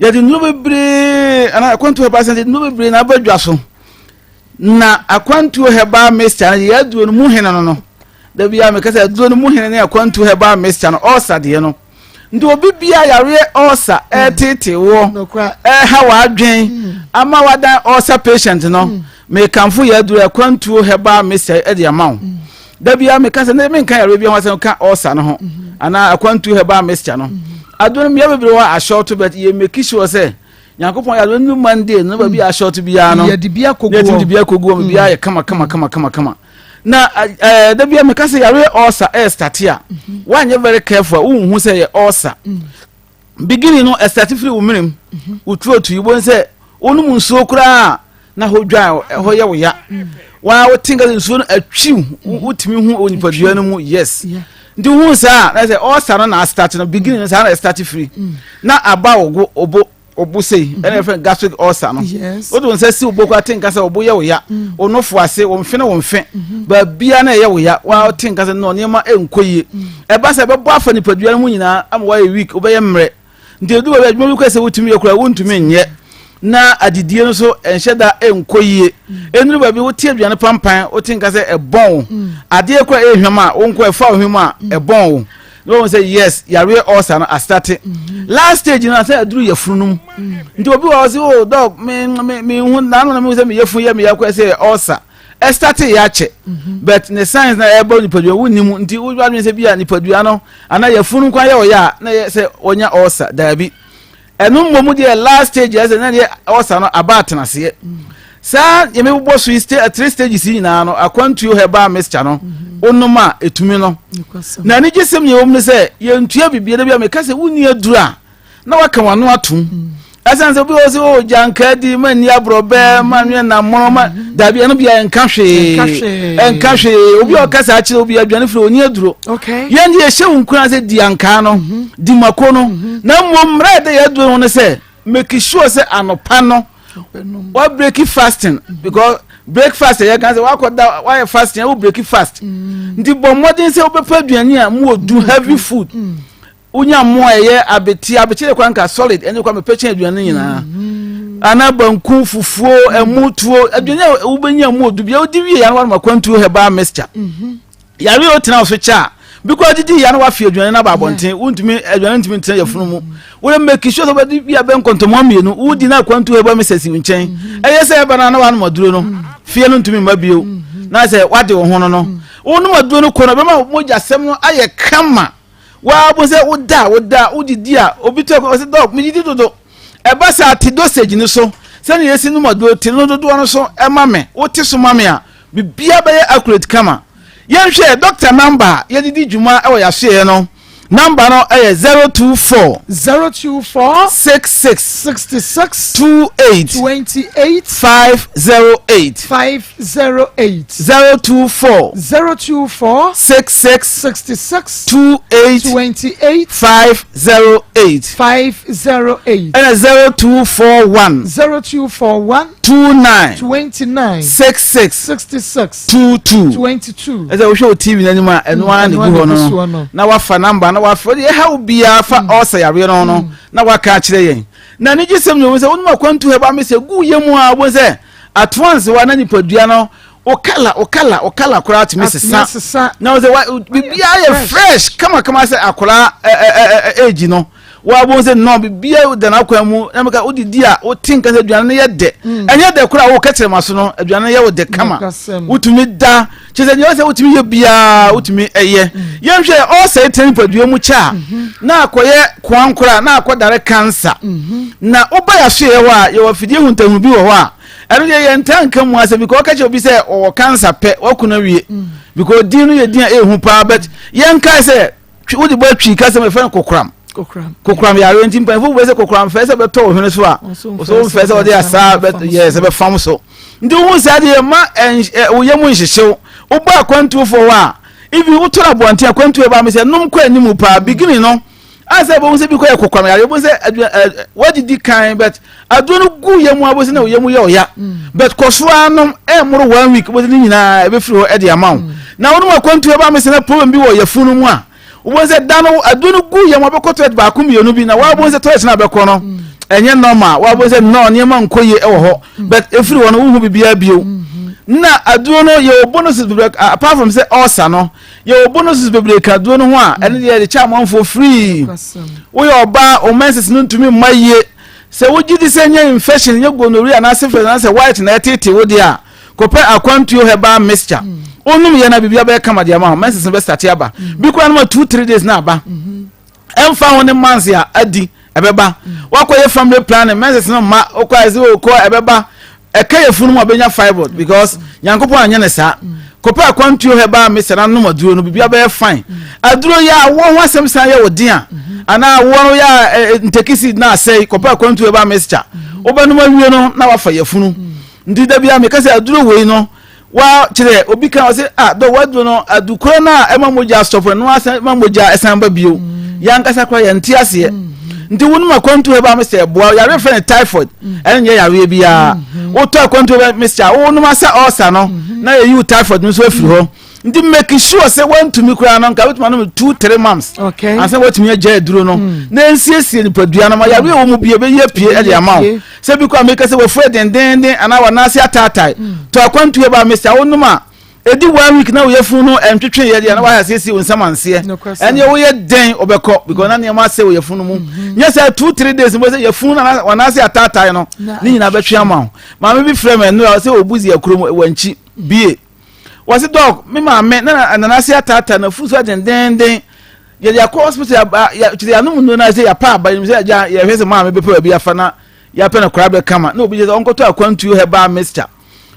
Yɛde nnuro bebree anaa akwantuo herbal sɛ yɛde nnuro bebree na aba dwa so. Na akwantuo herbal mixture no yɛ aduro no mu hene no no. Da biara meka sɛ aduro no mu hene ne akwantuo herbal mixture no ɔɔsa deɛ no. Nti obi bia yareɛ ɔɔsa ɛɛteetee woɔ, ɛɛha w'adwen mm. ama wadan ɔɔsa patient no, mm. mekamfo yɛ aduro akwantuo herbal mixture ɛde ama wo. Mm. Da bia meka sɛ ne menka yareɛ bi ho asɛm ka ɔɔsa no ho mm-hmm. anaa akwantuo herbal mixture no. Mm-hmm. Aduro no mmea bebree wɔ ahyɛwto but yɛ make sure sɛ Nyankopɔn yɛ aduro no Monday no baabi ahyɛwto biara no. Yɛde bi akɔgu hɔ. Yɛde bi akɔgu hɔ biribiara yɛ kama kama kama kama kama. Na ɛɛ eh, da bia meka sɛ yareɛ ulcer ɛyɛ starte a mhm. woanyɛ very careful a wonhu sɛ yɛ ulcer mm. beginning no ɛstarte firi wo menem mhm. wo throat yi wobɛhu sɛ wonom nsuo koraa na hɔ dwa ɛhɔ yɛ wo ya mm. waa wote nka sɛ nsuo no atwiw mm. wotumi hu wɔ nipadua no mu yes nti wohu saa na sɛ ulcer no na astarte no beginning no saa na ɛstarte firi na aba wo go obo obo sei mhm. ɛna yɛfrɛ no gastric ulcer no wode wo nsa si wo bo koraa te nka sɛ obo yɛ wo ya mm. wo nofo ase wo mfe ne wo mfe mhm. baabia na ɛyɛ wo ya wa te nka sɛ no nneɛma ɛnkɔ yie mm. ɛba sɛ ɛbɛbɔ afa nipadua no mu nyinaa ama woayɛ weak wobɛyɛ mmerɛ nti ɛdu baabi adwuma bi kɔ sɛ wotumi yɛ koraa wontumi nyɛ na adidie no so ɛnhyɛ da ɛnkɔ yie ɛnuru baabi wote aduane pampan wote nka sɛ ɛbɔn wo adeɛ kora ɛhwam a wonkɔ ɛfa wo hwam a ɛbɔn wo na wɔn sɛ yes yareɛ ɔɔsa no astate mhm. last stage no asɛ aduru yɛfunu no mu mm. nti obi wɔ hɔ sɛ oh dɔg me me me hu naanu na mi sɛ mi yɛfunu yɛ mi yɛ kɔ sɛ ɔɔsa ɛstate yɛ akyɛ mhm. but ne signs na ɛbɔ nipadua wo nim nti wo adwene sɛ bi a nipadua no anaa yɛfunu nkwa yɛ ɔyɛ a na yɛ sɛ ɔnya ɔɔsa daabi. Ɛno mmom deɛ last stage ɛsɛ na deɛ ɔsa no aba atenaseɛ saa yɛn bɛbɔ so yi eh, three stages yi nyinaa no akwantuo herbal mixture no wonom a ɛtumi no na anigye sɛm yɛ wɔm no sɛ yɛntua biribiara bi a meka sɛ wonni aduru a na waka wano atom ɛsiane sɛ obi wɔ sɛ o oh, gyanka di ma nni aborɔbɛ ma nwe namono ma dabi ɛno bia ɛnka hwee ɛnka hwee obi a ɔka saa kyerɛ obi aduane firi ɔni aduro yɛn deɛ yɛhyɛ wo nkuran sɛ di ankaa no mhm. di mako no mhm. na mmom mmerɛ a ɛda yɛ aduro ho no sɛ make sure sɛ anɔpa no wa break fasting mhm. because breakfast yɛ kan sɛ wakɔ da wayɛ fasting wo break fast nti bɔ mmɔden sɛ wobɛpɛ aduane a mu wɔ du heavy food Wonya mmoa a ɛyɛ abete abete de kwan ka solid ɛne kwan mepɛ kyɛn aduane nyinaa ana banku fufuo ɛmu tuo aduane a wobɛnya mu odu bia wodi wie ya no wanoma kwantuo herbal mixture mhm. yare a wotena wo so kyɛ a bi koraa didi ya no wafe aduane no aba abɔnten wontumi aduane ntumi ntena yafunu mu wode make sure sɛ wobɛdi bi a bɛ nkɔntɔmɔ mmienu wodi na akwantuo herbal mixture si wo nkyɛn mhm. ɛyɛ sɛ ɛba no na wanom aduro no mhm. fie no ntumi mma bio na sɛ wade wo ho no no wonom aduro no kɔ no bɛma mogya sɛm no ayɛ kama Waa bo sɛ woda a woda a wodidi a obi tɔ ɔsɛ dɔg medidi dodo ɛba saa te dosage no so sɛnea yɛsi nom aduro te no dodoɔ no so ɛma me wote so ma me a Biribiara bɛyɛ accurate kama. Yɛnhwɛ doctor number a yɛde di dwuma wɔ yɛasoɛeɛ no. Number no yɛ 024. 024. 66. 66. 28. 28. 508. 508. 024. 024. 66. 66. 28. 28. 508. 508. Ɛna 0241. 0241. 29. 29. 66. 66. 22. 22. Ɛsɛ wohwɛ wo TV n'anim a ɛno ara na egu hɔ no na wafa namba na wafa deɛ ɛha wo biara fa ɔɔsa yareɛ no no na waka akyerɛ yɛn na ne gye sɛm na wɔn sɛ wɔn mu akwantu hɛ ba mi sɛ gu yɛ mu a wɔn sɛ atoansewa na nipadua no okala okala okala koraa tumi sesa na wɔn sɛ wa biribiara yɛ fresh kamakama sɛ akwaraa ɛɛ ɛɛ age no. Woabɔ sɛ nnɔn biribiara da n'akwan mu na meka wodidi a wote nka sɛ aduane no yɛ dɛ mm. ɛnyɛ dɛ koraa wo kɛkyerɛma so no aduane no yɛ wo dɛ kama wotumi da kyerɛ sɛ deɛ sɛ wotumi yɛ biara wotumi ɛyɛ mm. yɛnhwɛ ɔsɛe tena nipadua mu kyɛ a mm-hmm. na akɔyɛ koankora na akɔdare kansa mm-hmm. na woba yɛasoeɛ hɔ a yɛwɔ afidie huntahunu bi wɔ hɔ a ɛno deɛ yɛntaa nka mu asɛm because ɔka kyerɛ obi sɛ ɔwɔ kansa pɛ wakunu awie mm. because din no yɛ din a ɛhu paa but yɛnkae sɛ Twi wode bɔ twi kasa mu yɛfrɛ no kokoram. Kokoram yare nti mpanyinfo bɛ sɛ kokoram fɛ sɛ bɛtɔ wo hwene so a so mfɛ sɛ wɔde asaa yɛ sɛ bɛfam so. Nti wohu saa deɛ ma wo yam nhyehyew. Wobɔ akwantuofoɔ hɔ a even wotɔ no abɔnten akwantuo ɛba me sɛ nom kɔ anim paa beginning no ansa bɛhu sɛ bi kɔ yɛ kokoram yare bɛhu sɛ wadidi kan but aduro no gu yam a bɛhu sɛ na wo yam yɛ ɔya but kɔ so ara nom ɛmmoro one week bɛhu sɛ ne nyinaa ɛbɛfiri hɔ ɛde ama wo na wonom akwantuo ɛba me sɛ na problem bi wɔ yafunu mu a wobɛhu sɛ da no aduro no gu yam a bɛkɔ toilet baako mmienu bi na woabɛhu sɛ toilet no a bɛkɔ no ɛnyɛ normal woabɛhu sɛ no nneɛma nkɔ yie ɛwɔ hɔ but ɛfiri hɔ no wohu biribiara bio na aduro no yɛwɔ bonuses bebree apart from sɛ ɔsa no Yɛwɔ bonuses bebree ka aduro no ho a ɛno deɛ yɛde kyɛ amanfoɔ free. Woyɛ ɔbaa wo menses no ntumi mma yie. Sɛ wogye di sɛ nyɛ infection nyɛ gonorrhea anaa syphilis anaasɛ white na ɛtete wo deɛ a, kɔpɛ akwantuo herbal mixture. Wonom yɛ na biribiara bɛyɛ kama de ama wo. Menses no bɛstate aba. Bi koraa no ma 2 3 days na aba. Ɛmfa ho ne months a adi ɛbɛba. Woakɔyɛ family planning menses no mma wokɔ a ɛsɛ okɔ ɛbɛba. Ɛka yafunu mu a ɔbɛnya fibroid because Nyankopɔn anyɛ ne saa. Kɔpɛ akwantuo herbal mixture na nom aduro no biribiara bɛyɛ fine. Aduro yɛ a awoɔ ho asɛm san yɛ wo den a anaa awoɔ no yɛ a ntɛki seed na asɛe kɔpɛ akwantuo herbal mixture wobɛnom awie no na wafa yafunu. Nti da biara meka sɛ aduro wei no Wa kyerɛ obi kan ɔsɛ ah dɔ waduro no adukoro no a ɛma mogya asɔfo no asan ma mogya ɛsan ba bio mm. yankasa kora yɛn ti aseɛ mm. nti wɔn mu akwantu hɛ ba mi sɛ ɛboa yare fɛ no typhoid mm. ɛno nyɛ yareɛ biara mm-hmm. wotɔ akwantu hɛ mi sɛ wɔn asa ɔsa no mm-hmm. na yɛyi wo typhoid no nso afiri hɔ nti make sure sɛ wɔntumi koraa no nka wotumi anom 2 3 months ansa wɔtumi agya aduro no mm. na nsiesie nipadua no ma yareɛ wɔ mu bi ɛbɛyi apue ɛde ama wo Sɛ bi kɔ a meka sɛ wafura dendeenden anaa w'anan ase ataatae. Tɔ akwantuo ba mesa wonom a ɛdi one week na wo yafunu no ɛntwetwe yɛ deɛ na wayɛ asiesie wo nsam anseɛ. Ɛneɛ woyɛ dɛn wobɛkɔ because na nneɛma asɛ wɔ yafunu mu. Nyɛ sɛ 2 3 days mbɔ sɛ yafunu no anaa w'anan ase ataatae no ne nyinaa bɛtwe ama wo. Maame bi frɛ me nnora ɔsɛ wɔ Buzi akuro mu wɔ nkyi bie. Wɔse dɔk me maame na nanan ase ataatae na funu so adendeenden. Yɛde akɔ hospital yaba yɛ kyerɛ yɛanom nnuro no sɛ yɛapa aba yɛnim sɛ agya yɛhwɛ sɛ maame bɛpɛ baabi afa na yɛapɛ no koraa bɛ kama na obi kyerɛ sɛ ɔnkɔtɔ akwantuo herbal mixture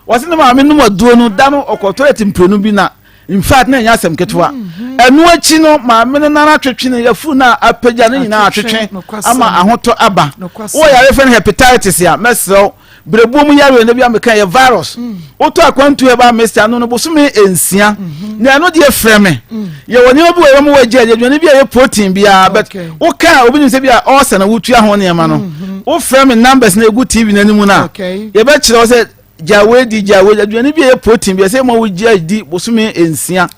wɔse ne maame nom aduro no da no ɔkɔ toilet mprenu bi na in fact na ɛnyɛ asɛm ketewa mm-hmm. ɛno akyi no maame no nana atwetwe no yɛfuru no a apagya no nyinaa atwetwe ama ahotɔ aba wowɔ yare fɛ no hepatitis a mɛserɛ Berɛbuo mu yareɛ no bi a meka yɛ virus. Mm. Wotɔ akwantu herbal mixture ano no bosome nsia. Mm-hmm. Na ɛno deɛ frɛ me. Mm. Yɛwɔ nneɛma bi wɔ yɛn mu wɔ agya aduane bi a ɛyɛ protein biara but woka a obi nim sɛ bi a ɔɔsɛ na wotua ho nneɛma no. Mm-hmm. Wofrɛ me numbers na egu TV n'anim no a yɛbɛkyerɛ wo sɛ gya wei di gya wei aduane bi a ɛyɛ protein bi a ɛsɛ ma wo gya di bosome nsia.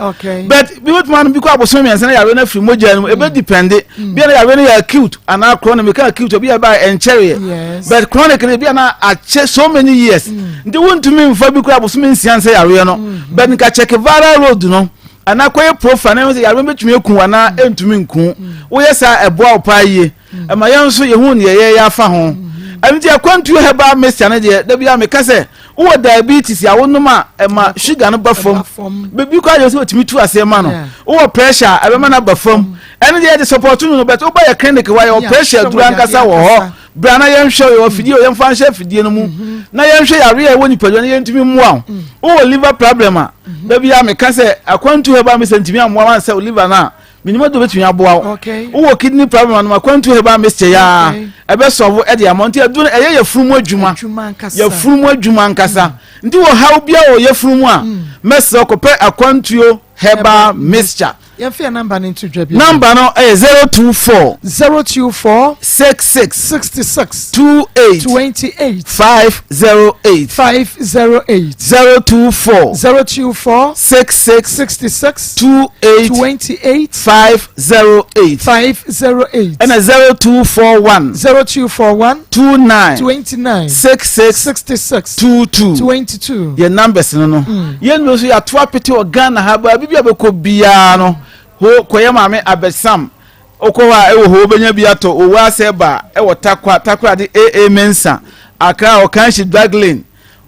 But bi wotuma no bi kɔ abosome mmiɛnsa na yareɛ no afiri mogya no mu ebe mm. depende. Mm. Bi a na yareɛ no yɛ acute anaa chronic meka acute obi a ɛba ɛnkyɛreɛ. But chronic no bi a na akyɛ so many years. Mm. Nti wontumi nfa bi kɔ abosome nsia nsɛ yareɛ no. But nka check viral load no anaa kɔyɛ profile na ɛhu sɛ yareɛ no bɛtumi aku anaa ɛntumi nku. Woyɛ saa ɛboa wo paa yie. Ɛma yɛn nso yɛhu neɛ yɛyɛ afa ho. Ɛno nti akwantuo herbal mixture no deɛ da bi a meka sɛ wowɔ diabetes a wonom a ɛma sugar no ba fam. Baabi koraa deɛ sɛ wɔtumi tu aseɛ ma no. Wowɔ pressure a ɛbɛma no aba fam. Ɛno deɛ yɛde support no no but woba yɛ clinic hɔ a yɛwɔ pressure aduro ankasa wɔ hɔ. Bra na yɛnhwɛ yɛwɔ afidie o, yɛmfa nhyɛ afidie no mu mhm. na yɛnhwɛ yareɛ a ɛwɔ nipadua no yɛntumi mmoa wo. Mm. Wowɔ liver problem a, mhm. da biara meka sɛ akwantu herbal mixture ntumi ammoa wo ansɛ wo liver no a, menim ade obɛtumi aboa wo. Wowɔ kidney problem a, nom akwantu herbal mixture yaa ɛbɛsɔvo ɛde ama nti aduro no ɛyɛ yɛfunu mu adwuma. Yɛfunu mu adwuma ankasa. Mm. Nti wɔ haw biara wɔ yɛfunu mu a, mm. mɛsrɛ kɔpɛ akwantuo herbal mixture. Yɛmfa yɛn namba no nto dwa bio. Namba no yɛ 024. 024. 66. 66. 28. 28. 508. 508. 024. 024. 66. 66. 28. 28. 508. 508. Ɛna 0241. 0241. 29. 29. 66. 66. 22. 22. Yɛn numbers no no. Mm. Yɛn nso yɛato apete wɔ Ghana ha baabi bi a bɛkɔ biara no ho kɔyɛ maame abɛsam wokɔ hɔ a ɛwɔ hɔ wobɛnya bi atɔ owu asɛ ba ɛwɔ takwa takoradi aa mensa akra ɔkanhyi drug lane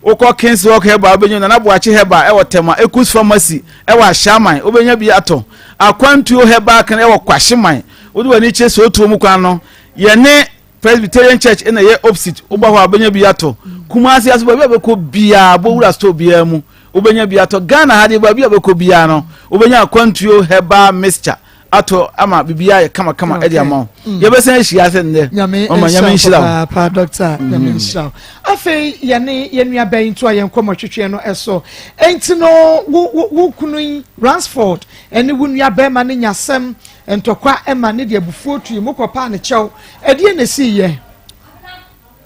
wokɔ kings rock herbal wobɛnya nana boakye herbal ɛwɔ tɛma ekus pharmacy ɛwɔ ahyaman wobɛnya bi atɔ akwantuo herbal kan ɛwɔ kwahyeman wode w'ani kyerɛ sɛ otuo mu kwan no yɛne Presbyterian Church na ɛyɛ opposite woba hɔ a wobɛnya bi atɔ Kumasi aso baabi a wobɛkɔ biara bɔwura store biara mu wobɛnya bi atɔ Ghana ha deɛ baabi a wobɛkɔ biara no wobɛnya akwantuo herbal mixture atɔ ama biribiara yɛ kamakama ɛde ama wo mm. yɛbɛsan ahyia sɛ nnɛ nyame nhyira wo paa dɔkta mm. nyame nhyira wo afei yɛne yɛn nua bɛn nto a yɛn nkɔmmɔ twetweɛ no ɛso ɛnti no wo wo wo kunu yi Ransford ɛne wo nua bɛrima no nyasɛm Ntɔkwa ma ne de abufuo tui. Mokɔpaa no kyɛw. Ɛdeɛn na ɛsiiɛ?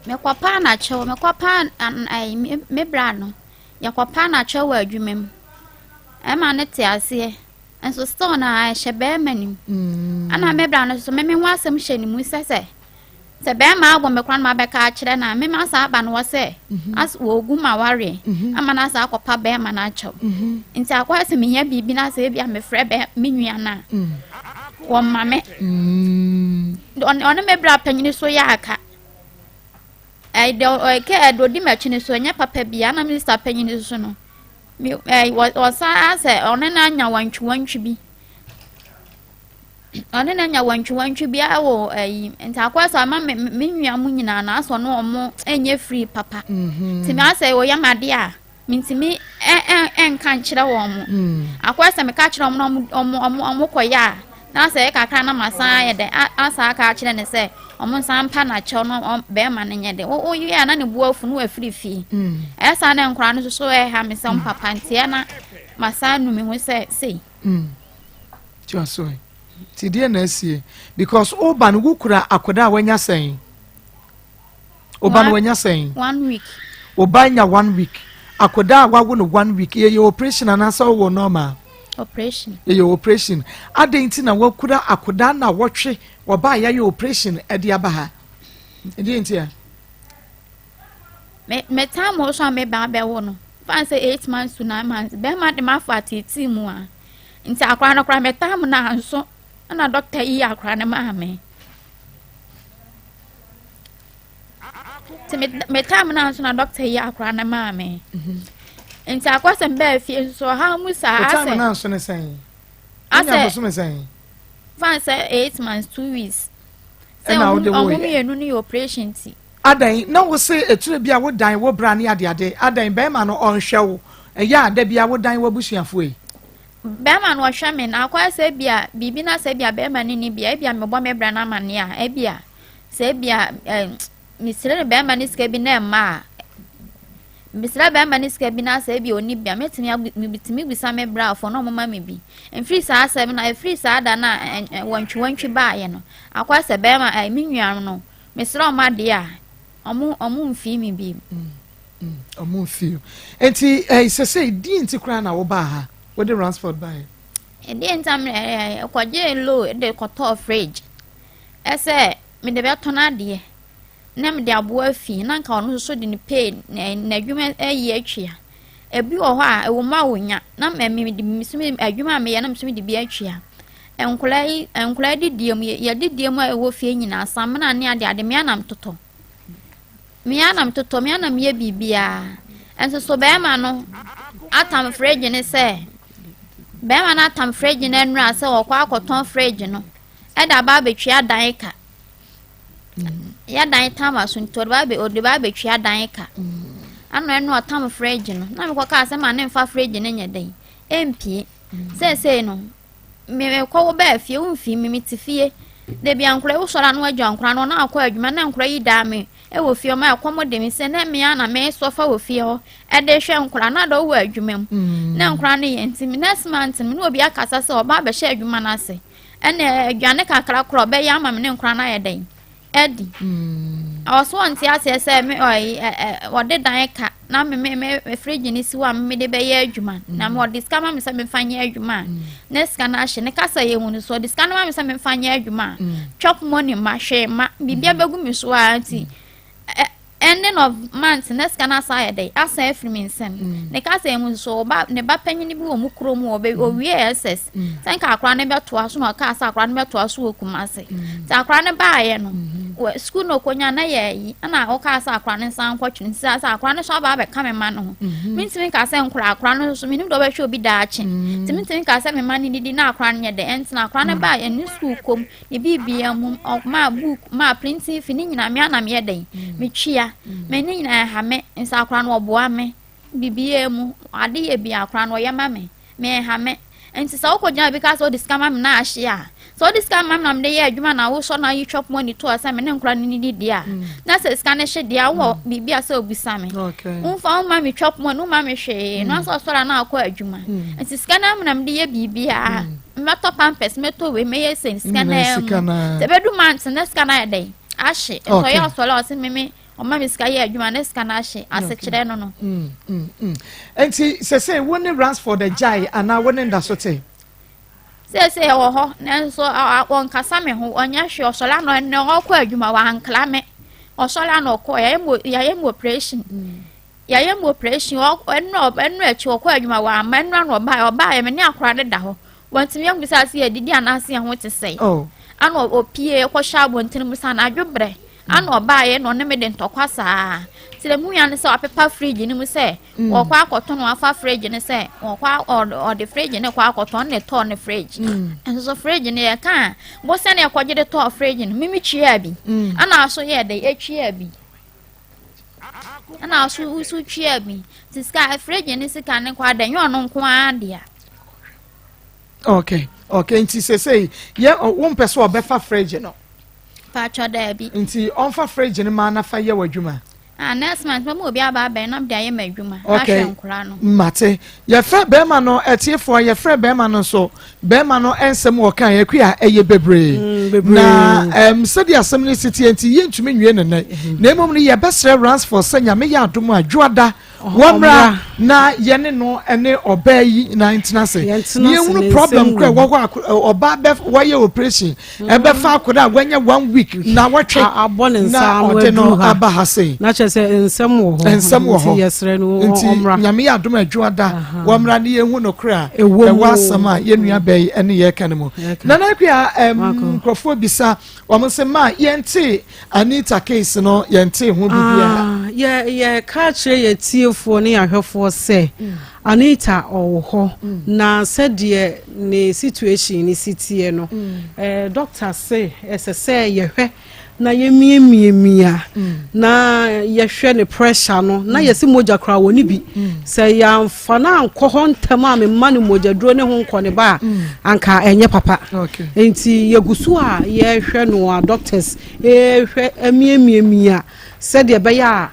Mekɔpaa no akyɛw. Mekɔpaa ɛɛ me bra no. Yɛkɔpaa no akyɛw wɔ adwuma mu. Ɛma no te aseɛ. Nso still na ɛhyɛ bɛrima nim. Mm. Ɛna me bra no nso me me ho asɛm hyɛ ne mu sɛ sɛ Sɛ bɛɛma abɔ me koraa na mabɛka akyerɛ no a, me masa aba no hɔ sɛ mhm. as wɔgu ma wareɛ mhm. ama no asa akɔpa bɛɛma no akyɛw. Mhm. Nti akɔyɛ sɛ mehia biribi no asɛ ebi a mefrɛ bɛ me nua no a mm. wɔmma me. Mm. Ɔne me bra panyini so yɛ aka. Ɛdɛ ɛkɛ ɛdɛ odi m'akyi no so ɛnyɛ papa bi ana me sista panyini so no. Me ɛɛ wɔsan asɛ ɔne no anya wantwiwantwi bi. Ɔne no anya wantwiwantwi biara wɔ ayi nti akɔyɛ sɛ ama me me nua mu nyinaa na asɔ no ɔmo nyɛ free papa mhm. nti me asɛ ɔyɛ me adeɛ a mentumi ɛnka nkyerɛ wɔn mo mm. akɔyɛ sɛ meka kyerɛ wɔn na ɔmo ɔmo ɔmo kɔyɛ a na asɛ ɛyɛ kakra na masan ayɛ dɛ asan aka akyerɛ ne sɛ ɔmo nsan mpa n'akyɛw no bɛrima no nyɛ dɛ woyɛ a na ne bu afu no wafiri fie mm. ɛyɛ saa na nkora no soso ɛha me sɛ ɔmo papa nti ɛna masan nu me ho sɛ sei. Mm. Ti aso ɛ. Ti deɛ na asie because woba no wokura akwadaa a wanya sɛn? Woba no wanya sɛn? One week. Woba nya one week. Akwadaa a wawo no one week yɛyɛ operation anaasɛ wowɔ normal? Operation. Yɛyɛ operation. Adɛn nti na wakura akwadaa na wɔtwe wɔba a yɛayɛ operation ɛde aba ha? Ɛdeɛ nti a? Me me time wɔ so a me ba abɛwo no fa sɛ eight months to nine months bɛrima de ma afa ateetee mu a nti akora no kora me time no anso ɛna dɔkta yi akora no maa me nti me me time no anso na dɔkta yi akora no maa me mhm. nti akɔsɛm bɛɛ fie nso ɔha mu saa asɛ time no anso ne sɛn asɛ fa sɛ eight months 2 weeks sɛ ɔmo mmienu no yɛ operation ti. Adɛn, na wo se etire bi a wo dan wo bra ne adeade, adɛn, bɛɛma no ɔnhwɛ wo, ɛyɛ a da bia wo dan w'abusuafoɔ yi? Bɛɛma no ɔhwɛ me, na akɔyɛ sɛ ebia biribi na sɛ ebia bɛɛma no nni bi a, ebia mebɔ me bra no amaneɛ a, ebia sɛ ebia eh, mesrɛ no bɛɛma no sika bi na ɛmma a, mesrɛ bɛɛma no sika bi na sɛ ebia ɔnni bi a, mɛtumi abu, metumi bisa me brafoɔ na ɔmoma me bi. Mfiri saa asɛm no, ɛfiri saa da no a wantwiwantwi baeɛ no, akɔyɛ sɛ bɛɛma, eh, me nua no, Mesrɛ ɔmo adeɛ a, ɔmo ɔmo nfii me bio. Mm, mm, ɔmo nfii. Nti ɛɛ eh, sɛsɛ di nti koraa na wobaa ha, wode Ransford baeɛ? Ɛdeɛ nti a ɛɛ kɔgye loan de kɔtɔɔ fridge ɛsɛ mede bɛtɔn adeɛ na mede aboa fie na nka ɔno nso de ne pay n'adwuma ayi atwia. Ebi wɔ hɔ a ɛwɔ mu a wonya na mede adwuma a meyɛ na mede bi atwia. Nkwadaa yi, nkwadaa adidie mu, yɛ adidie mu a ɛwɔ fie nyinaa, samina ne ade ade, me ara na metotɔ. Me ara na metotɔ, me ara na meyɛ biribiara. Nso so bɛrima no atam fridge no sɛ, bɛrima no atam fridge no anura sɛ ɔkɔ akɔtɔn fridge no ɛde aba abɛtwa dan ka. Yɛ dan tam aso nti ɔde ba ɔde ba abɛtua dan ka. Ano ɛno ɔtam fridge no na mekɔ kaa sɛ ma ne mfa fridge no nyɛ dɛn ɛmpie. Seesei no me mekɔ wo baa fie wo mfii me mete fie. Dabi ankora wo sɔrɔ ano adwa nkora no na akɔ adwuma na nkora yi daa me ɛwɔ fie ɔma ɛkɔm de me sɛ na mmea na mesɔfa wɔ fie hɔ ɛde hwɛ nkora na dɔ wɔ adwuma mu mm. na nkora no yɛ nti next month me ne obi akasa sɛ ɔba abɛhyɛ adwuma no ase ɛna aduane kakra korɔ ɔbɛyɛ ama me ne nkora no ayɛ dɛn adi. Ɔwɔ so ɔnte aseɛ sɛ me ɔyi ɛ ɛ ɔde dan ka na me me me fridge ne si hɔ a me de bɛyɛ adwuma na me ɔde sika ma me sɛ mefa nyɛ adwuma a na sika no ahye ne kasa yɛ hu no so ɔde sika no ma me sɛ mefa nyɛ adwuma a chop money ma hwee ma biribi abɛgu me so a nti ɛ Ending of month na sika no asan ayɛ dɛn asan afiri me nsam mm. ne ka sɛ mu so ɔba ne ba panyin bi wɔ mu kurom wɔ bɛ owie ss mm. sɛ nka akora no bɛtoa so na ɔkaa sɛ akora no bɛtoa so wɔ Kumase mm. sɛ akora no baayɛ no wɔ sukuu na okonya na yɛ ayi ɛna ɔkaa sɛ akora no nsan nkɔtwene nti sɛ akora no so aba abɛka me ma no ho mm-hmm. mentumi nka sɛ nkora akora no so menim dɛ ɔbɛhwɛ obi daakye nti mentumi nka sɛ me ma no didi na akora no nyɛ dɛ ɛntena akora no baayɛ ne sukuu kom Ne biribiara mu, ɔmaa book, maa printing fee, ne nyinaa me ara na meyɛ dɛn? Metua. Me ne nyinaa ɛha me, nso akora no ɔboa me. Biribiara mu, ade yɛ bi akora no ɔyɛ ma me. Me ɛha me. Nti sɛ wokɔgyina obi ka sɛ wode sika ma me na ahye a, sɛ wode sika ma me na mede yɛ adwuma na wosɔ na yi chop money to sɛ me ne nkora no nidi deɛ a, na sɛ sika no hye deɛ a wowɔ biribi a sɛ obisa me. Womfa woma me chop money, woma me hwee, na sɛ ɔsɔre a na akɔ adwuma. Nti sika no ara mu na mede yɛ biribiara. Mɛtɔ pampers, mɛtɔ wei, mɛyɛ sɛ sika na mu. Sɛ bɛdu month na sika no ayɛ dɛn? Ahye. Nti ɔyɛ ɔsɔre a ɔse meme ɔma me sika yɛ adwuma na sika no ahye. Asekyerɛ no no. Mm, mm, mm. Nti sɛsɛ wo ne Ransford agyae anaa wo ne nda so te? Sɛsɛ ɛwɔ hɔ nanso ɔnkasa me ho ɔnyɛ hwee ɔsɔre ano ɛnɛ ɔkɔ adwuma wankla me ɔsɔre ano ɔkɔ yɛayɛ mu operation. Mm. Yɛayɛ mu operation ɛnura ɛnura akyi ɔkɔ adwuma wamma ɛnura na ɔbaeɛ ɔbaeɛ me ne akora no da hɔ wɔntumi ammisa sɛ yɛdidi anaasɛ yɛn ho te sɛn oh. ana ɔpie kɔhyɛ abɔntene mu sɛ anadwo berɛ ana mm. ɔbaeɛ na ɔne me de ntɔkwa saa nti dɛ muhia no sɛ wapepa fridge no mu sɛ mm. wɔkɔ akɔtɔ no wafa fridge no sɛ wɔkɔ ɔde fridge no kɔ akɔtɔ ne tɔɔ ne fridge mm. nso so fridge no yɛka a bo sɛ ne ɛkɔgye de tɔɔ fridge no mimi twia bi ana aso yɛ dɛ ɛtwia bi Ɛna ɔso nso twaa bi nti sika fridge ne sika ne kɔ ada nyɛ ɔno nko ara dea. Okay okay nti sesei yɛ wompɛ sɛ ɔbɛfa fridge no. Paatwa daabi. Nti ɔnfa fridge no maa nafa yɛ w'adwuma. Ah next month mɛma obi aba abɛn na mede ayɛ m'adwuma okay. ahwɛ nkora no. Mate yɛfrɛ bɛrima no atiefoɔ yɛfrɛ bɛrima no nso Bɛrima no nsɛm a ɔkae akua ɛyɛ bebree. Mm, na um, sɛdeɛ asɛm no si teɛ nti yɛntumi nwie no nnɛ. Mm-hmm. Na mmom no yɛbɛsrɛ Ransford sɛ Nyame yɛ adom a dwoada wɔmmra na yɛne no ne ɔbaa yi nyinaa ntena ase. Na yɛhunu problem kora ɛwɔ hɔ a ɔbaa bɛ wɔyɛ operation mm. ɛbɛfa akwadaa a wanya one week na wɔtwe na ɔde no aba ha sei. Na kyerɛ sɛ nsɛm wɔ hɔ. Nsɛm wɔ hɔ. Nti yɛsrɛ no nti Nyame yɛ adom a dwoada wɔmmra ne yɛhu no kora ɛwɔ asɛm a yɛn nua bɛyi ɛne yɛka no mu nana akua ɛm nkurɔfoɔ bisa wɔn sɛ ma yɛnte anita case no yɛnte ho biribiara. Ah, yɛ yɛka kyerɛ yɛ tiefoɔ ne yɛahwɛfoɔ sɛ mm. Anita ɔwɔ hɔ mm. na sɛdeɛ ne situation ne si teɛ no mm. eh, doctor se ɛsɛ sɛ yɛhwɛ na yɛmiamiamia na yɛhwɛ ne pressure no na yɛsi mogya koraa wɔ ne bi sɛ yɛamfa no ankɔ hɔ ntɛm a mema no mogyaduro ne ho nkɔ ne ba a anka ɛnyɛ papa nti yɛgu so a yɛhwɛ no a doctors ɛhwɛ amiamiamia sɛdeɛ ɛbɛyɛ a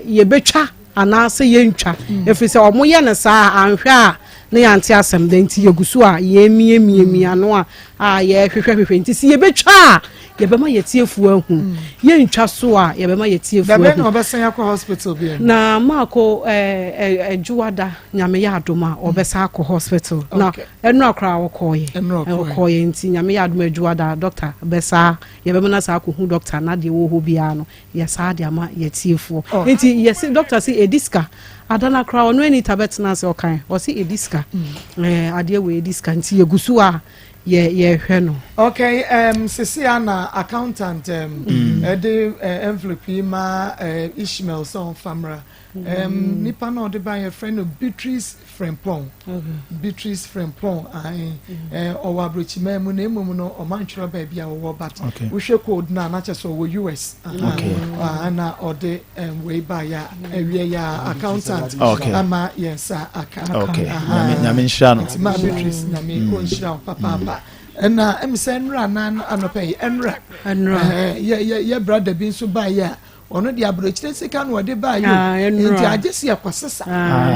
yɛbɛtwa anaasɛ yɛntwa ɛfiri sɛ wɔyɛ no saa a anhwɛ a na yɛante asɛm dɛ nti yɛgu so a yɛmiamiamia ano a a yɛhwehwɛhwehwɛ nti sɛ yɛbɛtwa a yɛbɛma yɛtiefoɔ ahu mm. yɛntwa so a yɛbɛma yɛtiefoɔ ahu na ɔbɛsan akɔ hospital bi na maako ɛdwoada nyame yɛ adom a ɔbɛsan akɔ hospital na ɛno akora ɔkɔɔyɛ ɔkɔɔyɛ nti nyame yɛ adom adwoada doctor bɛsaa yɛbɛma no saa akɔhu doctor na deɛ wɔ hɔ biara no Yɛ saa de ama yɛ tiefoɔ. Oh. Nti yɛse doctor se ɛdi sika. Adana koraa ɔno Anita bɛtena ase ɔkan ɔse ɛdi sika. Mm. Eh, adeɛ wei ɛdi sika nti yɛgu so a yɛ yɛhwɛ no. Okay, um, sisi a na accountant um, mm. ɛde uh, envelope yi ma uh, Ishmael sɛ ɔnfa mmra. Um, mm. Nipa na ɔde ba yɛfrɛ no Beatrice Frempong. Okay. Beatrice Frempong ahen mm. eh, ɔwɔ aburokyiman mu na mmom no ɔma ntwerɛ baabi a ɔwɔ but okay. wohwɛ code no a na kyerɛ sɛ ɔwɔ US. Okay. Uh, na ɔde um, wei ba ya awie ya accountant okay. ama yɛn nsa aka. Okay. Nyame nhyira no. Nti ma Beatrice nyame mm. ɔnhyira wo papaapa. Ɛna ɛmi sɛ nnura na anɔpɛ yi nnura. Nnura. Yɛ yɛ yɛ brother bi nso ba yɛ a ɔno deɛ aburokyire sika na ɔde baa yi o nti agye si ɛkɔ sesa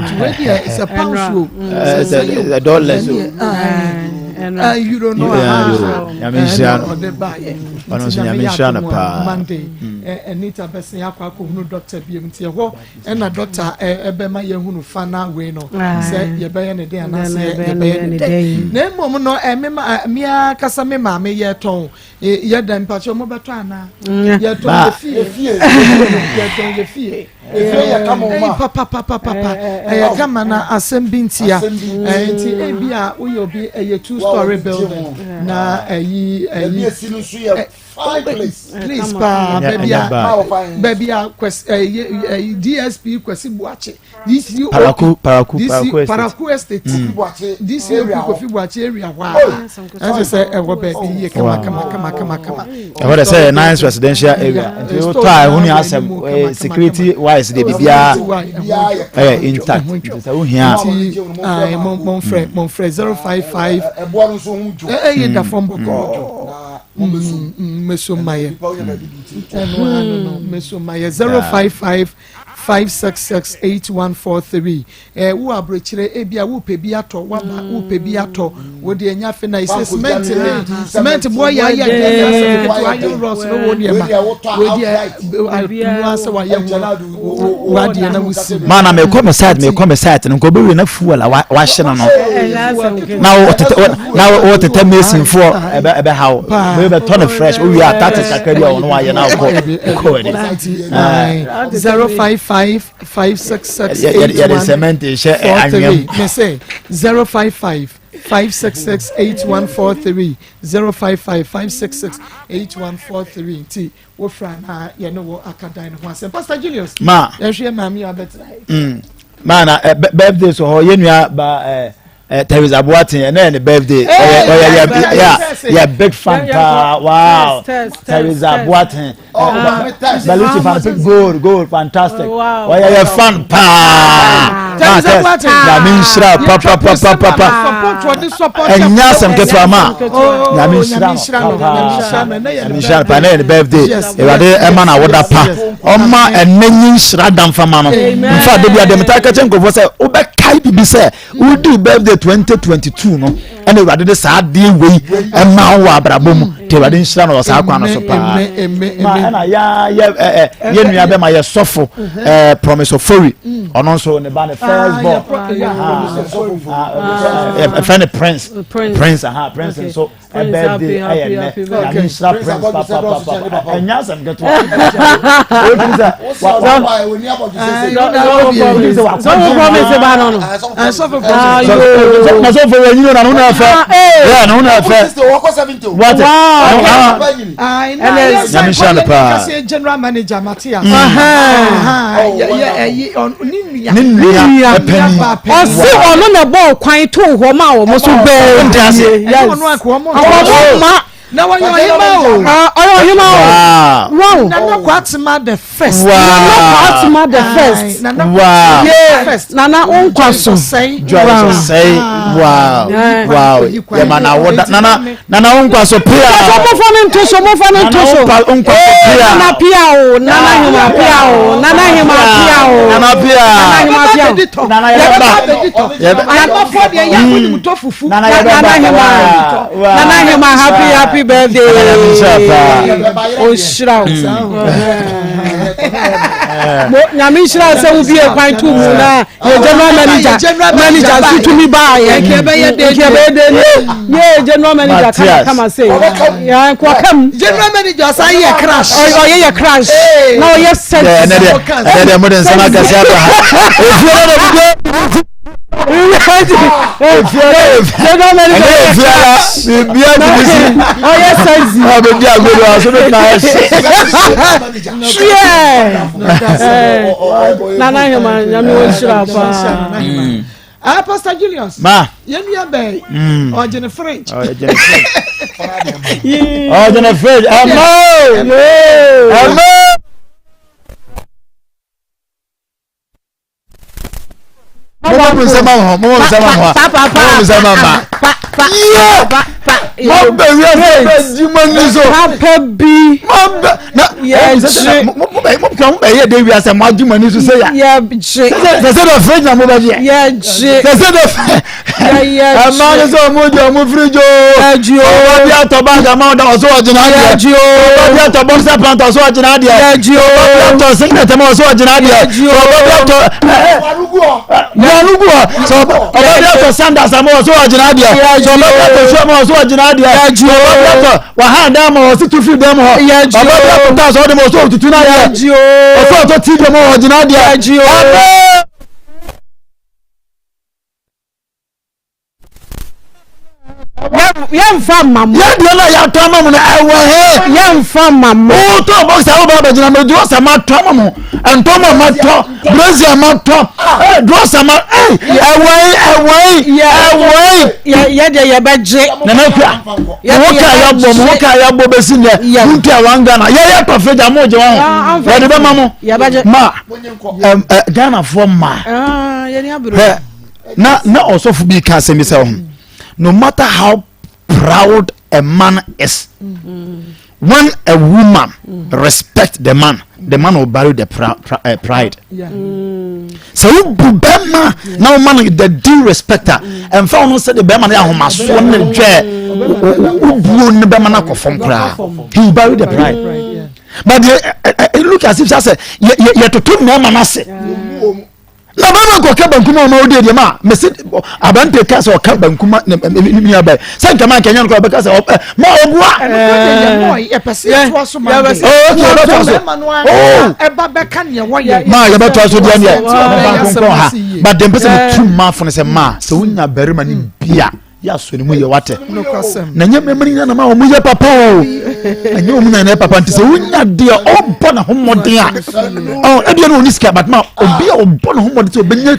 nti wei deɛ sɛ pounds o sɛ sɛ yi o dollars o euro no nyame nhyira no ɔde baa yɛ ɔno nso nyame nhyira no paa Monday Anita bɛsɛn akɔ akɔhunu doctor bi mu nti ɛhɔ ɛna doctor ɛbɛma yɛhunu fa na wei no sɛ yɛbɛyɛ ne den anaasɛ yɛbɛyɛ ne den na mmom no ɛmema mmea kasa me maame yɛtɔn Yɛ dɛn mpakyɛ mo bɛtɔ anaa? Yɛtɔn yɛ fie. Yɛtɔn yɛ fie. Efie yɛ kama o ma. Papapapapa ɛyɛ kama na asɛm bi ntia. Nti ebi a woyɛ obi ɛyɛ two story building na ɛyi ɛyi. Ebi esi no nso yɛ fine place. Please paa baabi a baabi a kwasi ɛyi DSP Kwasi Buakye. DCOP Paraku Paraku DC Paraku Estate Paraku Estate mm. DCOP Kofi Buakye area hɔ a ɛsɛ sɛ ɛwɔ baabi yie kama kama kama kama kama. Ɛhɔ de sɛ nice residential area nti o tɔ a ɛho ni asɛm security wise de bibiara ɛyɛ intact nti sɛ o hia. Nti ayi mo mo nfrɛ mo nfrɛ 055. Ɛboɔ no nso ho dwo. Ɛyɛ da fam bɔkɔɔ. Mmeso mma yɛ. Ɛno ano no mmeso mma yɛ 055. 566 8143 eh, wo aburokyerɛ ebi a wopɛ bi atɔ waba wopɛ bi atɔ wo deɛ nya fe na ɛsɛ cement ne cement boɔ yɛ ayɛ deɛ ne asɛ ketewa iron rods no wo nneɛma wo deɛ mu asɛ wayɛ ho wadeɛ na wosi ma na mekɔ me site mekɔ me site no nka wobɛwie na fuel a wahye no no na wotete na wotete masonfoɔ ɛbɛ ɛbɛha wo wei bɛtɔ no fresh wowie a taxes kakra bi a wɔn wayɛ na wokɔ wokɔ w'ani 055 566 yɛde cement hyɛ anwea mu mese 055 566 8143 055 566 8143 nti wofra na yɛne wɔ aka dan no ho asɛm Pastor Julius ma yɛhwɛ maame a bɛtena mm. ma na eh, birthday so hɔ yɛnua ba eh, Eh, Teresa Boateng ɛnɛ yɛ ne birthday ɔyɛ ɔyɛ yɛ yɛ yɛ big fan paa wow Teresa Boateng Baluchi fan gold gold fantastic ɔyɛ yɛ fan paa Teresa Boateng nyame nhyira papapapapa ɛnyɛ asɛm ketewa ma nyame nhyira no paa nyame nhyira no paa ɛnɛ yɛ ne birthday awurade ɛma na awoda pa ɔma ɛnɛ nyi nhyira damfa ma no nfa de bi adɛm taa kɛkyɛ nkurɔfoɔ sɛ wobɛkae biribi sɛ wodi birthday 2022 no ɛna awurade de saa adeɛ wei ɛma wo wɔ abrabɔ mu nti awurade nhyira no wɔ saa kwan no so paa ma ɛna yɛ yɛ yɛ nua bɛma yɛ sɔfo ɛɛ promise ofori ɔno nso ne ba ne first born ɛfɛ ne prince prince aha prince nso birthday ɛyɛ nnɛ nyame nhyira prince papapapa ɛnyɛ asɛm ketewa wotumi sɛ na sɔfo wɔ nyino na ne ho na ɛfɛ yɛ ne ho na ɛfɛ wate nyame nhyira no paa general manager Matthias ne nua panyin. Ɔsi ɔno na ɛbɔ kwan to hɔ ma wɔn so bɛɛ die. Yes. Wɔn ma. Na wɔyɛ ɔhema o. Ɔyɛ ɔhema o. Wow. Nana Kwatema the first. Wow. Nana Kwatema the first. Nana Wow. Kwatema the first. Nana onkwa so. Joyce Osei. Wow. Wow. Yɛma na awoda. Nana Nana wo nkwa so pia. Pàtó mo fa ne nto so mo fa ne nto so. Nana wo nkwa so pia. Nana pia o nana hema pia o nana hema pia o. Nana pia. Nana hema pia o. Nana yɛ bɛ ba. Ayabafo deɛ yɛ akɔ nimu tɔ fufu. Nana yɛ bɛ ba. Nana hema nana hema happy happy birthday. Ohyira o. Nyame nhyira sɛ wo bie kwan to mu na. yɛ general manager manager nso tumi baa yɛ nti ɛbɛyɛ den nti ɛbɛyɛ den yɛ general manager kama kama se yɛ nkɔka mu general manager ɔsan yɛ crash ɔyɛ yɛ crash na ɔyɛ sɛnti ɛnɛ deɛ ɛnɛ deɛ mo de nsɛm akɛse aba ha efie na mo de. Ɔyɛ sexy. Ɔbɛdi agodo a so bɛtena ayɛ hye. Nana Hema nyame wɔ nhyira paa. Ah, Pastor Julius. Ma. Yɛn nua bɛn. Ɔgye ne fridge. Ɔgye ne fridge. Ɔgye ne fridge. Ɛmɛ. Ɛmɛ. Mo mo nsɛm ama hɔ. Mo mo nsɛm ama hɔ. Mo mo nsɛm ama. Yɛ. Mo bɛ wi ase bɛ di mo ni so. Papa bi. Mo bɛ na yɛgye mo mo bɛ mo kura mo bɛ yɛ de wi ase mo adi mo ani so sɛ ya. Yɛgye. Sɛ sɛ dɛ fridge na mo bɛ gye. Yɛgye. Sɛ sɛ dɛ Yɛgye. Ɛmaa ne sɛ ɔmo gye ɔmo fridge o. Yɛgye o. Ɔba bi atɔ bag ama ɔda ɔso ɔgyina adeɛ. Yɛgye o. Ɔba bi atɔ boxer pant ɔso ɔgyina adeɛ. Yɛgye o. Ɔba bi atɔ singlet ama ɔso ɔgyina adeɛ. Yɛgye o. Ɔba bi atɔ nuanugu hɔ. Sɛ ɔba bi atɔ sandals ama ɔso ɔgyina adeɛ. Yɛgye Sɛ ɔba bi atɔ shoe ama ɔso ɔgyina adeɛ. Yɛgye o. Ɔba bi atɔ wahan dan ama ɔsi tu firi dan mu hɔ. Yɛgye o. Ɔba bi atɔ taas ɔde ma ɔso ɔtutu n'adeɛ. Yɛgye o. Ɔso ɔtɔ tv ama ɔgyina adeɛ. Yɛgye o. Amen. Yɛmfa mma mo. Yɛn deɛ na yɛatɔ ama mo no ɛwɔ he. Yɛmfa mma mo. Wotɔ bɔksa wo ba bɛgyina mɛ drɔsa ma tɔ ama mo ntɔmɔ ma tɔ brazier ma tɔ drɔsa ma ɛwɔ he ɛwɔ he ɛwɔ he. Yɛ deɛ yɛbɛgye. Nana Kua mo ho kaa yɛabɔ mo ho kaa yɛabɔ bɛsi nnɛ wontu a wɔn Ghana yɛyɛ tɔ fridge a mo gye wɔn ho yɛde bɛma mo ma Ghanafoɔ ma hɛ. Na na ɔsɔfo bi ka asɛm bi sɛ ɔho no matter how proud a man is mm. when a woman mm. respect the man the man will bury the pra, pra, uh, pride sɛ wobu bɛrima na woma no the due respect a ɛmfa wo no sɛ de bɛrima no yɛ ahomasoɔ ne dwɛ wobuo ne bɛrima no akɔ fam koraa he will bury the pride but the, uh, look as if sɛ yɛtoto mmarima no ase na bɛrima nkɔka banku ma ɔma wodi adeɛ ma mese aberante ka sɛ ɔka banku ma ne nua bɛɛ sɛ nka ma nkɛnyɛ no kora ɔbɛka sɛ ma ɔboa ma yɛbɛtoa so deɛ neɛ mɛba nkonkɔn ha but deɛ mpɛ sɛ metu mmaafo no sɛ ma sɛ wonya barima no bia yɛ asɔ ne mu yɛ watɛ na nyɛ mmarima nyina na ma wɔn yɛ papa o ɛnyɛ wɔn nyina na yɛ papa nti sɛ wonya deɛ ɔbɔ ne ho mmɔden a ɔ ebia na ɔni sika but ma obi a ɔbɔ ne ho mmɔden sɛ ɔbɛnya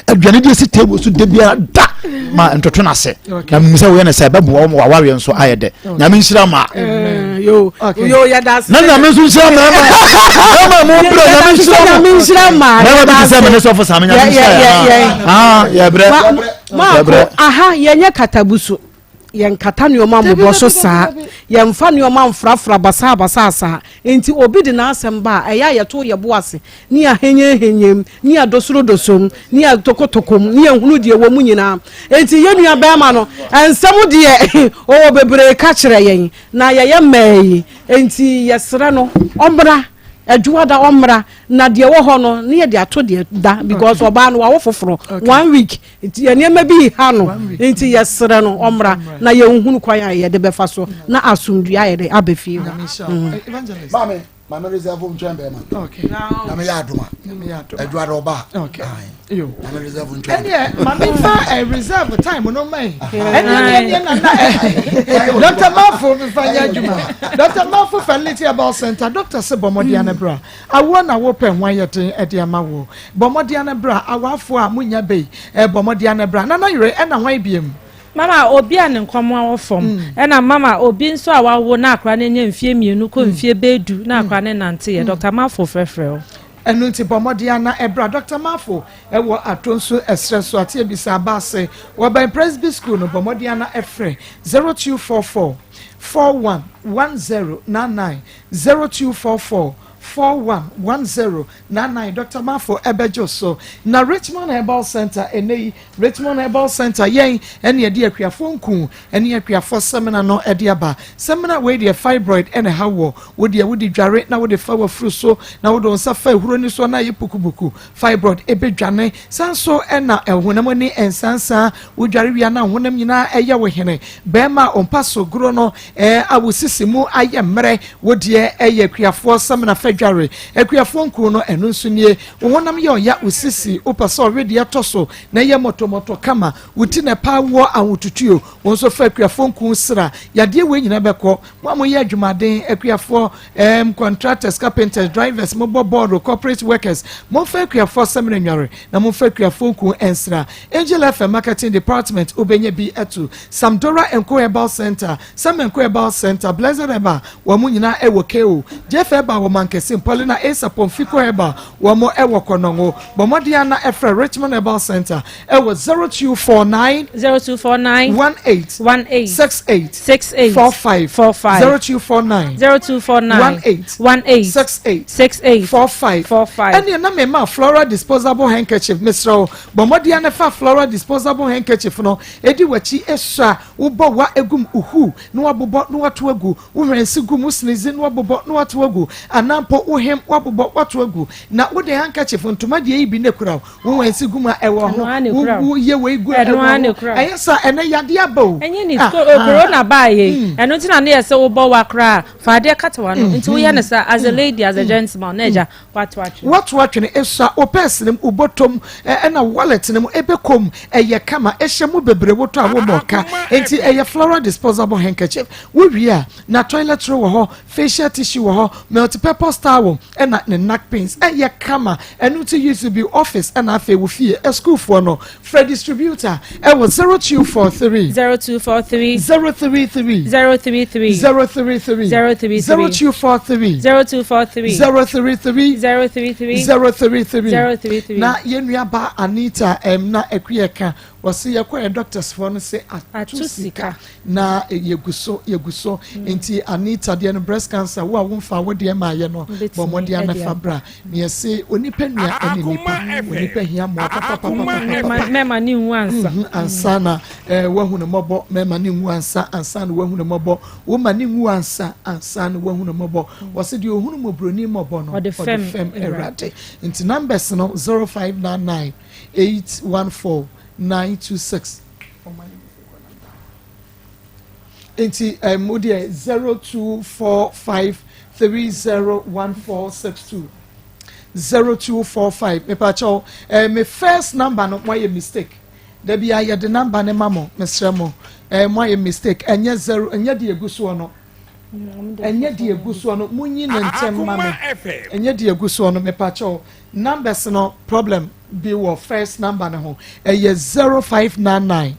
aduane de asi table so de biara da ma ntoto no ase na menim sɛ woyɛ no sɛ ɛbɛboa wɔn wawareɛ nso ayɛ dɛ nyame nhyira ma na nyame nso nhyira mmarima mmarima mu brɛ nyame nhyira mo mmarima bi te sɛ mene sɔfo same nyame nhyira yɛ yɛbrɛ Maako, aha yɛnyɛ katabusu, yɛnkata nneɛma mmobɔ so saa, yɛmfa nneɛma mfrafra basaabasaa saa. Enti obi de n'asɛm ba a, ɛyɛ a yɛto yɛn bo ase ne yɛahenyenhenyem, ne yɛadosorodosom, ne yɛatokotokom, ne yɛhunu deɛ ɛwɔ mu nyinaa. Enti yɛn nua barima no, nsɛm deɛ ɔwɔ bebree ka kyerɛ yɛn, na yɛyɛ mmaa yi, enti yɛsrɛ no ɔmmra, Adwoada ɔmmra. Na deɛ ɛwɔ hɔ no ne yɛde ato deɛ da because ɔbaa no wawo foforɔ one week nti nneɛma bi ha no nti yɛsrɛ no ɔmmra na yɛnhunu kwan a yɛde bɛfa so na asomdua ayɛ dɛ aba fie hɔ. Mm. Maame, maame reserve ntwɛn bɛrima. Okay. Na meyɛ adoma. Adwuma dɛ ɔba. Okay. Maame reserve ntwɛn. Ɛnneɛ maame fa eh, reserve time no ma yi. Ɛnneɛ ɛnneɛ nana eh, Dr. Mafo fa nyɛ adwuma. Dr. Mafo Fertility Herbal Center, Dr. se bɔ mmɔden ano bra. Awoɔ na wopɛ ho ayɛ den de ama wo. Bɔ mmɔden ano bra. Awafoɔ a monya bɛ yi, eh, bɔ mmɔden ano bra. Nana yere ɛna hwan biam? Mama obi a ne nkɔmmoa wɔ fam, ɛna mama obi nso a wawo na akora no anya mfie mmienu kɔ mfie bɛyɛ du na akora no nnanteeɛ. Dɔkta Mafo frɛfrɛ wo. Ɛno nti bɔ mmɔden ara na bra Dɔkta Marfo wɔ Atonsu ɛserɛ so Ateabisa aba ase wɔ bɛn Presby School no. Bɔ mmɔden ara na frɛ 0244 41 1099, 0244 41 1099. Dɔkta Marfo bɛgye wo so. Na Richmond Herbal Centre ɛnnɛ yi, Richmond Herbal Centre, yɛn ɛne yɛde akuafoɔ nku ne akuafoɔ samina no de aba. Samina wei deɛ fibroid na ɛha woɔ. Wo deɛ wode dware na wode fa w'afuru so na wode wo nsa fa ahuro no so na ayɛ pukupuku, fibroid bɛdwane. Saa nso na honam ani nsansaa, wodware wie a na wo honam nyinaa yɛ wo hene. Barima a wo mpa so goro no a wo sisi mu ayɛ mmerɛ, wo deɛ yɛ akuafoɔ samina fa. adware. Akuafoɔ nkuo no, ɛno nso nie. Wo honam yɛ ɔya, wo sisi, wopɛ sɛ ɔwedeɛ tɔ so na ɛyɛ mɔtɔmɔtɔ kama, wo ti na ɛpaa woɔ ahotutuo, wo nso fa akuafoɔ nku sra. Yadeɛ wei nyinaa bɛkɔ. Mo a moyɛ adwumaden, akuafoɔ, um, contractors, carpenters, drivers, mobɔ bɔɔlo, corporate workers, momfa akuafoɔ samina nnware na momfa akuafoɔ nku nsra. Angel FM Marketing Department, wobɛnya bi atu. Samdora Nko Herbal Center, Sam Nko Herbal Center, Blessed Herbal, wɔn nyinaa ɛwɔ KO. Jeff Herbal wɔ Mankesim, Paulina Asa Pomfiko Herbal, wɔn ɛwɔ Kɔnɔngo. Bɔ mmɔden ara na ɛfrɛ Richmond Herbal Center ɛwɔ 0249 0249 18 18 68 68 45 45 0249 0249 18 18 68 68 45 45 ɛne na mema floral disposable handkerchief mesrɛ wo bɔ mmɔden ara na fa floral disposable handkerchief no ɛdi w'akyi ɛsua wobɔ wa egum uhu na wabobɔ na wato agu wo hwɛnsi gu mu sinizi na wabobɔ na wato agu anaa mpo wohem wabobɔ wato agu na wode handkerchief ntoma deɛ yi bi na kura wo hwɛnsi gu mu a ɛwɔ ho woyɛ wei gu ɛwɔ ho ɛyɛ sa ɛnɛ yadeɛ aba o ɛnyɛ ni ah, ah. corona baa yɛ hmm. ɛno nti na ne yɛ sɛ wobɔ wa koraa fa adeɛ kata wa no nti woyɛ no sa as a hmm. lady as a hmm. gentleman na agya wato atwene wato atwene esua o pɛs ne mu obotom ɛna wallet ne mu ebɛkɔm ɛyɛ kama ɛhyɛ mu bebree wotɔ a wɔmɔ ka nti ɛyɛ floral disposable handkerchief Wowie a, na toilet roll wɔ hɔ, facial tissue wɔ hɔ, multi-purpose towel ɛna ne napkins. Ɛyɛ kama. Ɛno nti use bi office ɛna afei wo fie. Asukuufoɔ no, frɛ distributor ɛwɔ 0243. 0243. 033. 033. 033. 033. 0243. 0243. 033. 033. 033. 033. Na yɛn nua ba Anita ɛm na Akua ka wɔsi yɛkɔ yɛ doctors foɔ no se ato sika. Na yɛgu so yɛgu so nti Anita deɛ no breast cancer wo a womfa wo deɛ ma yɛ no bɔ mmɔden a na fa bra na yɛse onipa nua ɛne nipa onipa hia mmoa papapapapapa mɛma ne nwu ansa mhm, ansa na eh, wahu no mmɔbɔ mɛma ne nwu ansa ansa na wahu no mmɔbɔ woma ne nwu ansa ansa na wahu no mmɔbɔ wɔse deɛ ohunu mmɔborɔni mmɔbɔ no ɔde fɛm awurade nti numbers no 0599 814 926 nti um, wo deɛ 0245301462 0245 mepakyɛw eh, me first number no moayɛ mistake dabi a yɛde number ne ma mo mesrɛ mo eh, moayɛ mistake ɛnyɛ zero ɛnyɛ deɛ egu soɔ no ɛnyɛ deɛ egu soɔ no monyi ne ntɛm ma me ɛnyɛ deɛ egu soɔ no mepakyɛw numbers no problem bi wɔ first number no ho ɛyɛ 0599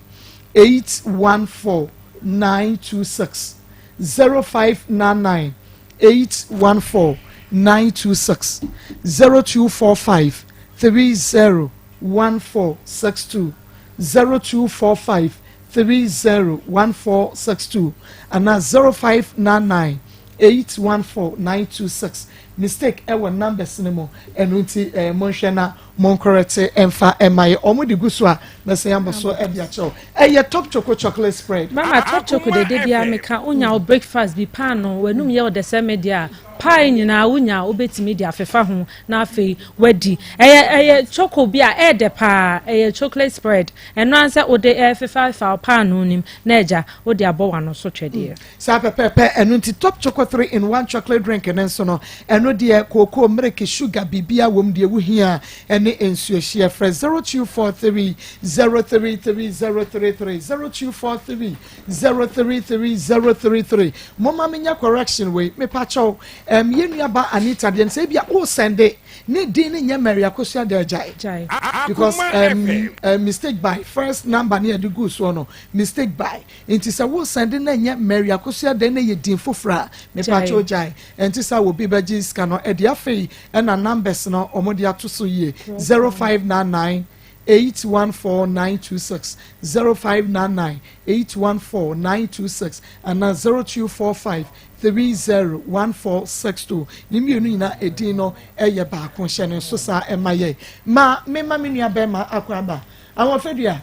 814 926 0599 814 926 0245 30 1462 0245 30 1462 anaa 0599 814 926 mistake ɛwɔ numbers no mu ɛno nti ɛɛ monhwɛ na Monkorɛte mfa mma yɛ. Wɔn de gu so a, mɛsan abɔ so de akyerɛ wo. Ɛyɛ Top Choco Chocolate Spread. Mama top choco de da biara meka wonya wo breakfast bi paano w'anum yɛ wo dɛ sɛ me deɛ a pie nyinaa wonya a wobɛtumi de afefa ho na afei wadi ɛyɛ ɛyɛ choco bi a ɛyɛ dɛ paa ɛyɛ chocolate spread ɛno ara sɛ wode ɛfefa wo paano nim na agya wode abɔ w'ano so twɛdeɛ. Saa pɛpɛɛpɛ, ɛno nti Top Choco 3 in 1 chocolate drink no nso no, ɛno deɛ kookoo, mmereke, sugar, biribiara wɔ mu, deɛ wohia ne nsuohyeɛ. Frɛ 0243 033 033, 0243 033 033. Momma menyɛ correction wei, mepakyɛw, um, yɛn nuaba Anita deɛ no sɛ ebia wosɛnde ne din no nyɛ Mary Akosua Dɛ gyae because um, uh, mistake by first number ne yɛde gu soɔ no mistake by Nti sɛ wo sɛnde na ɛnyɛ Mary Akosua dɛn na ɛyɛ din foforɔ a, mepakyɛw gyae. Ɛnte saa obi bɛgye sika no ɛde afei ɛna numbers no wɔn de ato so yie 0599 814 926 0599 814 926 anaa 0245 30 1462 ne mmienu nyinaa edin no ɛyɛ baako hyɛ ne nso saa ɛma yɛ ma mema me nua bɛrima akɔ aba ahoɔfɛdua.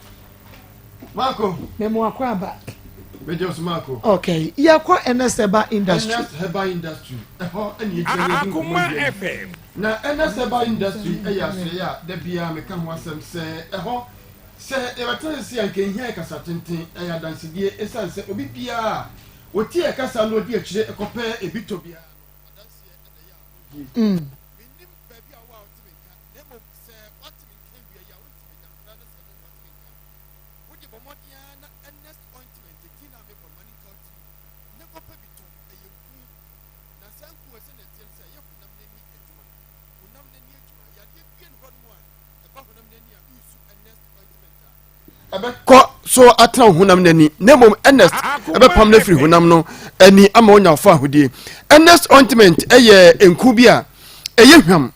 Marco. Memo akɔ aba. Mejɔ so Marco. Okay, yɛkɔ Ernest Herbal Industry. Ernest Herbal Industry, ɛhɔ ɛna yɛgyina yɛdi nkɔmmɔ dua yi. Na Ernest Herbal Industry ɛyɛ asoɛeɛ a da biara meka ho asɛm sɛ ɛhɔ sɛ yɛbɛtena ase a nka ɛhia yɛ kasa tenten, ɛyɛ adansedie ɛsiane sɛ obi biara a ɔtie ɛkasa na ɔdi akyire kɔpɛ ebi tɔ biara no adanseɛ ɛna ɛyɛ a. Mennim baabi a wowɔ a wote me nka, na mmom sɛ woate me nka awia yi a, wontumi da koraa na sɛ ɛno na woate me nka. Wo deɛ bɔ mmɔden ara na Ernest ointment, edin no a mebɔ no, ma no nka wo tirim, na kɔpɛ bi tɔ. Ɛyɛ nku, na saa nku wei sɛdeɛ ɛteɛ ne sɛ ɛyɛ honam no ani adwuma. Honam no ani adwuma. Yadeɛ biara nni hɔnom a ɛba honam no ani a woresu Ernest ointment a, ɛbɛkɔ so atena wo honam no ani na mmom Ernest ɛbɛpam no afiri honam no ani ama wonya ɔfa ahodie. Ernest ointment ɛyɛ nku bi a ɛyɛ hwam,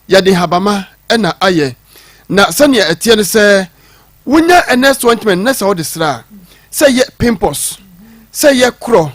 yɛde nhabama ɛna ayɛ, na sɛnea ɛteɛ no sɛ wonya Ernest ointment na sɛ wode sra a, sɛ yɛ pimples, sɛ yɛ korɔ,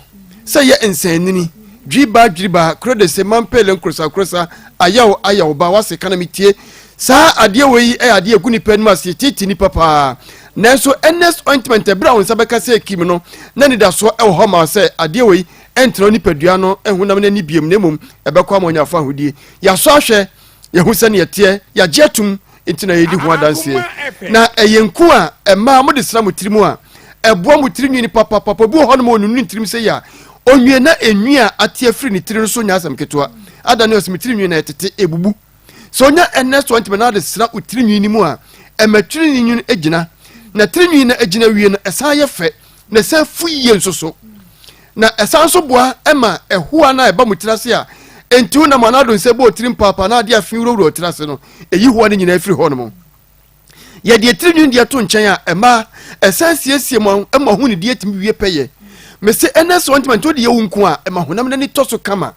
sɛ yɛ nsɛnnini, dwiribaa dwiribaa, kuro de se mampele nkorosa nkorosa, ayaw ayaw ba wase kana metie. Saa adeɛ wei yi yɛ adeɛ ɛgu nipa anim ase, ɛtiatia nipa paa. Nanso Ernest ointment ɛberɛ a wo nsa bɛka sɛ kim no, na anidasoɔ ɛwɔ hɔ ma wo sɛ adeɛ wei ɛntena wo nipadua no honam no ani biom na mmom ɛbɛkɔ ama wanya fahodie. Yɛasɔ ahwɛ, yɛhu sɛdeɛ ɛteɛ, yɛagye atum nti na yɛredi ho adanseɛ. Na ɛyɛ nku a ɛmaa mode sra mo tiri mu a ɛboa mo tiri nwini papapapa. Obi wɔ hɔnom a ɔnunu ne tirim sɛ yɛ a ɔnwie na enwi a ate afiri ne tiri no so nyɛ asɛm ketewa. Ada ne ɔsɛ me tiri nwi na ɛtete, ɛbubu. Sɛ onya Ernest ointment na ɔde sra wo tiri nwi no mu a, ɛma tiri nwi no gyina. Na tiri nwi no agyina wie no, ɛsan yɛ fɛ na ɛsan fu yie nso so. Na ɛsan nso boa ma ɛhoa no a ɛba mo tiri ase a enti wonam anaa do nsa bɔ tiri mpaapaa na ade afi wurawura tiri ase no, ɛyi hoa no nyinaa firi hɔ nom. Yɛde etiri nwi deɛ to nkyɛn a, ɛma ɛsan siesie mo ma ahonidie tumi wie pɛyɛ. Mese ɛnɛ sɛ ɔntoma nti wode yɛ wo nko a, ɛma honam no ani tɔ so kama.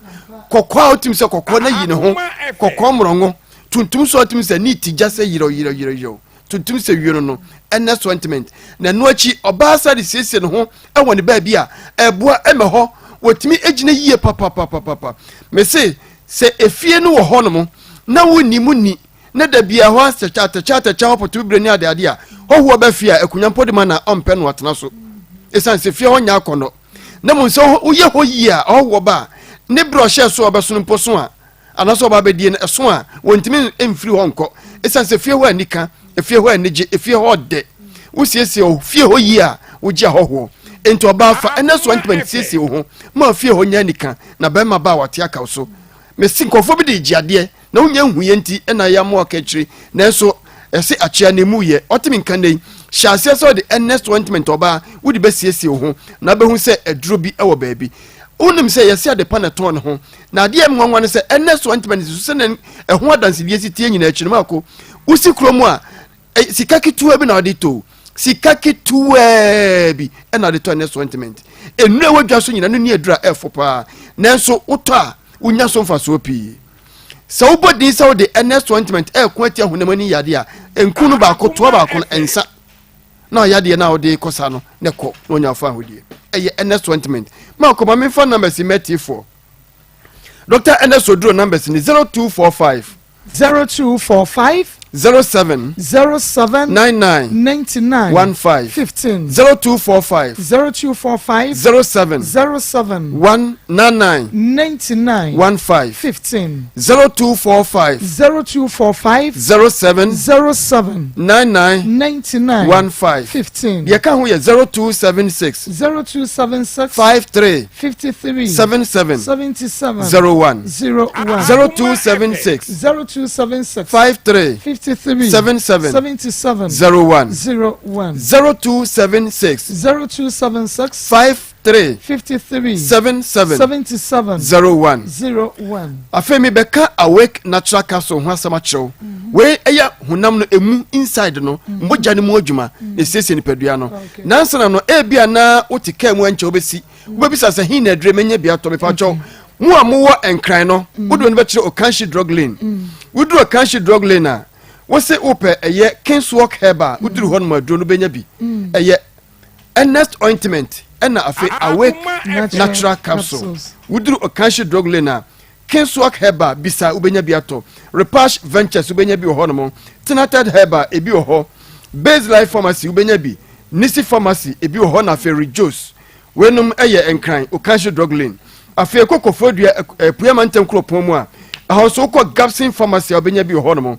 Kɔkɔɔ a wotumi sɛ kɔkɔɔ na yi ne ho, kɔkɔɔ mmorɔngo, tuntum so a wotumi sɛ ne ti gya sɛ yerɛw yerɛw yerɛw yerɛw, tuntum sɛ wie no no, ɛnɛ so ointment. Na ɛno akyi, ɔbaa sa de siesie ne ho wɔ ne baabi a ɛboa ɛma hɔ wɔtumi gyina yie papapapapa. Mese sɛ efie no wɔ hɔnom na wonni mu ni na da biara hɔ atɛkyɛ atɛkyɛ atɛkyɛ hɔ pɔtɔ bibire ne adeade a hɔhoɔ ba fie a akonnwa mpo de ma na ɔmpɛ no atena so ɛsiane sɛ fie hɔ nyɛ akɔnnɔ na mmom sɛ woyɛ hɔ yie a ɔhɔhoɔ ba a ne berɛ ɔhyɛ so a ɔbɛsono mpo so a anaasɛ ɔba abɛdie no ɛso a wɔntumi mfiri hɔ nkɔ ɛsiane sɛ fie hɔ anika efie hɔ anigye efie hɔ ɔdɛ wosiesie fie hɔ yie a wogye ahɔhoɔ nti ɔbaa fa ɛnɛ so ntoma siesie wo ho ma fie hɔ nyɛ anika na bɛrima ba a wate akaw so mesi nkurɔfoɔ bi de gye adeɛ na wonya nhuiɛ nti na ayɛ ama ɔka akyire, nanso ɛse akyea na emu yɛ. Ɔte me nka nnɛ yi, hyɛ aseɛ sɛ ɔde Ernest ointment ɔbaa wode bɛsiesie wo ho na wobɛhu sɛ aduro bi wɔ baabi. Wonim sɛ yɛse adepa na ɛtɔn ne ho, na adeɛ a ɛyɛ me nwanwa ne sɛ Ernest ointment nso sɛdeɛ ɛho adansedie si teɛ nyinaa akyi no maako wosi kurom a sika ketewa bi na ɔde tɔ sika ketewaa bi ɛna ɔde tɔ Ernest ointment. Nnuro a ɛwɔ dwa so nyinaa no ni aduro a ɛfo paa, nanso wotɔ a wonya so mfasoɔ pii. Sɛ wobɔ din sɛ wode Ernest ointment ɛreko atia honam ani yadeɛ a, nku no baako toa baako no nsa na yadeɛ no a wode kɔ sa no na ɛkɔ na ɔnya afa ahodie. Ɛyɛ Ernest ointment. Ma kɔma memfa numbers yi mɛtiefoɔ. Dr. Ernest Oduro numbers ni 0245 0245 07 07 99 99 15 15 0245 0245 07 07 199 99 15 15 0245 0245 07 07 99 99 15 15 Deɛ ɛka ho yɛ 0276 0276 53 53 77 77 01 01 0276 0276 53 53 77 77 01 01 0276 0276 53 53 77 77 01 01 Afei mebɛka Awake Natural Capsule ho asɛm akyerɛ wo. Wei ɛyɛ honam no emu inside no, mogya no mu adwuma na esiesie nipadua no. Nansa na no, ebia na wote kaa mu ɛnkyɛ wobɛsi. Wobɛbisa sɛ he na adure menya bi atɔ mepa kyɛw. Mo a mowɔ Nkran no, wode w'ani bɛkyerɛ Okanshi Drug Lane. Woduru Okanshi Drug Lane a, wose wopɛ ɛyɛ Kingswalk Herbal, woduru hɔ nom aduro no wobɛnya bi. Ɛyɛ Ernest ointment ɛna afei Awake Natural Capsule. Woduru Okanshi Drug Lane a, Kingswalk Herbal bisa wobɛnya bi atɔ. Repash Ventures wobɛnya bi wɔ hɔnom. Tenated Herbal ebi wɔ hɔ. Base Life Pharmacy wobɛnya bi. Nisi Pharmacy ebi wɔ hɔ na afei Rejos. Weinom yɛ Nkran, Okanshi Drug Lane. Afei kɔ Koforidua, Apuei Amantam Kuropɔn mu a, ɛhɔ nso wokɔ Gabson Pharmacy a wobɛnya bi wɔ hɔnom.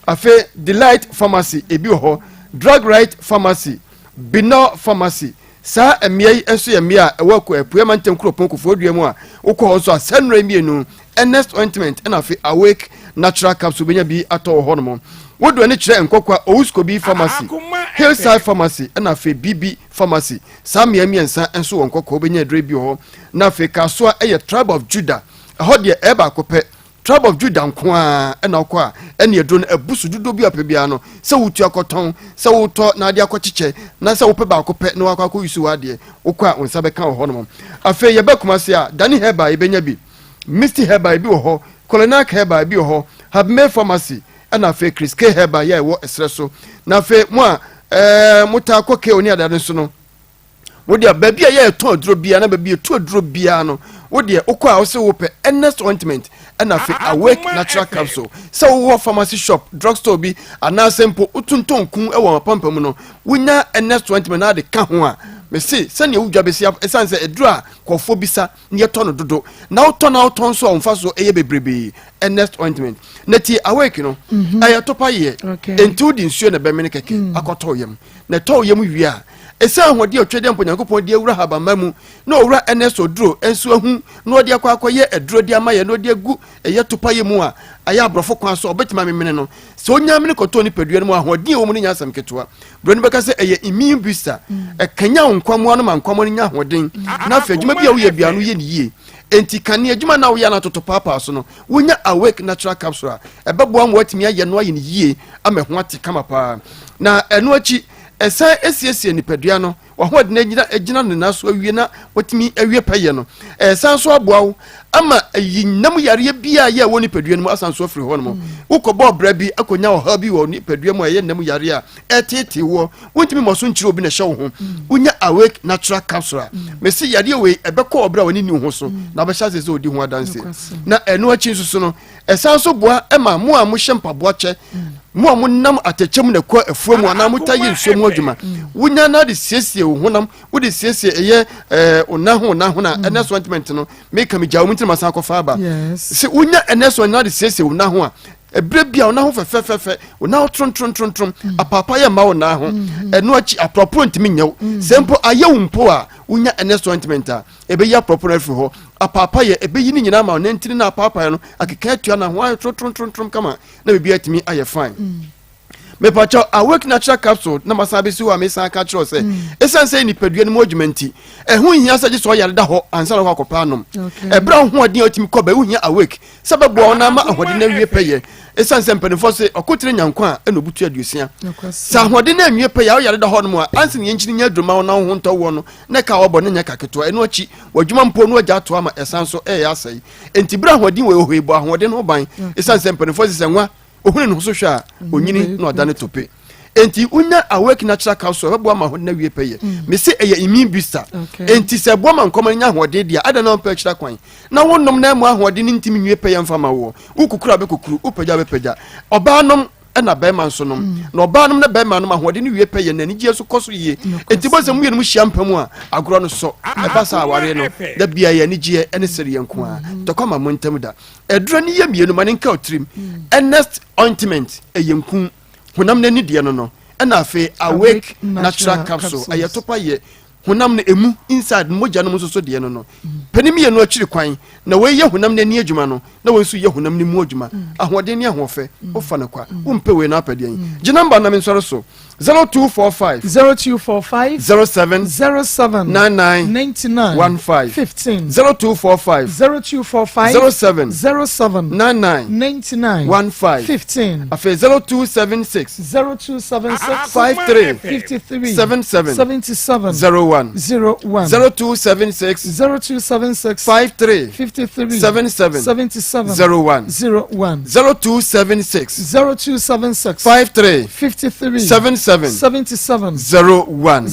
Afei Delight Pharmacy ebi wɔ hɔ. Drug Right Pharmacy, Binor Pharmacy. Saa mmea yi nso yɛ mmea a ɛwɔ Apueɛ Mantam kuropɔn Koforidua mu a wokɔ hɔ nso a saa nnuro yi mmienu, Ernest Ointment ɛna afei Awake Natural Capsule bɛnya bi atɔ wɔ hɔnom. Wode w'ani kyerɛ Nkɔkwa Owuskobi Pharmacy, Hillside Pharmacy ɛna afei BB Pharmacy. Saa mmea mmiɛnsa nso wɔ Nkɔkwa wobɛnya aduro yi bi wɔ hɔ. Na afei Kasoa ɛyɛ Tribe of Judah. Ɛhɔ deɛ ɛyɛ baako pɛ. Tribe of Judah nko ara na wokɔ a, ɛne aduro no abu so dodoɔ bi a wopɛ biara no, sɛ wotu akɔtɔn, sɛ wotɔ na ade akɔkyekyɛ, na sɛ wopɛ baako pɛ na wakɔ akɔyi so w'adeɛ, wokɔ a wo nsa bɛka wɔ hɔnom. Afei yɛba Kumasi a, Dani Herbal yɛbɛnya bi, Misty Herbal ebi wɔ hɔ, Kolonak Herbal ebi wɔ hɔ, Habmeh Pharmacy, ɛna afei Chris K Herbal yɛ a ɛwɔ ɛserɛ so. Na afei mo a ɛɛ motaa kɔ KO ne adeade nso no, Wo deɛ baabi a yɛtɔn aduro biara na baabi yɛtu aduro biara no wo deɛ wokɔ a wose wopɛ Ernest ointment ɛna afei Awake natural capsule sɛ wowɔ pharmacy shop drugstore bi anaasɛ mpo wotontɔn kun wɔ apampam mu no wonya Ernest ointment na ade ka ho a mese sɛnea wodwa bɛsi ɛsiane sɛ aduro a kɔfoɔ bisa na yɛtɔ no dodo na wotɔ na wotɔn nso a wɔmfa so ɛyɛ bebrebe Ernest ointment na tie Awake no mhm. ɛyɛ topa yɛ enti wode nsuo na ɛbɛmene kɛkɛ mm. akɔtɔ yam na ɛtɔ yam wie a Esiane ahoɔden a Otwadeɛ mpo Nyankopɔn de awura habamma mu na owura Ernest Oduro nso ahu na ɔde akɔ akɔyɛ aduro de ama yɛn na ɔde agu ɛyɛ topaeɛ mu a ayɛ aborɔfo kwan so a ɔbɛtumi amemene no. Sɛ ɔnya amene kɔtɔ nipadua no mu a, ahoɔden a ɛwɔ mu no nyɛ asɛm ketewa. Buroni bɛka sɛ ɛyɛ immune booster. Ɛkanyan wo nkwammoa no ma nkwammoa no nya ahoɔden na afei adwuma bi a woyɛ biara no woyɛ no yie. Enti kane adwuma no a woyɛ no atoto paapaa so no, wonya Awake Natural Capsule a, ɛbɛboa ma woatumi ayɛ no ayɛ no yie ama ɛho ate kama paa. Na ɛno akyi, Ɛsan siesie nipadua no, w'ahoɔden agyina agyina ne nan so awie na watumi awie pɛyɛ no. Ɛsan nso aboa wo ama ayi nam yareɛ biara a ɛwɔ nipadua no mu asan so afiri hɔ nom. Wokɔbɔ ɔbra bi akɔnya ɔhaw bi wɔ nipadua mu a ɛyɛ nam yareɛ a ɛreteetee woɔ, wontumi mmɔ so nkyerɛ obi na ɛhyɛ wo ho. Wonya Awake Natural Capsule a, mese yareɛ wei ɛbɛkɔ ɔbrɛ a w'ani nni wo ho so na wobɛhyɛ aseɛ sɛ wodi ho adanseɛ. Na ɛno akyi nso so no, Ɛsan nso boa ma mo a mohyɛ mpaboa kyɛ, mo a monam atɛkyɛ mu na ɛkɔ afuo mu anaa motaa yɛ nsuo mu adwuma. Wonya na de siesie wo honam, wode siesie ɛyɛ ɛɛ onan ho onan ho na ɛnɛ so ointment no meka megya wo mu nti na masan akɔfa aba. Sɛ wonya ɛnɛ so na de siesie wo nan ho a, ɛberɛ bi a wo nan ho fɛfɛfɛfɛ, wo nan ho trontrontrom, apaapa yɛ mma wo nan ho. Ɛno akyi aporɔporɔ ntumi nyɛ wo. Sɛ mpo ayɛ wo mpo a, wonya ɛnɛ so ointment a, Ɛbɛyi aporɔporɔ no afiri hɔ. Apaapaeɛ, ɛbɛyi ne nyinaa ama wo nantini no apaapaeɛ no akeka atua na ho ayɛ trontrontrom kama na biribi atumi ayɛ fine. Mm. Mepakyɛw, Awake Natural Capsule na masan abɛsi hɔ a mesan aka kyerɛ sɛ ɛsiane sɛ nipadua no mu adwuma nti ɛho nhia sɛ gye sɛ ɔyare da hɔ ansa na wakɔpɛ anom. Ɛberɛ a wohoɔden a wotumi kɔ bɛ wohia Awake sɛ bɛboa wo na ama ahoɔden no awie pɛyɛ. Ɛsiane sɛ mpanimfoɔ se ɔkotene nya nkwa a ɛna obutu aduosia. Sɛ ahoɔden no anwie pɛyɛ a woyare da hɔ nom a ansa na yɛnkyini nya aduro ma wo na wo ho ntɔ woɔ no na ɛka a wɔbɔ no nyɛ ka ketewa. Ɛno akyi, w'adwuma mpo no agya ato ama ɛsan so reyɛ asɛe. Enti bere a ahoɔden wɔ hɔ yi, bɔ ahoɔden ho ban. Esiane sɛ mpanimfoɔ se sɛ nwa ohunu ne ho so hwɛ a, onyini na ɔda ne tope. Enti wonya Awake Natural Capsule a, ɛbɛboa ma ahoɔden awie pɛyɛ. Mese ɛyɛ immune booster. Enti sɛ ɛboa ma nkɔma no nya ahoɔden deɛ a, adɛn na wompɛ akyira kwan na wonom na ɛmmoa ahoɔden no ntumi nwie pɛyɛ mfa ma woɔ? Wokukuru a bɛkukuru, wopagya a bɛpagya. Ɔbaa nom ɛna bɛrima nso nom mm. na ɔbaa nom na bɛrima nom ahoɔden no wie pɛ yɛ na anigyeɛ nso kɔ so yie enti bɔ sɛ mmienu mu hyia mpa mu a agorɔ no sɔ ɛba saa awareɛ no da bia yɛ anigyeɛ ɛne sereɛ nko a mm. tɔkɔ ma mo ntam da aduro no yɛ mmienu ma ne nka ɔtirim mm. Ernest ointment ɛyɛ nku honam n'ani deɛ no no ɛna afei awake natural capsule ɛyɛ topa yɛ honam no emu inside mogya no mu nso so deɛ no no pɛ ne mmienu akyiri kwan na wei yɛ honam no ani adwuma no na wei nso yɛ honam no mu adwuma ahoɔden ne ahoɔfɛ wofa no kwa wompɛ wei na apɛ deɛn gye namba na mensɔre so 0245 0245 07 07 99 99 15 15 0245 0245 07 07 99 99 15 15 afei 0276 0276 53 53 77 77 01 01 0276 0276 53 53 77 77 01 01 0276 0276 53 53 77 77 01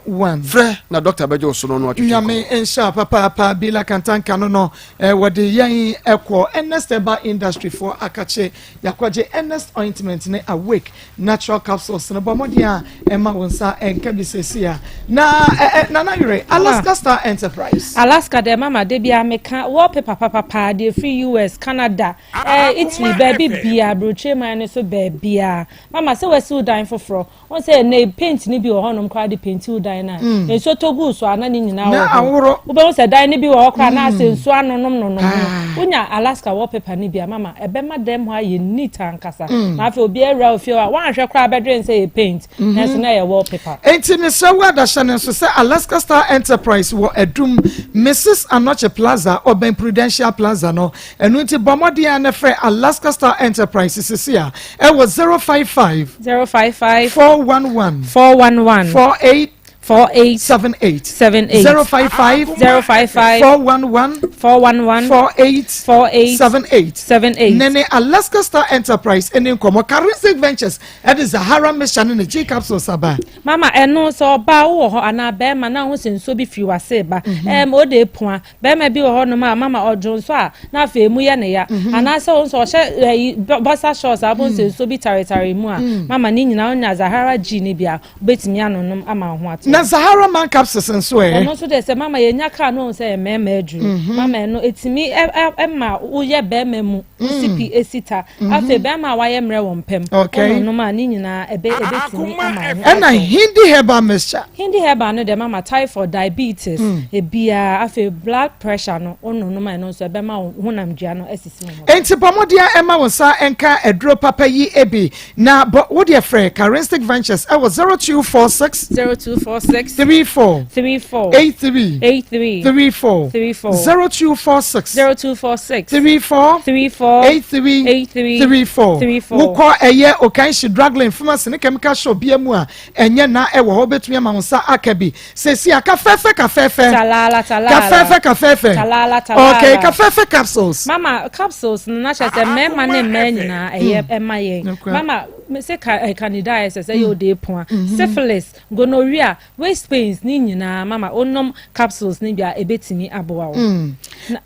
01 frɛ na dɔkta bɛgye wo so no no atwetwe Nyame nhyɛ papaapa Bila Kantanka no no eh, wɔde yɛn ɛkɔ Ernest Herbal Industry foɔ akakye Yɛakɔgye Ernest Ointment ne Awake Natural Capsules no. Bɔ mmɔden a ɛma wo nsa nka bi seesei a. Na ɛ ɛ Nana Yere, Alaska Star Enterprise. Alaska deɛ mama da biara meka wallpaper papapaa deɛ ɛfiri US, Canada, eh, Italy, baabi biara, aburokyire man no so baabiara. Mama sɛ wasi wo dan foforɔ. Wohu sɛ ɛnnɛ paint no bi wɔ hɔnom koraa de painti wo dan no a, mm. nsuo tɔ gu so a na ne nyinaa wɔ hɔ. Wobɛhu sɛ dan no bi wɔ hɔ koraa na asɛ mm. nsuo anonom nonom no. Ah. Wonya Alaska wallpaper no bi a mama ɛbɛma dɛm hɔ ayɛ neat ankasa. Mm. Na afei obi awura ofie hɔ a woanhwɛ koraa bɛdwen sɛ yɛ paint mm-hmm. nanso na ɛyɛ wallpaper. Enti mesrɛ wo adahyɛ no nso sɛ Alaska Star Enterprise wɔ Adum Mrs. Anokye Plaza ɔbɛn Prudential Plaza no. Ɛno nti bɔ mmɔden a na frɛ Alaska Star Enterprise sisi a ɛwɔ 055 055 411 411 48 48 78 78 055 055 411 411 48 48 78 78 Nene Alaska Star Enterprise ɛne nkɔmɔ Karinsic Ventures ɛde Zahara mixture ne ne G capsules aba. Mama ɛno sɛ ɔbaa wowɔ hɔ anaa bɛrima na ho sɛ nsuo bi firi wase ba ɛm o de pua Barima bi wɔ hɔnom a mama ɔdwo nso a na afei emu yɛ ne ya. Mhm. Anaasɛ wo nso ɔhyɛ ɛyi boxer shorts a wobɛhu sɛ mm. nsuo bi taretare mu a mm. mama ne nyinaa wonya Zahara G ne bi a wobɛtumi anonom ama wo ho ato. Na Zahara man capsules nso ɛ? Ɛno nso deɛ sɛ mama yɛnya kaa no sɛ yɛ mmarima aduru. Mhm. Mama ɛno ɛtumi ɛma woyɛ barima mu wosi pi esi ta. Mhm. Afei barima a wayɛ mmerɛ wɔ mpam. Wononom a ne nyinaa ɛbɛ ɛbɛtumi ama wo ho Ɛna Hindi herbal mixture. Hindi herbal no deɛ mama typhoid, diabetes, ebiaa, afei blood pressure no wo nonom a ɛno nso ɛbɛma wo honam dua no asisi wo ho. Enti bɔ mmɔden ara mma wo nsa nka aduro papa yi bi na bɔ wo deɛ frɛ Charistic Ventures ɛwɔ 0246 0246 34 34 83 83 34 34 0246 0246 34 34 83 83 34 34 Wokɔ ɛyɛ Okanshi Drug Lane Pharmacy ne Chemical Shop bia mu a Ɛnyɛ na ɛwɔ hɔ wobɛtumi ama wo nsa aka bi sɛsi a kafɛɛfɛ kafɛɛfɛ Talala talala. Kafɛɛfɛ kafɛɛfɛ Talala talala. Okay kafɛɛfɛ capsules. Mama capsules no na kyerɛ sɛ mmarima ne mmaa nyinaa ɛyɛ ɛma yɛn. Mama sɛ ka eh, candidiasis ɛyɛ ode poa, syphilis, gonorrhea, waist pains ne nyinaa mama onom capsules ne bi a ebetumi aboa wo. Na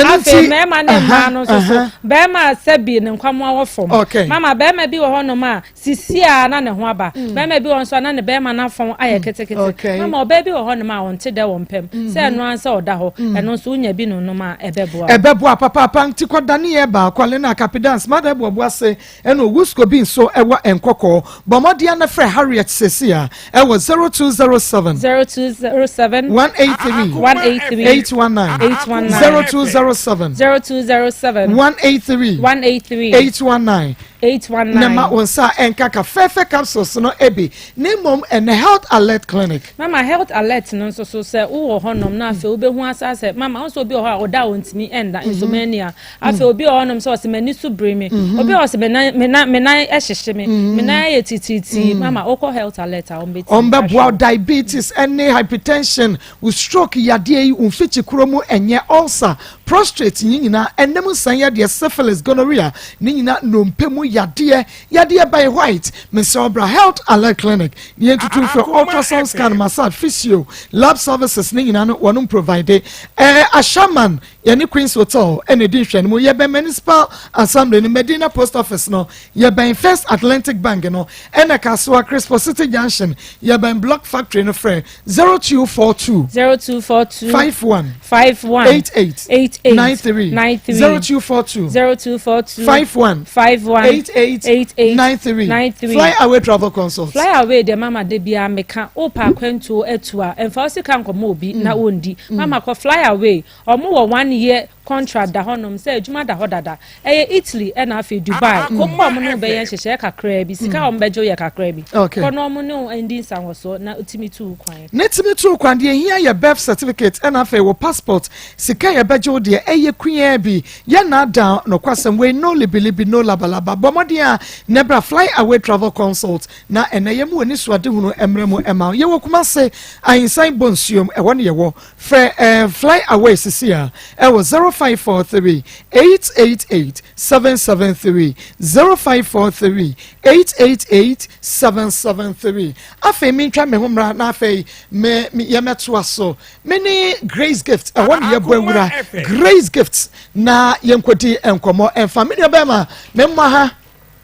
Afei mmarima ne mmaa no nso so, barima a sɛbi ne nkwammoa wɔ fam. Mama barima bi wɔ hɔnom a sisi a na ne ho aba. Mm. Barima bi wɔ nso a na ne barima no afɔn ayɛ mm. ketekete. Mama ɔbaa bi wɔ hɔnom a ɔnte dɛ wɔ mpam. Mm-hmm. Sɛ ɛno ara sɛ ɔda hɔ, mm. ɛno nso wonya bi nonom a ɛbɛboa. Ɛbɛboa papaapa nti kɔdane yɛ baako ale na akapidans mada ɛboaboa ase Ɛna Owusko bi nso wɔ Nkɔkɔɔ. Bɔ mmɔden ara na frɛ Harriet seesei ara wɔ 0207. 0207. 183. 183. 819. 819. 0207. 0207. 183. 183. 819. 819. Na ma wo nsa nka ka fɛfɛ capsules no bi na mmom ɛnɛ Health Alert Clinic. Mama Health Alert no nso so sɛ wowɔ hɔnom na afei wobɛhu asa sɛ mama wo nso obi wɔ hɔ a ɔda a ɔntumi ɛnda nsomani a Afei obi wɔ hɔnom sɛ ɔsɛ m'ani so biri me. Mhm. Obi wɔ sɛ me nan me nan me nan hyehye me. Me nan ayɛ titiritii. Mhm. Mama wokɔ health alert a wɔbɛtumi. Wɔbɛboa wo diabetes ne hypertension, wo stroke yadeɛ yi, wo mfikyikuro mu ɛnyɛ ulcer, prostrate ne nyinaa, ɛnam nsan yadeɛ, syphilis, gonorrhea ne nyinaa, nnompe mu yadeɛ, yadeɛ by white. Mesrɛ wo bra health alert clinic ne yɛntutu mfrɛ ultrasound scan, massage, physio, lab services ne nyinaa no wɔnom provide. Ɛɛ Ashaman Yɛne Queens Hotel na ɛdi nhwɛanimu. Yɛbɛn Municipal Assembly no, Medina Post Office no. Yɛbɛn First Atlantic Bank no, ɛna Kasoa Crispo City Junction. Yɛbɛn Block Factory no. Frɛ 0242. 0242. 51. 51. 88. 88. 93. 93. 0242. 0242. 51. 51. 88. 88. 93. 93. Fly Away Travel Consult. Fly Away deɛ mama de biara meka wopɛ akwantuo atu a ɛmfa wo sika nkɔma obi na ɔndi. Mama kɔ fly away ɔmo wɔ one year contract da hɔ nom sɛ adwuma da hɔ dada ɛyɛ Italy ɛna afei Dubai kɔ kɔ ɔmo ne wo bɛyɛ nhyehyɛɛ kakraa bi sika a ɔmo bɛgye wo yɛ kakraa bi kɔ na ɔmo ne wo ndi nsahɔsoɔ na tumi tu wo kwan. Ne tumi tu wo kwan deɛ ehia yɛ birth certificate ɛna afei wo passport sika a yɛbɛgye wo deɛ ɛyɛ kuyaa bi yɛ naadaa nokwasɛm wei no libilibi no labalaba bɔ mmɔden a na bra fly away travel consult Na ɛnnɛ yɛma w'anisoadehunu mmra mu ma wo. Yɛwɔ Kumase, Ahinsan Bonsuom, ɛhɔ ne yɛwɔ. Frɛ eh, Fly Away sisi a, ɛwɔ 0543 888 773, 0543 888 773. Afei mentwa me ho mmra na afei me, me yɛmɛtoa so. Me ne Grace Gift, ɛhɔ ne yɛbɔ awura. Grace Gift na yɛnkɔdi nkɔmmɔ ɛmfa. Me nua bɛrima, me mmɔ ha.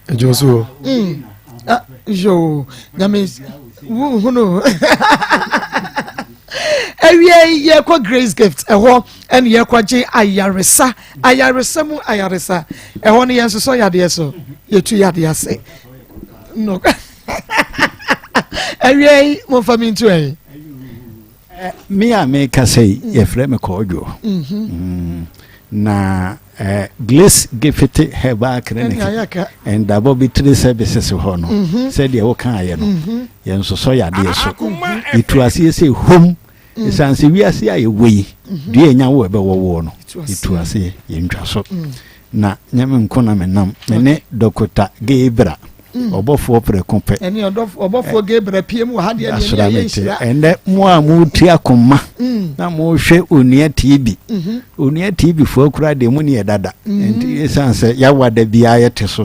Ɛdwo so. Mm. Ah, yo, nyame wohunu. Awie yɛkɔ Grace Gift ɛhɔ ɛne yɛkɔgye ayaresa ayaresa mu ayaresa ɛhɔ no yɛn nsosɔ yadeɛ so yɛtu yadeɛ ase no. Awia yi momfa me nto ɛyi. Me a mekasa yi mm. yɛfrɛ me Kɔɔdwoɔ mm-hmm. na eh, Glace Gifiti Herbal Clinic and Laboratory Services hɔ no mm-hmm. sɛdeɛ wokaeɛ no mm-hmm. yɛnsosɔ yadeɛ so yɛtu aseɛ sɛ hom ɛsiane sɛ wiase a yɛwɔ yi dua ɛnya wo ɛbɛwɔ woɔ no yɛtu aseɛ yɛntwa so na nyɛ me nko na menam me ne Dɔkota Gebra mm. ɔbɔfoɔ prɛko pɛ ɛne ɔbɔfoɔ Gebra pie mu wɔ ha deɛ deɛ ne yɛ nhyira ɛnɛ mo a motua koma mm. na mohwɛ onua TV mm-hmm. onua TV foɔ kura deɛ mo ne yɛ dada mm-hmm. nti ɛsiane sɛ yɛawa da biara yɛte so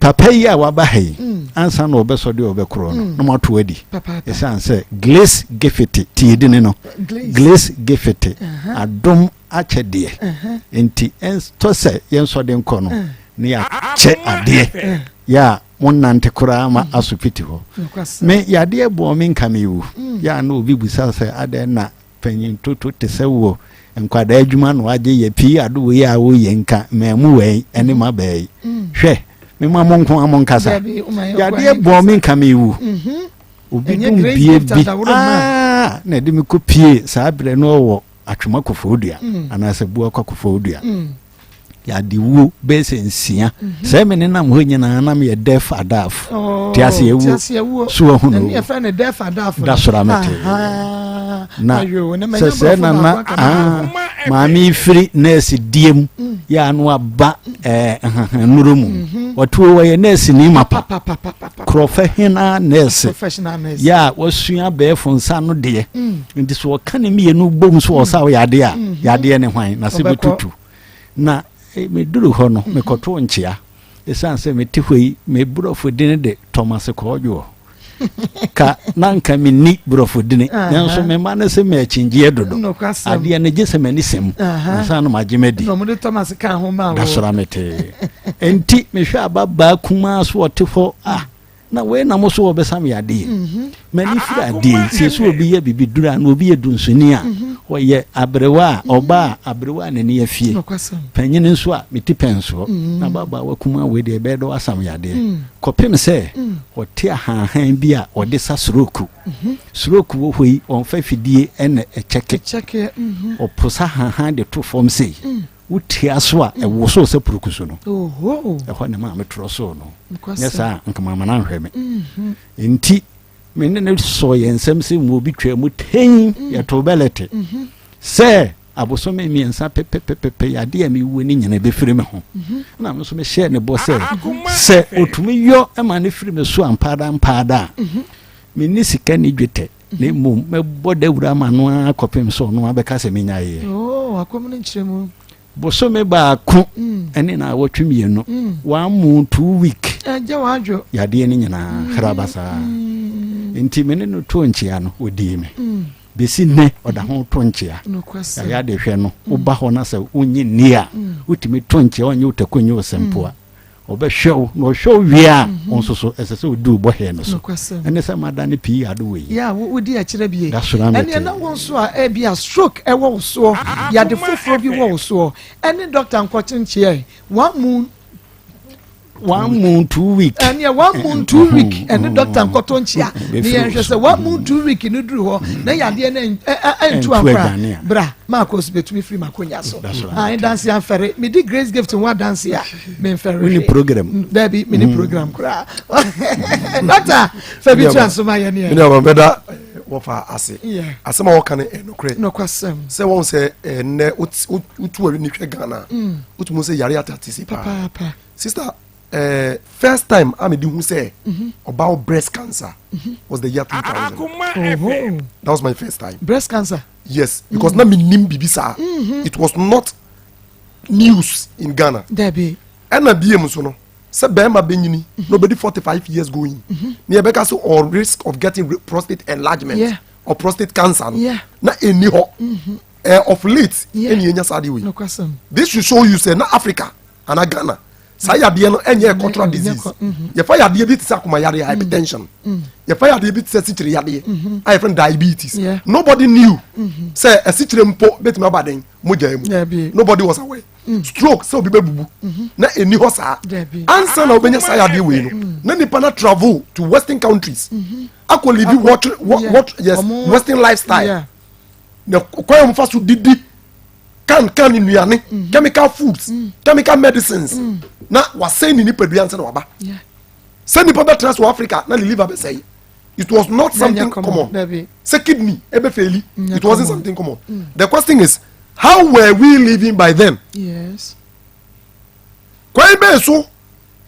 papa yi a waba ha yi mm. ansa na ɔbɛsɔ deɛ ɔbɛkorɔ no na moato adi ɛsiane sɛ Glace Gifiti tie dini no Glace Gifiti adom akyɛdeɛ nti ɛntɔ sɛ yɛnsɔ de nkɔ no na yɛakyɛ adeɛ yɛ a monnante koraa ma mm. asopiti hɔ me yadeɛ bɔɔ me nka mewu mm. yɛ a na obi busa sɛ adɛn na panyin toto te sɛ wɔ nkwadaa adwuma na wagye yɛ pii ado wei a woyɛ nka mmamu wei ɛne ma bɛɛ yi mm. hwɛ mema mo nko a mo nkasa yadeɛ bɔɔ me nka mewu mm-hmm. obi dum bie bi aa na ɛde me kɔ pie saa berɛ no ɔwɔ Atwoma Koforidua mm. anaasɛ Buakwa Koforidua mm. yɛade wuo bɛyɛ sɛ nsia mhm. sɛ me nenam hɔ nyinaa na meyɛ def adaf oh, te ase awuo so wahu no da soro amete na sɛ sɛ nana ah, maame firi nɛɛse die mu mm. yɛ ano aba eh, nnuro mu mhm. ɔtuo wɔyɛ nɛɛse ni mapa Korɔfɛ hena nɛɛse yɛ a wasua abɛɛfo nsa ano deɛ mm. nti sɛ ɔka ne mmienu bom so ɔsa wo yadeɛ a mm-hmm. yadeɛ ne hwan na sɛ bɛtutu na eh, meduru hɔ no mm-hmm. mekɔto nkyea ɛsiane sɛ mete hɔ yi me borɔfo dini de Thomas Kɔɔdwoɔ ka na nka menni borɔfo dini nanso mema no sɛ maakyingyeɛ dodo adeɛ no gye sɛ m'ani sɛm ansa no magye madi dasora metee Enti mehwɛ ababaa kumaa so ɔte hɔ a na wei na mo so wɔbɛsa me adeɛ mhm. m'ani firi adeɛ yi sɛ sɛ obi yɛ bibi duru a na obi yɛ dunsuni a mhm. ɔyɛ aberewa a mhm. ɔbaa a aberewa a n'ani afie panyin nso a mete pɛn soɔ na ababaawa kumaa wei deɛ ɛbɛyɛ dɛ wasam yadeɛ mm. kɔpem sɛ mm. ɔte ahanhan bi a ɔde sa soroku soroku wɔ hɔ yi ɔmfa fidie ɛna ɛkyɛke ɔposa ahanhan de to fam sei mm. Wotia so a, ɛwosow sɛ purukusu no. Ɛhɔ ne maa metorɔ soo no. Nyɛ saa a, nka mamma no anhwɛ me. Mhm. Enti me ne no sɔɔ yɛn nsam sɛ mu obi twaa mu tɛn, mm. yɛtoo bɛlɛte mhm. sɛ abosome mmiɛnsa pɛpɛpɛpɛ yadeɛ a mewuo no nyina bɛfiri me ho. Mhm. Na me nso mehyɛɛ ne bɔ sɛ sɛ ɔtumi yɔ ma no firi me so ampaada ampaada a, menni sika ni dwetɛ. Na mmom mɛbɔ dawuro ama no ara kɔpem sɛ ɔno abɛka sɛ menyaeɛ. Oh, akɔm no nkyerɛ mu. Bosome baako mm. ɛne na awɔtwe mmienu mm. one moon 2 week. Ɛgye wadwo. Yadeɛ no nyinaa mm. hraba saa. Nti me ne no to nkyea no ɔdii me. Bɛsi nnɛ ɔda ho to nkyea. Yɛayɛ ade hwɛ no woba hɔ na sɛ wonye nni a wotumi to nkyea ɔnyɛ wo tako nyɛ wo sɛmpoa. Ɔbɛhwɛ wo, na ɔhwɛ wo wie a, wo nso so, ɛsɛ sɛ odi wo bɔhyɛ no so. Ɛne sɛ madane pii ade wɔ yi. Yeah, wodi akyerɛ bie. Da soro ano Ɛneɛ na wo nso a ebi a stroke ɛwɔ wo soɔ, yade foforɔ bi wɔ wo soɔ, ɛne doctor nkɔkyenkyeɛ one moon. 1 moon 2 week. Ɛneɛ 1 moon 2 week ɛne doctor nkɔtɔ nkyea ne yɛn hwɛ sɛ 1 moon 2 week no duru hɔ na yadeɛ no ɛntu ankora bra. Maakɔ so betumi firi m'akonya so. Ae danse amfɛre. Medi Grace Gift ho adanse a memfɛre hwee. Wonni program? Dabi, menni mm. program koraa. Doctor, fa bi tura so ma yɛ neɛ. Mene ɔma bɛda eh, wɔfa ase. Asɛm a wɔka no eh, nokorɛ. Nokwasɛm. Sɛ wɔn sɛ eh, nnɛ wotu w'ani hwɛ Ghana mm. wotumi sɛ yare atate si paa. Sister, uh, first time a mede hu sɛ ɔba wo breast cancer was the year 2000. Oh. That was my first time. Breast cancer? Yes, because mm. na menim biribi saa. Mm-hmm. It was not news in Ghana. Dabi. Ɛna biem nso no sɛ bɛrima bɛnyini mm-hmm. na ɔbɛdi 45 years going mm-hmm. ne yɛbɛka sɛ or risk of getting prostate enlargement yeah. or prostate cancer no yeah. na ɛnni hɔ mm-hmm. uh, of late ɛne yɛnya saa deɛ wei. This should show you sɛ na Africa anaa Ghana saa yadeɛ no ɛnyɛ cultural disease mhm. yɛfa yadeɛ bi te sɛ akoma yadeɛ mm. hypertension mm. yɛfa yadeɛ bi te sɛ sikyire yadeɛ mm-hmm. a yɛfrɛ no diabetes nobody knew mm-hmm. sɛ asikyire mpo bɛtumi aba den mogya mu nobody was aware. Stroke sɛ obi bɛbubu na ɛni hɔ saa. Ansa na wobɛnya saa yadeɛ wei no, na nipa na travel to western countries akɔ live what, what, what, yes, western lifestyle. Na kwan a wɔfa so didi kan kan nnuane, chemical foods, chemical medicines, na wasɛn ne nipadua ansa na waba. Sɛ nipa bɛtena so Africa na ne liver bɛsɛe, it was not something common. Sɛ kidney ebe faili, it wasn't something common. The question is, how were we living by then? Yes. Kwan bɛɛ so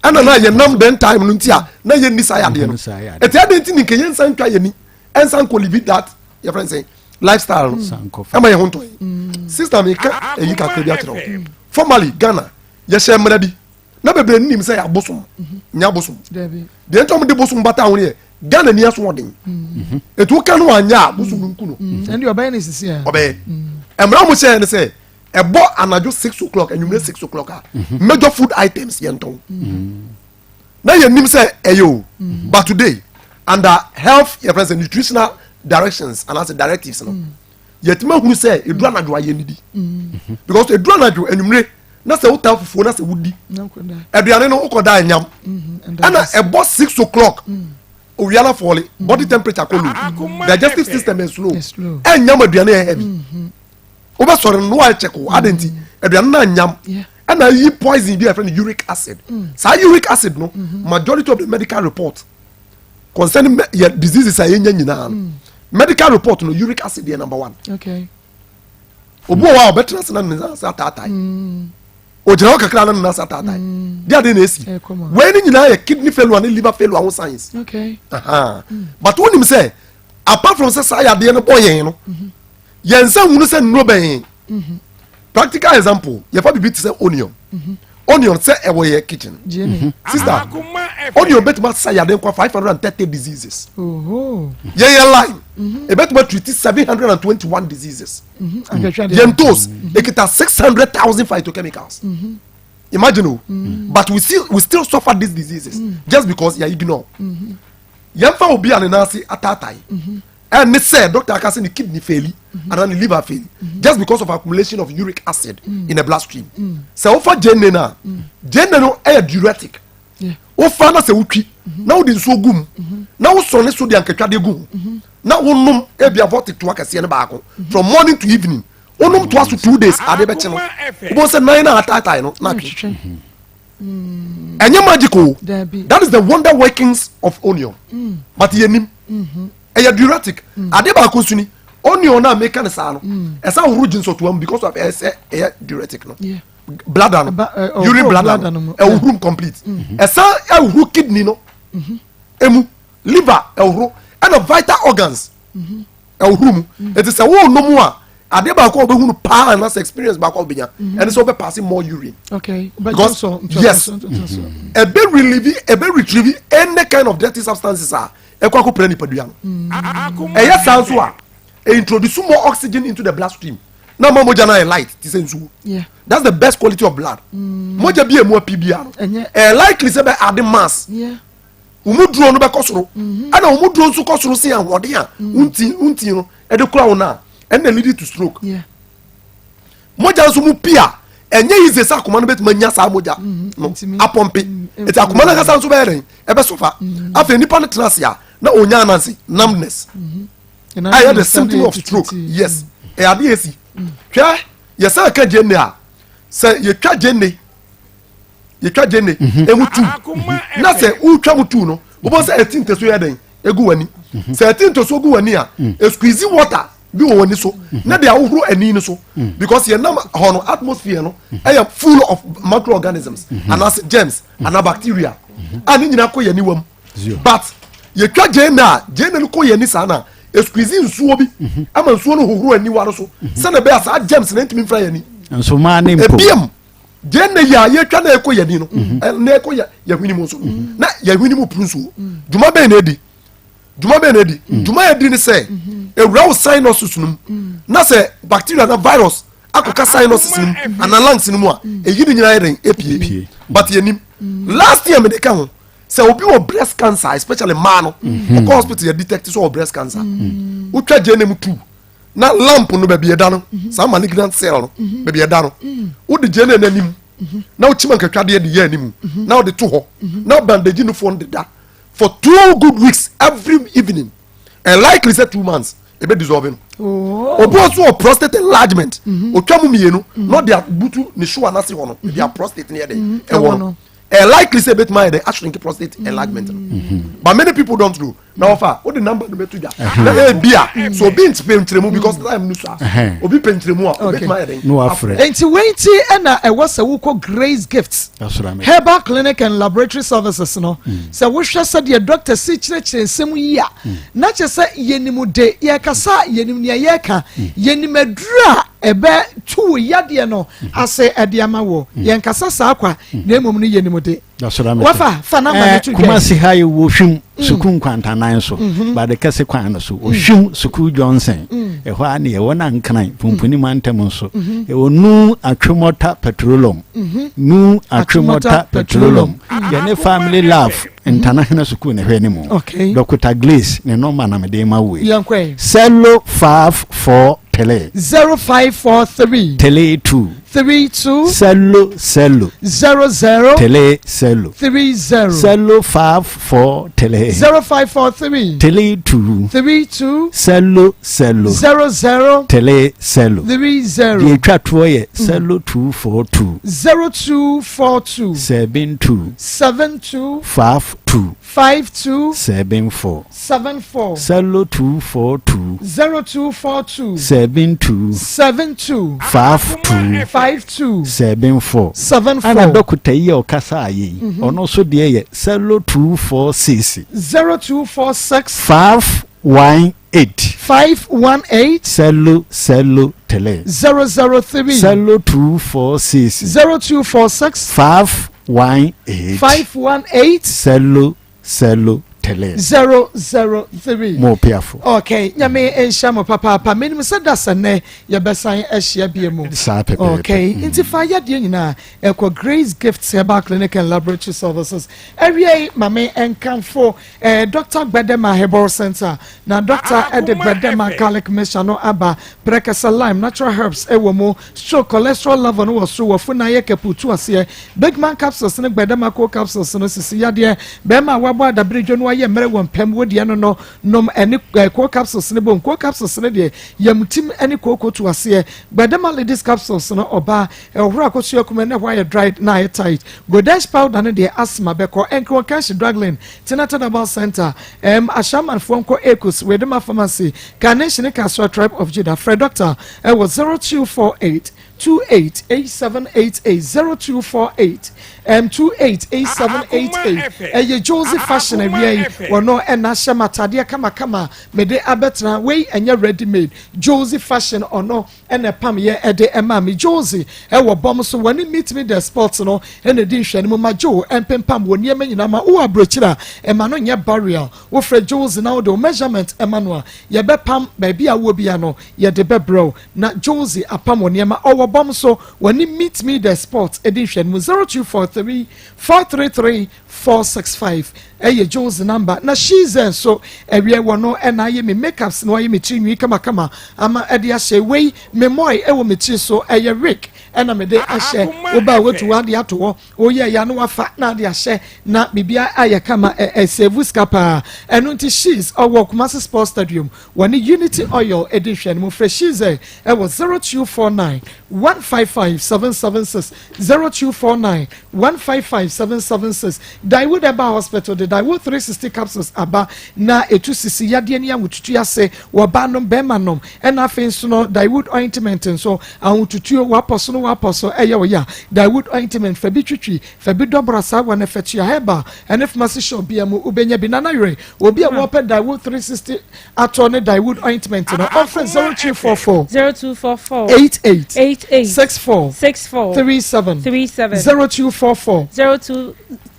ɛna na yɛ nam then time no nti a na yɛ ni saa yadeɛ no. Ɛti adi nti ni nke yɛn nsa ntwa yɛ ni ɛnsa nkɔ live that yɛ fɛn sɛn lifestyle no ɛma yɛn ho ntɔ yi. Sister, mi ka eyi kakra bi akyerɛ o. Formerly, Ghana yɛhyɛ mmerɛ bi na bebree nim sɛ yɛ abosom nyɛ abosom deɛ nti wɔn de bosom bata ho yɛ Ghana ni aso ɔden etu ka no anya a bosom no nku no. Ɛnni ɔbɛyɛ ne sisi a. Ɔbɛyɛ mmerɛ wɔn hyɛ ne sɛ ɛbɔ anadwo 6 o'clock, enyimire 6 o'clock a, major food items yɛn tɔn na yɛn nim sɛ ɛyɛ o. But today, under health yɛ fɛn sɛ nutritional directions anaasɛ directives no, yɛtumi ahunu sɛ eduru anadwo a yɛn didi, because eduru anadwo enyimire na sɛ wota fufuo na sɛ wodi aduane no wokɔ da ɛnyam, ɛna ɛbɔ 6 o'clock, owia na fɔle, body temperature kɔ low, digestive system is slow, ɛnyam aduane yɛ heavy, wobɛsɔre no na wayɛ check o adi nti aduane no anyam ɛna yi poison bi a yɛfrɛ no uric acid. Saa uric acid no, majority of the medical report concerning yɛ diseases a yɛnya nyinaa no, medical report no, uric acid yɛ number one. Obi wɔ hɔ a ɔbɛtena ase na ne nsa ase ataatae, ogyina hɔ kakra na ne nsa ataatae de ade na esi wei ne nyinaa yɛ kidney failure ne liver failure ho signs. But wonim sɛ apart from sɛ saa yadeɛ no bɔ yɛn no, yɛn nsa hunu sɛ nnuro bɛn. Practical example, yɛfa bibi te sɛ onion. Onion sɛ ɛwɔ yɛ kitchen. Sister, onion bɛtumi asa yadeɛ nkwa 530 diseases. Yɛyɛ lime, ebɛtumi treat 721 diseases. Yɛn toes ekita 600,000 phytochemicals. Imagine o. But we still suffer these diseases just because yɛ ignore. Yɛnfa obi a ne nan ase ataatae ɛne sɛ doctor aka sɛ ne kidney faili anaa ne liver faili just because of accumulation of uric acid in the bloodstream. Sɛ wofa gyeene no a, gyeene no ɛyɛ diuretic. Wofa na sɛ wotwi na wode nsuo gu mu na wosɔ ne so de ankatwadeɛ gu ho na wonom ebia Voltic toa kɛseɛ no baako from morning to evening, wonom toa so 2 days, ade bɛkye no, wobɛhu sɛ nan no ataatae no na atwe. Ɛnyɛ magic o. That is the wonder workings of onion. But yɛnim ɛyɛ diuretic. Ade baako nso ni, onion na meka ne saa no, ɛsɛ ahohoro gye nsɔtoa mu because of ɛsɛ ɛyɛ diuretic no, bladder no, urine bladder no ɛhohoro mu complete. Ɛsan ɛhohoro kidney no emu, liver ɛhohoro, ɛna vital organs ɛhohoro mu. Eti sɛ wɔn a ade baako a wɔbɛhunu paa anaasɛ experience baako a wɔbɛnya ɛne sɛ wɔbɛ pass more urine. Because yes, ɛbɛ relieve, ɛbɛ retrieve any kind of dirty substances a ɛkɔ akɔpira nipadua no. Ɛyɛ saa nso a, introduce more oxygen into the bloodstream na ma mogya no ayɛ light ti sɛ nsuo. That's the best quality of blood. Mogya bi emu api bia no, ɛyɛ likely sɛ bɛ ade mass wɔn duro no bɛkɔ soro, ɛna wɔn duro nso kɔ soro si ahoɔden a wunti wunti no ɛde kura wɔn a ɛna lead to stroke. Mogya nso mu pi a, ɛnyɛ easy sɛ akoma no bɛtuma nya saa mogya no apɔmpe. Eti akoma no ankasa nso bɛyɛ dɛn? Ɛbɛsofa. Afei nipa no tena ase a, na onya anansi numbness a ɛyɛ the symptom of stroke. Yes, ɛyɛ adeɛ esi. Hwɛ, yɛsɛ ɛka gyeene a, sɛ yɛtwa gyeene, yɛtwa gyeene emu tu na sɛ wotwa mu tu no, wobɔ sɛ ɛti ntasu yɛ dɛn egu w'ani. Sɛ ɛti ntasu gu w'ani a, esqueeze water bi wɔ w'ani so na de ahohoro ani no so, because yɛn nam hɔ no, atmosphere no ɛyɛ full of microorganisms anaasɛ germs anaa bacteria a ne nyinaa kɔ yɛn aniwa mu. But yɛtwa gyeene a, gyeene no kɔ yɛn ani saa na esqueeze nsuo bi ama nsuo no hohoro aniwa no so sɛnɛ bɛyɛ saa germs na ntumi nfra yɛn ani. Nsomaa ne mpo. Ebiem, gyeene yi a yɛtwa na ɛkɔ yɛn ani no na ɛkɔ yɛ yɛn hwene mu nso na yɛn hwene mu puru nsuo, dwuma bɛn na edi? Dwuma bɛn na edi? Dwuma yɛ di ne sɛ ewura wo sinuses no mu na sɛ bacteria na virus akɔka sinuses no mu ana lungs no mu a, eyi ne nyinaa yɛ dɛn epie. But yɛ nim last year mede ka ho sɛ obi wɔ breast cancer, especially mmaa no, ɔkɔ hospital yɛ detect sɛ ɔwɔ breast cancer, wotwa gyeene mu tu. Na lamp no baabi ɛda no, mhm. saa malignant cell no mhm. baabi ɛda no, mhm. wode gyeene no anim na wokyima nkatwadeɛ de yɛ anim na wode to hɔ na bandage no foɔ no deda for two good weeks every evening and likely sɛ 2 months ebe dissolve no. Oh. Obi nso wɔ prostate enlargement, otwa mu mmienu na ɔde abutu ne shoa n'ase hɔ no, ebi a prostate ne yɛ de ɛwɔ no, ɛ likely sɛ ebetumi ayɛ dɛ ashrink prostate enlargement no, but many people don't know. Na wɔfa o de number no bɛ to dwa na ebi a so obi ntipɛ nkyerɛmu because time no so a obi pɛ nkyerɛmu a obetumi ayɛ dɛ na wafrɛ. Nti wei ti ɛna ɛwɔ sɛ wokɔ Grace Gifts Herbal Clinic and Laboratory Services no mm. sɛ wohwɛ sɛdeɛ doctor si kyerɛkyerɛ nsɛm yi a mm. na kyerɛ sɛ yɛnim de yɛkasa yɛnim nea yɛka mm. yɛnim aduru a ɛbɛ tu wo yadeɛ no ase ɛde ama wɔ yɛnkasa saa kwa na mmom no yɛnim de. Wafa fa namba no to dwa. Kumasi ha yɛ wɔ Hwim mm. sukuu nkwantanan so mhm. Bade kɛse kwan no so mm. Ohwim sukuu Johnson mm. ɛhɔ a ne yɛwɔ na Nkran Pumpuni mantam nso mhm. yɛwɔ Nu Atwemɔta Petroleum mhm. Nu Atwemɔta Petroleum yɛne Family Love Ntanahena sukuu na ɛhwɛ ne mu. Dɔkota Glace ne nɔmba na mede ma wo yi. Sɛlo 543 0543 32 32 Sɛlo sɛlo 00 3 sɛlo 30 Sɛlo 543 0543 32 32 Sɛlo sɛlo 00 3 sɛlo 30. Deɛ ɛtwa toɔ yɛ sɛlo 242 0242 72 72 52 52 74 74 Sɛlo 242 0242 72 72 52 52 74 74. Ɛna dɔkota yi a ɔkasa ayɛ yi, ɔno nso deɛ yɛ sɛlo 246 0246 518 518 sɛlo sɛlo 3 003 sɛlo 246 0246 518 518 sɛlo sɛlo 3 003. Mo piafo. Okay, nyame nhyɛ mo papaapa. Menim sɛ da sɛ nnɛ yɛbɛsan ahyia bie mu. Saa pɛpɛɛpɛ. Okay, nti fa yadeɛ nyinaa ɛkɔ Grace Gifts Herbal Clinic and Laboratory Services. Awiei ma me nkamfo eh, Dr. Gbedema Herbal Center. Na Dr. ɛde Gbedema garlic mixture no aba. Prɛkɛsɛ lime, natural herbs ɛwɔ mu. Stroke, cholesterol level no wɔ soro, wafunu ayɛ kɛpuu tu aseɛ. Big man capsules ne Gbedema cold capsules no sisi yadeɛ. Bɛrima a wabɔ adaberedwo no ayɛ mmerɛ wɔ mpam, wo deɛ no no nom ɛne eh, cold capsules no bom. Cold capsules no deɛ yamtim ne kooko tu aseɛ. Gbedema ladies capsules no ɔbaa ɛhohoro akosua kume na ɛhɔ ayɛ dried na ayɛ tight. Godesh powder no deɛ asthma bɛkɔ. Ɛnke wɔn kanhye Draglin, Tinata Herbal Center, ɛm Ashamanfoɔ nkɔ Akos, Wedema Pharmacy, Carnation ne Kasra Tribe of Judah. Frɛ doctor ɛwɔ 0248 28 8788 0248 um, 28 8788. Ɛyɛ Josie Fashion awia yi wɔno ɛna ahyɛ m atadeɛ kamakama mede abɛtena wei ɛnyɛ ready made. Josie Fashion ɔno ɛna ɛpam yɛ ɛde ɛma me. Josie ɛwɔ bɔm so wɔne Meet Me The Sports no ɛna ɛdi nhwɛ no mu ma Joe ɛmpempam wɔ nneɛma nyinaa ma wowɔ aburokyire a ɛma no nyɛ barrier. Wofrɛ Josie na wode wo measurement ɛma no a yɛbɛpam baabi a wowɔ bia no yɛde bɛbrɛ wo na Josie apam wɔ nneɛma. Ɔwɔ bɔm so wɔne Meet Me The Sports ɛdi nhwɛ no mu. 0243 433 465 ɛyɛ Josie number. Na Shize nso ɛwiɛ wɔ no ɛna ayɛ me makeups na wayɛ me tiri nwi kamakama ama ɛde ahyɛ wei me mɔe ɛwɔ me tiri so ɛyɛ wig ɛna mede ahyɛ. Woba a wotu wade ato hɔ woyɛ ya no wafa na ade ahyɛ na biribia ayɛ kama ɛ ɛsɛvu sika paa. Ɛno nti Shiz ɔwɔ Kumasi Sports Stadium wɔne Unity Oil ɛdi nhwɛ no mu. Frɛ Shize ɛwɔ 0249 155 776 0249 155 776. Daewood Herbal Hospital de Daewood 360 capsules aba na ɛtu sisi yadeɛ ne ahotutu ase wɔ baa nom bɛrima nom. Ɛna afei nso no Daewood ointment nso ahotutuo wapɔ so no wapɔ so ɛyɛ ɔya. Daewood ointment fa bi twitwi fa bi dɔbra saa wɔ ne fɛtua herbal ɛne pharmacy shop bia mu wobɛnya bi. Nana yerɛ obi a wɔpɛ Daewood 360 atɔ ne Daewood ointment no ɔmfrɛ 0244 0244 88 88 64 64 37 37 0244 02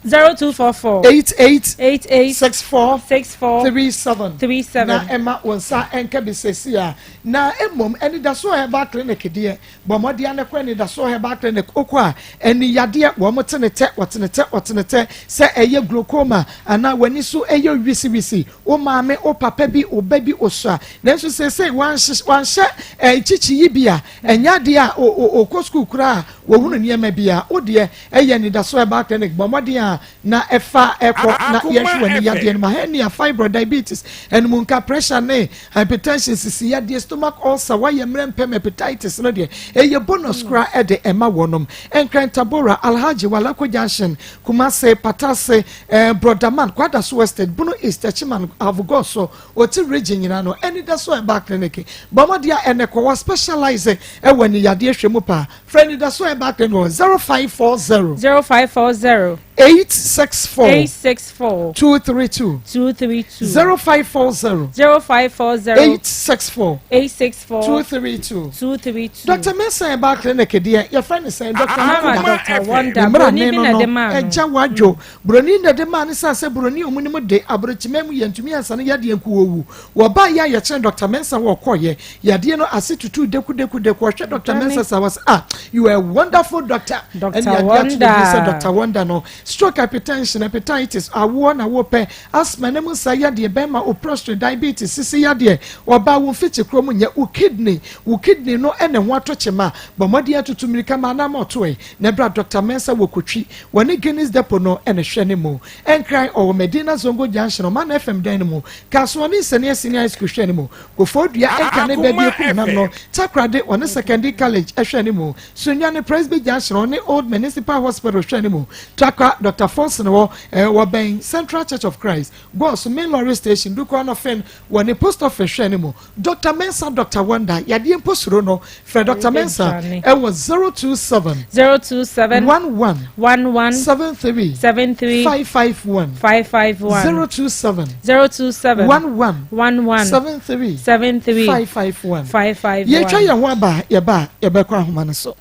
0244. 88. 88. 64. 64. 37. 37. Na ɛma wo nsa nka bi sɛsi a. Na mmom Anidasoɔ Herbal Clinic deɛ, bɔ mmɔden ara na kɔ Anidasoɔ Herbal Clinic. Wokɔ a, ani yadeɛ, wɔn te ne tɛ, wɔte ne tɛ, wɔte ne tɛ, sɛ ɛyɛ glaucoma anaa w'ani so yɛ wisiwisi, wo maame, wo papa bi, wo ba bi, osua. Nanso seesei wanhyɛ kyikyi yi bi a, ɛnyɛ adeɛ a ɔkɔ sukuu koraa a wɔhunu nneɛma bi a. Wo deɛ, ɛyɛ Anidasoɔ Herbal Clinic, bɔ mmɔden ara na ɛfa kɔ na yɛnhwɛ w'ani yadeɛ no ma. Hernia, fibroid, diabetes, animunka, pressure ne hypertension, sisi yadeɛ, stomach ulcer, wayɛ mmerɛ mpɛm, hepatitis no deɛ, ɛyɛ bonus koraa de ɛma wɔnom. Nkran, Tabora, Alhaji, Walako Junction, Kumasi, Patase, Eh Brɔda man, Kwadaso Estate, Bono East, Techiman, Avugɔso, Oti Region nyinaa no, Anidaso Herbal Clinic. Bɔ mmɔden a ɛnɛ kɔ, wɔ specialise wɔ ani yadeɛ hwɛ mu paa. Frɛ Anidaso Herbal Clinic wɔ 0540. 0540. 864. 864. 232. 232. 0540. 0540. 864. 864. 232. 232. Dr. Mensah Herbal Clinic deɛ, yɛfrɛ no sɛn? Dr. Ama Dr. Wonder. Ne mmara Broni ne bi no na no, ɛde maa no. ɛgya wadwo. Buroni na ɛde maa no esiane sɛ buroni a wɔnim de, aborɔkyima mu yɛntumi ansa no yadeɛ nko ɔwu. Wɔbaeɛ a yɛkyerɛ Dɔkta Mensah hɔ ɔkɔeɛ, yadeɛ no ase tutuu dekudekudeku, ɔhwɛ Dɔkta Mensah saa ɔse ah you are a wonderful doctor, ɛne yadeɛ ato ne din sɛ Dɔkta Wonder no. Stroke, hypertension, hepatitis, awoɔ na wopɛ, asthma, ne mu nsa yadeɛ, bɛrima wo prostrate, diabetes, sisi yadeɛ, ɔbaa wo mfikyi korɔ mu nyɛ, wo kidney, wo kidney no na ɛho ato kyema, bɔ mmɔden atutu mmirika ma anaa ma ɔtoɛ na bra Dɔkta Mensah wɔ Kotwi. Wɔne Guinness Depot no na ɛhwɛ ne mu. Nkran, ɔwɔ Medina Zongo Junction, Ɔman FM dan no mu. Kasoa ne Nsania Senior High School hwɛ ne mu. Koforidua, Nkane baabi ekum nam no. Takoradi, ɔne Sekondi College hwɛ ne mu. Sunyani, Presby Junction, ɔne Old Municipal Hospital hwɛ ne mu. Tarkwa, Doctor Forson wɔ, wɔbɛn Central Church of Christ. Goaso, Main Lorry Station, Dukwa Anɔfen, wɔne Post Office hwɛ ne mu. Doctor Mensah Doctor Wonder yadeɛ mpo suro no frɛ Doctor Mensah ɛwɔ 027 027 11 11 73 73 551 551 027 027 11 11 73 73 551 551 Yɛtwa yɛn ho aba a yɛba a yɛbɛkɔ ahoma no so.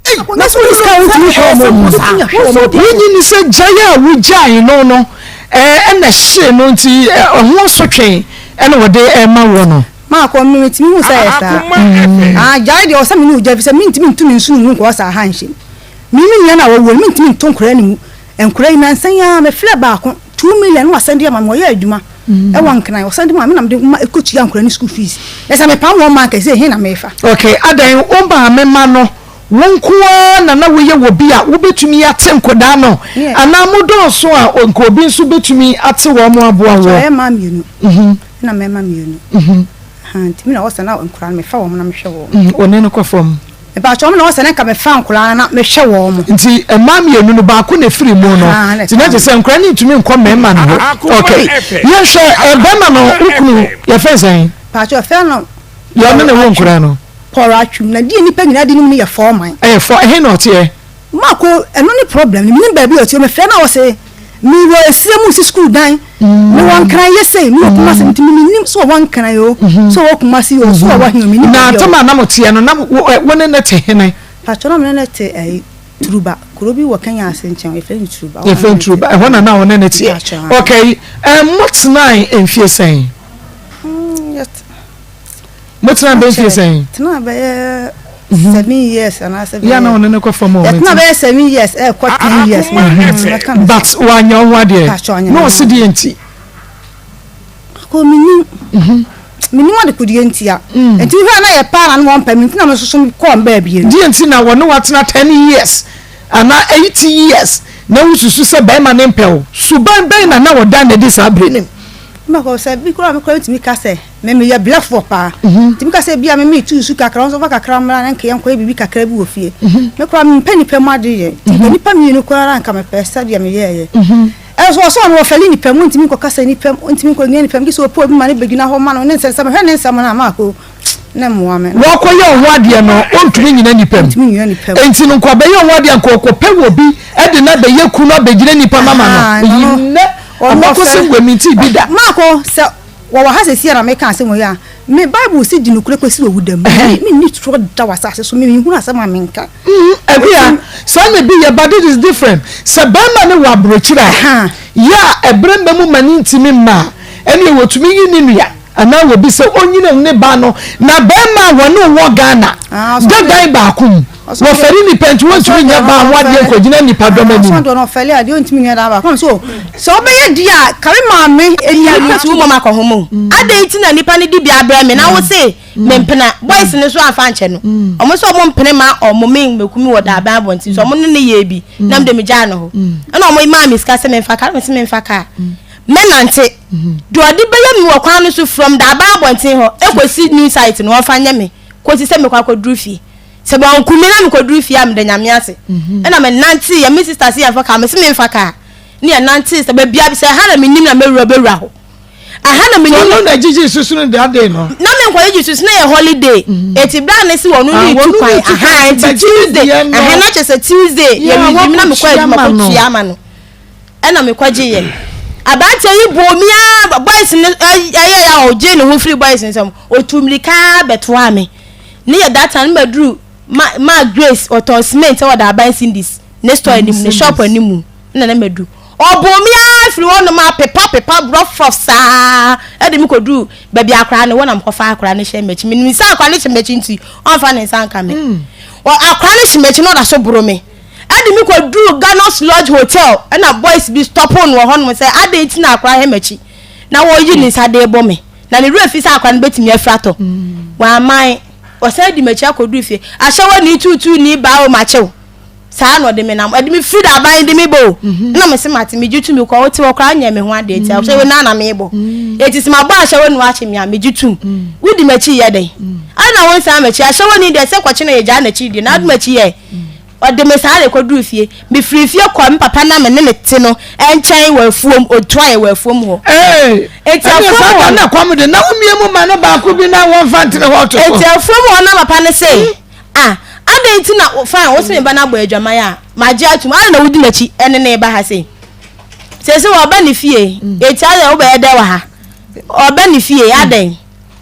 Na sɛ sika wotumi hwɛ wɔn mu saa. Wonyi ni sɛ gyae a wogyae no no ɛna ɛhyee no nti ɛho asotwe ɛna wɔde ɛma wɔ no. Maakɔ me metumi hu sɛ ɛyɛ saa. Ah gyae deɛ ɔsɛ me ne ogya fi sɛ mentumi ntu me nsu no mu nkɔ saa ha nhyɛ mu. Me me nua no a wɔwuo no mentumi nto nkora no mu. Nkora yi nansa yi ara mefrɛ baako 2 million na wasan de ama me ɔyɛ adwuma ɛwɔ Nkran ɔsan de ma me na mede ma ɛkɔtua nkora no school fees. Na sɛ mepam wɔn ma anka ɛsɛ he na mefa. Okay adɛn wo maame ma no wo nko ara na na woyɛ wɔ bi a wobɛtumi ate nkwadaa no anaa mo dɔɔso a nka obi nso bɛtumi ate wɔn aboa woɔ? Ɛyɛ mmaa mmienu ɛna mmarima mmienu nti me na ɔsɛ na nkwadaa no mefa wɔn na mehwɛ wɔn. Wɔne no kɔ fam. Mpakyɛ wɔn na ɔsɛ na nka mefa nkwadaa no na mehwɛ wɔn. Nti mmaa mmienu no baako na efiri mu no nti na kyerɛ sɛ nkwadaa no ntumi nkɔ mmarima no hɔ ok yɛnhwɛ bɛrima no wo kunu yɛfrɛ sɛn? Mpakyɛ ɔfrɛ no. Deɛ ɔne ne wo nkwadaa no. Paul Atwum na deɛ nipa nyinaa de nim no yɛ foreman. Ɛyɛ fɔ ɛhe na ɔteɛ? Mako ɛno ne problem no menim baabi a ɔteɛ mefrɛ no a ɔse mewɔ esire mu si sukuu dan mewɔ nkran yɛ sei mewɔ kumase nti menim sɛ ɔwɔ nkran o sɛ ɔwɔ kumase o sɛ ɔwɔ he o menim Na baabi a tam ɔwɔ. a na moteɛ no na wo ne no te hene? Pakyɛ na mene no te ɛyi Turuba kuro bi wɔ Kenya ase nkyɛn yɛfrɛ no Turuba ɛhɔ na Yɛfrɛ no mene no te. Turuba ɛhɔ na na wo ne no teɛ Mpakyɛ ok motenae mfie sɛn? Yɛte. Motena bɛyɛ mfie sɛn? Tena bɛyɛ 7 years anaasɛ bɛyɛ. Yɛ na ɔne no kɔ fam o. Yɛtena bɛyɛ 7 years ɛkɔ 10 years. But wanyɛ wo ho adeɛ. Na ɔsi deɛ nti. Akɔ menim. Menim adekodeɛ nti a. Nti wohwɛ na yɛ paa na ne wɔn pɛ me nti na me soso kɔɔ baabi. Deɛ nti na wɔne watena 10 years anaa 8 years na wosusu sɛ bɛrima ne mpɛ wo. Suban bɛn na na ɔda n'adi saa bere no mu? Mɛkɔ sɛ bi koraa me koraa ntumi ka sɛ me meyɛ blɛfoɔ paa nti meka sɛ bia me metu nsu kakra nso fa kakra mmra na nka yɛnkɔyɛ biribi kakra bi wɔ fie me koraa mempɛ nipa mu ade yɛ nti nka nipa mmienu koraa nka mepɛ sɛdeɛ meyɛɛyɛ ɛnso ɔsɛ ɔno wɔfɛle nipa mu ntumi nkɔkasa nipa mu ntumi nkɔgyina nipa mu gye sɛ ɔpɛ obi ma ne bɛgyina hɔ ma no ne nsɛm sɛ mehwɛ ne nsɛm no a maako ne mmoa me. Wɔkɔyɛ ɔho adeɛ no ɔntumi nyina nipa mu enti no nka ɔbɛyɛ ɔho adeɛ nka ɔkɔpɛ wɔ bi de no abɛyɛ kunu abɛgyina nipa mu ama no eyi nnɛ abakɔsɛm wɔ mi nti bi da. Maako sɛ wɔwɔ ha sɛsi a na meka asɛm wei a. Me Bible se di nokorɛ kɔsi owu da mu. Me menni torɔ da wɔ asase so. Me menhunu asɛm a menka. Ɛbia saa na ebi yɛ but this is different. Sɛ bɛrima no wɔ aburokyire a, yɛ a ɛbrɛ mma mu ma no ntumi mma a, ɛneɛ wɔtumi yi ne nua anaa obi sɛ ɔnyina ne ba no. Na bɛrima a wɔne wo wɔ Ghana da dan baako mu, wɔfɛre nnipa nti wɔntumi nyɛ baa ho adeɛ nkɔgyina nnipa dɔm anim. Ɔsɔn deɛ ɔfɛle adeɛ ɔntumi nyɛ dan baako so sɛ ɔbɛyɛ deɛ a kame maame ɛni nipa tu mom akɔ ho mo adɛn nti na nipa no di bi abrɛ me na wo se mempena boys no so amfa nkyɛ no ɔmo sɛ ɔmo mpene ma ɔmo me mekumi wɔ daaban abɔnten so ɔmo ne ne yɛ bi na mede megyaa no hɔ ɛna ɔmo maa me sika sɛ memfa kaa mese memfa kaa mɛnante deɛ ɔde bɛyɛ me wɔ kwan no so from daaban abɔnten hɔ ɛkɔsi new site no ɔmfa nyɛ me kɔsi sɛ mekɔ akɔduru fie Sɛ wɔanku me na mekɔduru fie a meda Nyame ase. Ɛna menantee yɛ me sister se yɛmfa kaa mese memfa kaa ne yɛnantee sɛ baabi a sɛ ɛha na menim na mɛwura bɛwura hɔ ɛha na menim. Ɔno na gyigyi susu no that day no. Na menkɔ gyigyi susu na yɛ holiday. Eti bere a ne se wɔn no Ah, retu wɔn kwan retu kwan, aha nti nti bɛgye Tuesday deɛ no. aha na kyerɛ sɛ Tuesday yɛ Yeah, resume na mekɔ wɔkɔtua adwuma ma no. kɔtua ama no ɛna mekɔgye yɛ. Aberanteɛ yi bɔɔ mi ara boys no ɛyɛ yɛ a ɔgye ne ho firi boys nsam otu mmirika bɛtoaa me. Ne yɛ that time ne maduru ma ma Grace ɔtɔn cement ɛwɔ Daaban Cindy's ne store anim ne shop anim na na madu ɔbɔ mi ara firi hɔ nom apepa pepa brɔfrɔf saa ɛde mi kɔduru baabi akora no wɔ na mekɔfa akora no hyɛ m'akyi menim sɛ akora no hyɛ m'akyi nti ɔmfa ne nsa nka me mm. akora no hyɛ m'akyi na ɔda so boro me ɛde mi kɔduru Ganos Lodge Hotel ɛna boys bi stɔpo no wɔ hɔ nom sɛ adɛn nti na akora hyɛ m'akyi na wɔyi ne nsa de bɔ me Na ne werɛ fi sɛ akwadaa no bɛtumi afiri atɔ. Wamman. Ɔsan di m'akyi akɔduru fie. Ahyɛwani tuutuuni baa o makye wo. Saa na ɔde me nam. Ɛde me firi daban de me bɔ o. Ɛna mese mate megye tom kɔ wote hɔ koraa nyɛ me ho adeɛ nti ahyɛwani na na mebɔ. Eti sɛ mabɔ ahyɛwani wakye me a megye tom. Wodi m'akyi yɛ dɛn? Adɛn na wonsan m'akyi? Ahyɛwani deɛ sɛ kɔkye na yɛgyaa n'akyi deɛ na wodi m'akyi yɛ Ɔde me saa na ɛkɔduruu fie. Mefirii fie kɔɔ me papa no a me ne no te no nkyɛn wɔ afuom. Ɔtuaeɛ wɔ afuom hɔ. Ee, Enti ɛne afuom saa hɔ da no. na kɔm de na womie mu ma no baako bi na wɔmfa ntene hɔ to so. Enti afuom hɔ na papa no se, Ah, adɛn nti na, fine, wo se me ba no abɔ adwaman a, magye atom. Adɛn na wodi m'akyi ne no reba ha sei? Seesei ɔba ne fie, enti adɛn wobɛyɛ dɛn wɔ ha? Ɔba ne fie, adɛn?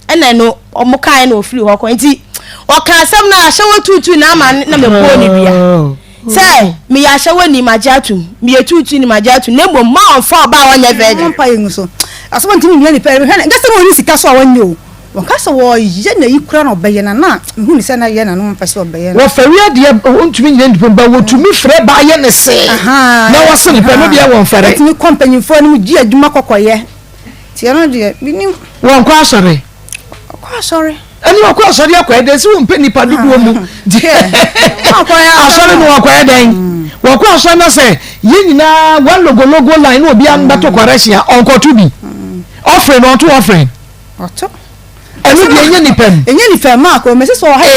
ɛna ɛno ɔmo kae na ofiri hɔ kɔ nti ɔka asɛm no ahyɛwɔ tuutu na ama na mɛbɔɔ ne dua oh. sɛ meyɛ ahyɛwɔ ni magye atum meyɛ tuutu ni magye atum na mmom ma ɔmfa ɔba a ɔnyɛ virgin. mpa yɛ ngu so asɛm ntumi nua nipa hwɛ ne nkasa wɔn sika so a wɔnyɛ o wɔn kasa wɔyɛ na yi kura na ɔbɛyɛ na na mehu ne sɛ na yɛ na no mpɛ sɛ ɔbɛyɛ no. Wɔfɛre adeɛ wɔntumi nyina nipa ba wɔtumi frɛ ba yɛ ne see na wɔse ne pɛ no deɛ wɔmfɛre. Wɔtumi kɔ mpanyinfoɔ no mu gye adwuma kɔkɔyɛ. Nti ɛno deɛ menim. Wɔnkɔ asɔre. Ɔkɔ asɔre. Ɛne ɔkɔ asɔre akɔyɛ dɛn sɛ wɔmpɛ nipa dodoɔ mu. Asɔre no wɔkɔyɛ dɛn? Mm. Wɔkɔ asɔre na sɛ yɛn nyinaa wɔn logologo line na obiara mm. bɛto kɔrɛhye a ɔnkɔto bi. Mm. Ɔfrɛ no ɔnto ɔfrɛ. Ɔto. Ɛno deɛ ɛnyɛ nipa mu. Ɛnyɛ nipa mu akɔ mɛsɛ sɛ ɔha yɛ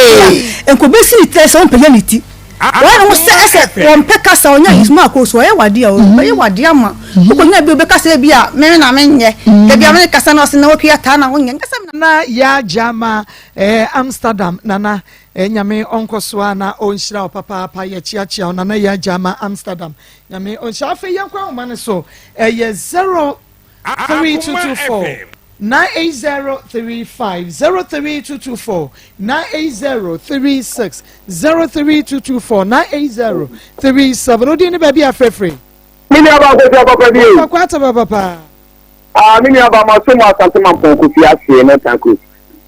nkɔbɛsi ne tɛ sɛ ɔmpɛgya ne ti. Wɔyɛ ne ho sɛ ɛsɛ wɔmpɛ kasa ɔnyɛ mm. isma akɔ so ɔyɛ wadeɛ a ɔyɛ wadeɛ ama mm. wokɔnya bi wobɛkasa bi a me na menyɛ mm. da bi a mene kasa no ɔse na wɔtwi ataa na wonyɛ nkasa na yɛ agya ma eh, Amsterdam nana eh, nyame ɔnkɔ so a na ɔnhyira wo papaapa yɛkyeakyea wo nana yɛ agya ma Amsterdam nyame ɔnhyira afei yɛnkɔ ahoma no so ɛyɛ 03224 98035 03224 98036 03224 98037 Odi ne baabi afrɛfrɛ. Me nua ba Kofi Apapa bi. Papa kwata papa paa. Ah, me nua ba ma so mu asante mampɔn Kofi ase ne tanko.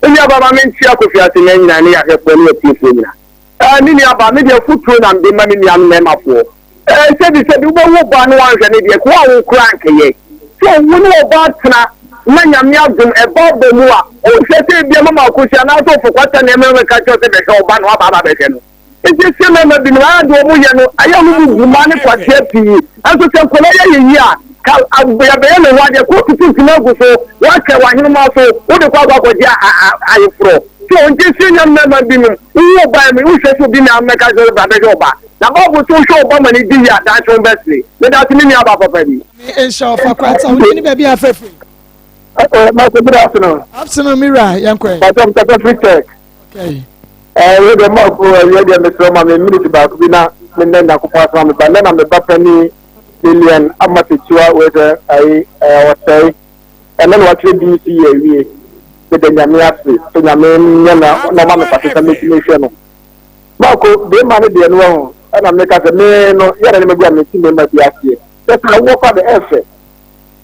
Me nua ba ma me nkyia Kofi ase na nyina ne yɛahwɛfoɔ ne yɛtiefoɔ nyina. Eh, me nua ba me deɛ fotuo na mede ma me nua no mmarima Eh, sɛbi sɛbi wobɛwo ba na wanhwɛ ne deɛ, ka woanwo koraa ankɛyɛ. Sɛ wo ne ɔbaa tena na Nyame adom ɛba aba mu a, wonhwɛ sɛ ebia mama akosua anaasɛ ɔfɔkwata na ɛma mɛka kyerɛ sɛ bɛhwɛ ɔba na waba aba bɛhwɛ no. Nsiesie mmarima binom ayɛ deɛ wɔn yɛ no ayɛ no mu bu mmaa ne kwasea pii. Nso sɛ nkwadaa yɛ yɛ yie a, ka yɛbɛyɛ ne ho adeɛ, kɔ tutu ntoma agu so, woakyɛ w'ahenema so, wode kɔ akɔ akɔgye ayeforɔ. So nsiesie nya mmarima binom, wowo ɔbaa mu, wohwɛ sɛ obi na mɛka kyerɛ sɛ bra bɛhwɛ ɔba. Na Bible se wohwɛ wo ba ma no di yie a, daakye wo bɛsere. Medase me nua baa papa bi. Nyame nhyira wo fa kwata wo din ne baabi a afrɛ firi. Eh, Master, good afternoon. Afternoon, me wura, yɛn kɔ. Pastor, Mr. Free Tech. Okay. Eh, we de ma ko awie de mesrɛ ma me minute baako bi na me nna Nyankopɔn asɛm me ba nna na me ba pani Lilian Amatechiwa we sɛ ayi eh ɔsɛe. Ɛnna na wakyerɛ BC yɛ awie. Meda Nyame ase sɛ Nyame nyɛ na na ɔma me mfaso sɛ metumi hwɛ no. Marco, Beema no deɛ no wahu, ɛna meka sɛ me no yɛ na nneɛma bi a mente mmarima bi aseɛ. Sɛ saa wowɔ koraa deɛ ɛyɛ fɛ.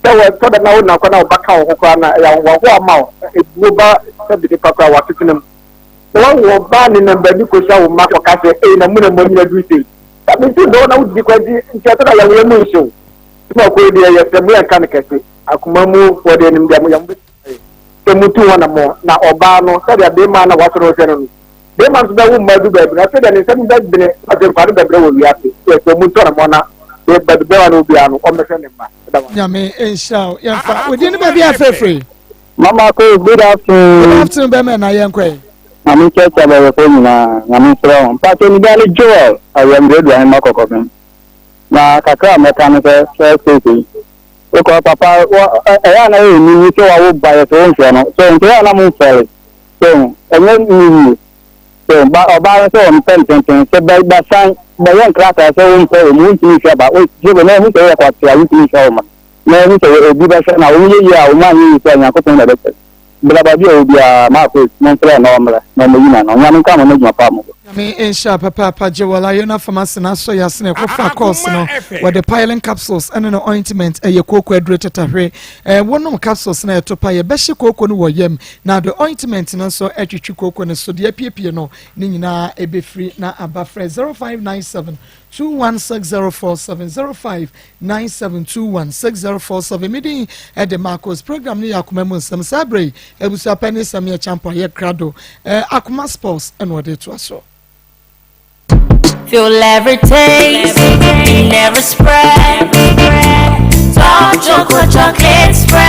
Sɛ wɔ ɛtɔ da na wo na koraa na wo ba ka wo ho koraa na ɛyɛ ahohoahoa ma wo, ebuo ba sɛ bi nipa koraa wɔ asetena mu. Sɛ wawo ɔbaa nenam baabi kɔhyia wo mma kɔka sɛ ei na mu na mo anyina duru sei. Sɛ mente dɔ na wodidi koraa nti nti ɛtɔ da yɛ wo yam nhye wo. Nti Marco yi deɛ yɛsrɛ mo yɛnka no kɛse. Akoma mu foɔ deɛ nim deɛ mo yɛ mo bɛtumi ayɛ. Sɛ mutu hɔ na mo na ɔbaa no sɛdeɛ beema na wasɔre ɔhwɛ no no beema nso bɛwo mma adu baabi no afei deɛ ne nsa no bɛbene na ɔde nkwa no bɛbrɛ wɔ wiase nti ɛsɛ ɔmu ntɔ ne mɔ na baabi bɛma no obiara no ɔmmɛhwɛ ne mma ɛda wɔn Nyame nhyira wo. Yɛmfa wo din ne baabi a frɛfrɛ. Mama Ko, good afternoon. Good afternoon bɛmɛ na yɛnkɔ yi. Nyame nkyerɛkyerɛ abɛyɛfoɔ nyinaa, Nyame nhyira wɔn. Mpakyɛ me din ne Joel Awuramire Ahema Kɔkɔbɛn. Na kakra a mɛka ne sɛ first case yi, wokɔ papa wɔ ɛyɛ a na yɛ aniwu sɛ wawo ba yɛ sɛ wonhwɛ no so nti ɛyɛ a na mo mfɛre so ɛnyɛ ne yie so ba ɔbaa no sɛ ɔmpɛ ntenten sɛ bɛ bɛsan bɛyɛ nkrataa sɛ wompɛ wɔ mu wontumi nhwɛ ba wo sɛ na ehu sɛ woyɛ kwasea wontumi nhwɛ wo ma na ehu sɛ obi bɛhwɛ na wɔn yɛ yie a wɔn anyɛ yie sɛ Nyankopɔn na ɛbɛkyɛ Bra baabi a ɔwɔ biara, Marcos, momfrɛ no na ɔmmra, na ɔmmɛyi n'ano. Nyame nka mo ne adwuma pa a mobɔ. Nyame nhyira papaapa Jewel Ayona Pharmacy na asɔ yɛ asene ɛkɔfa course no wɔde piling capsules ɛne no ointment ɛyɛ kooko aduro tatahwe ɛɛ wonom capsules na ɛto pa yɛbɛhye kooko no wɔ yam na de ointment no nso ɛtwitwi kooko no so deɛ apiepie no ne nyinaa ɛbɛfiri na aba frɛ 0597 216047 05 97216047 Me din de Marcos Program no yɛ Akoma mu nsɛm Saa berɛ yi abusuapanin Samia Champo ayɛ krado eh, Akoma Sports ɛna ɔde toa so. Feel every taste, never spread. Dark chocolate, chocolate spread.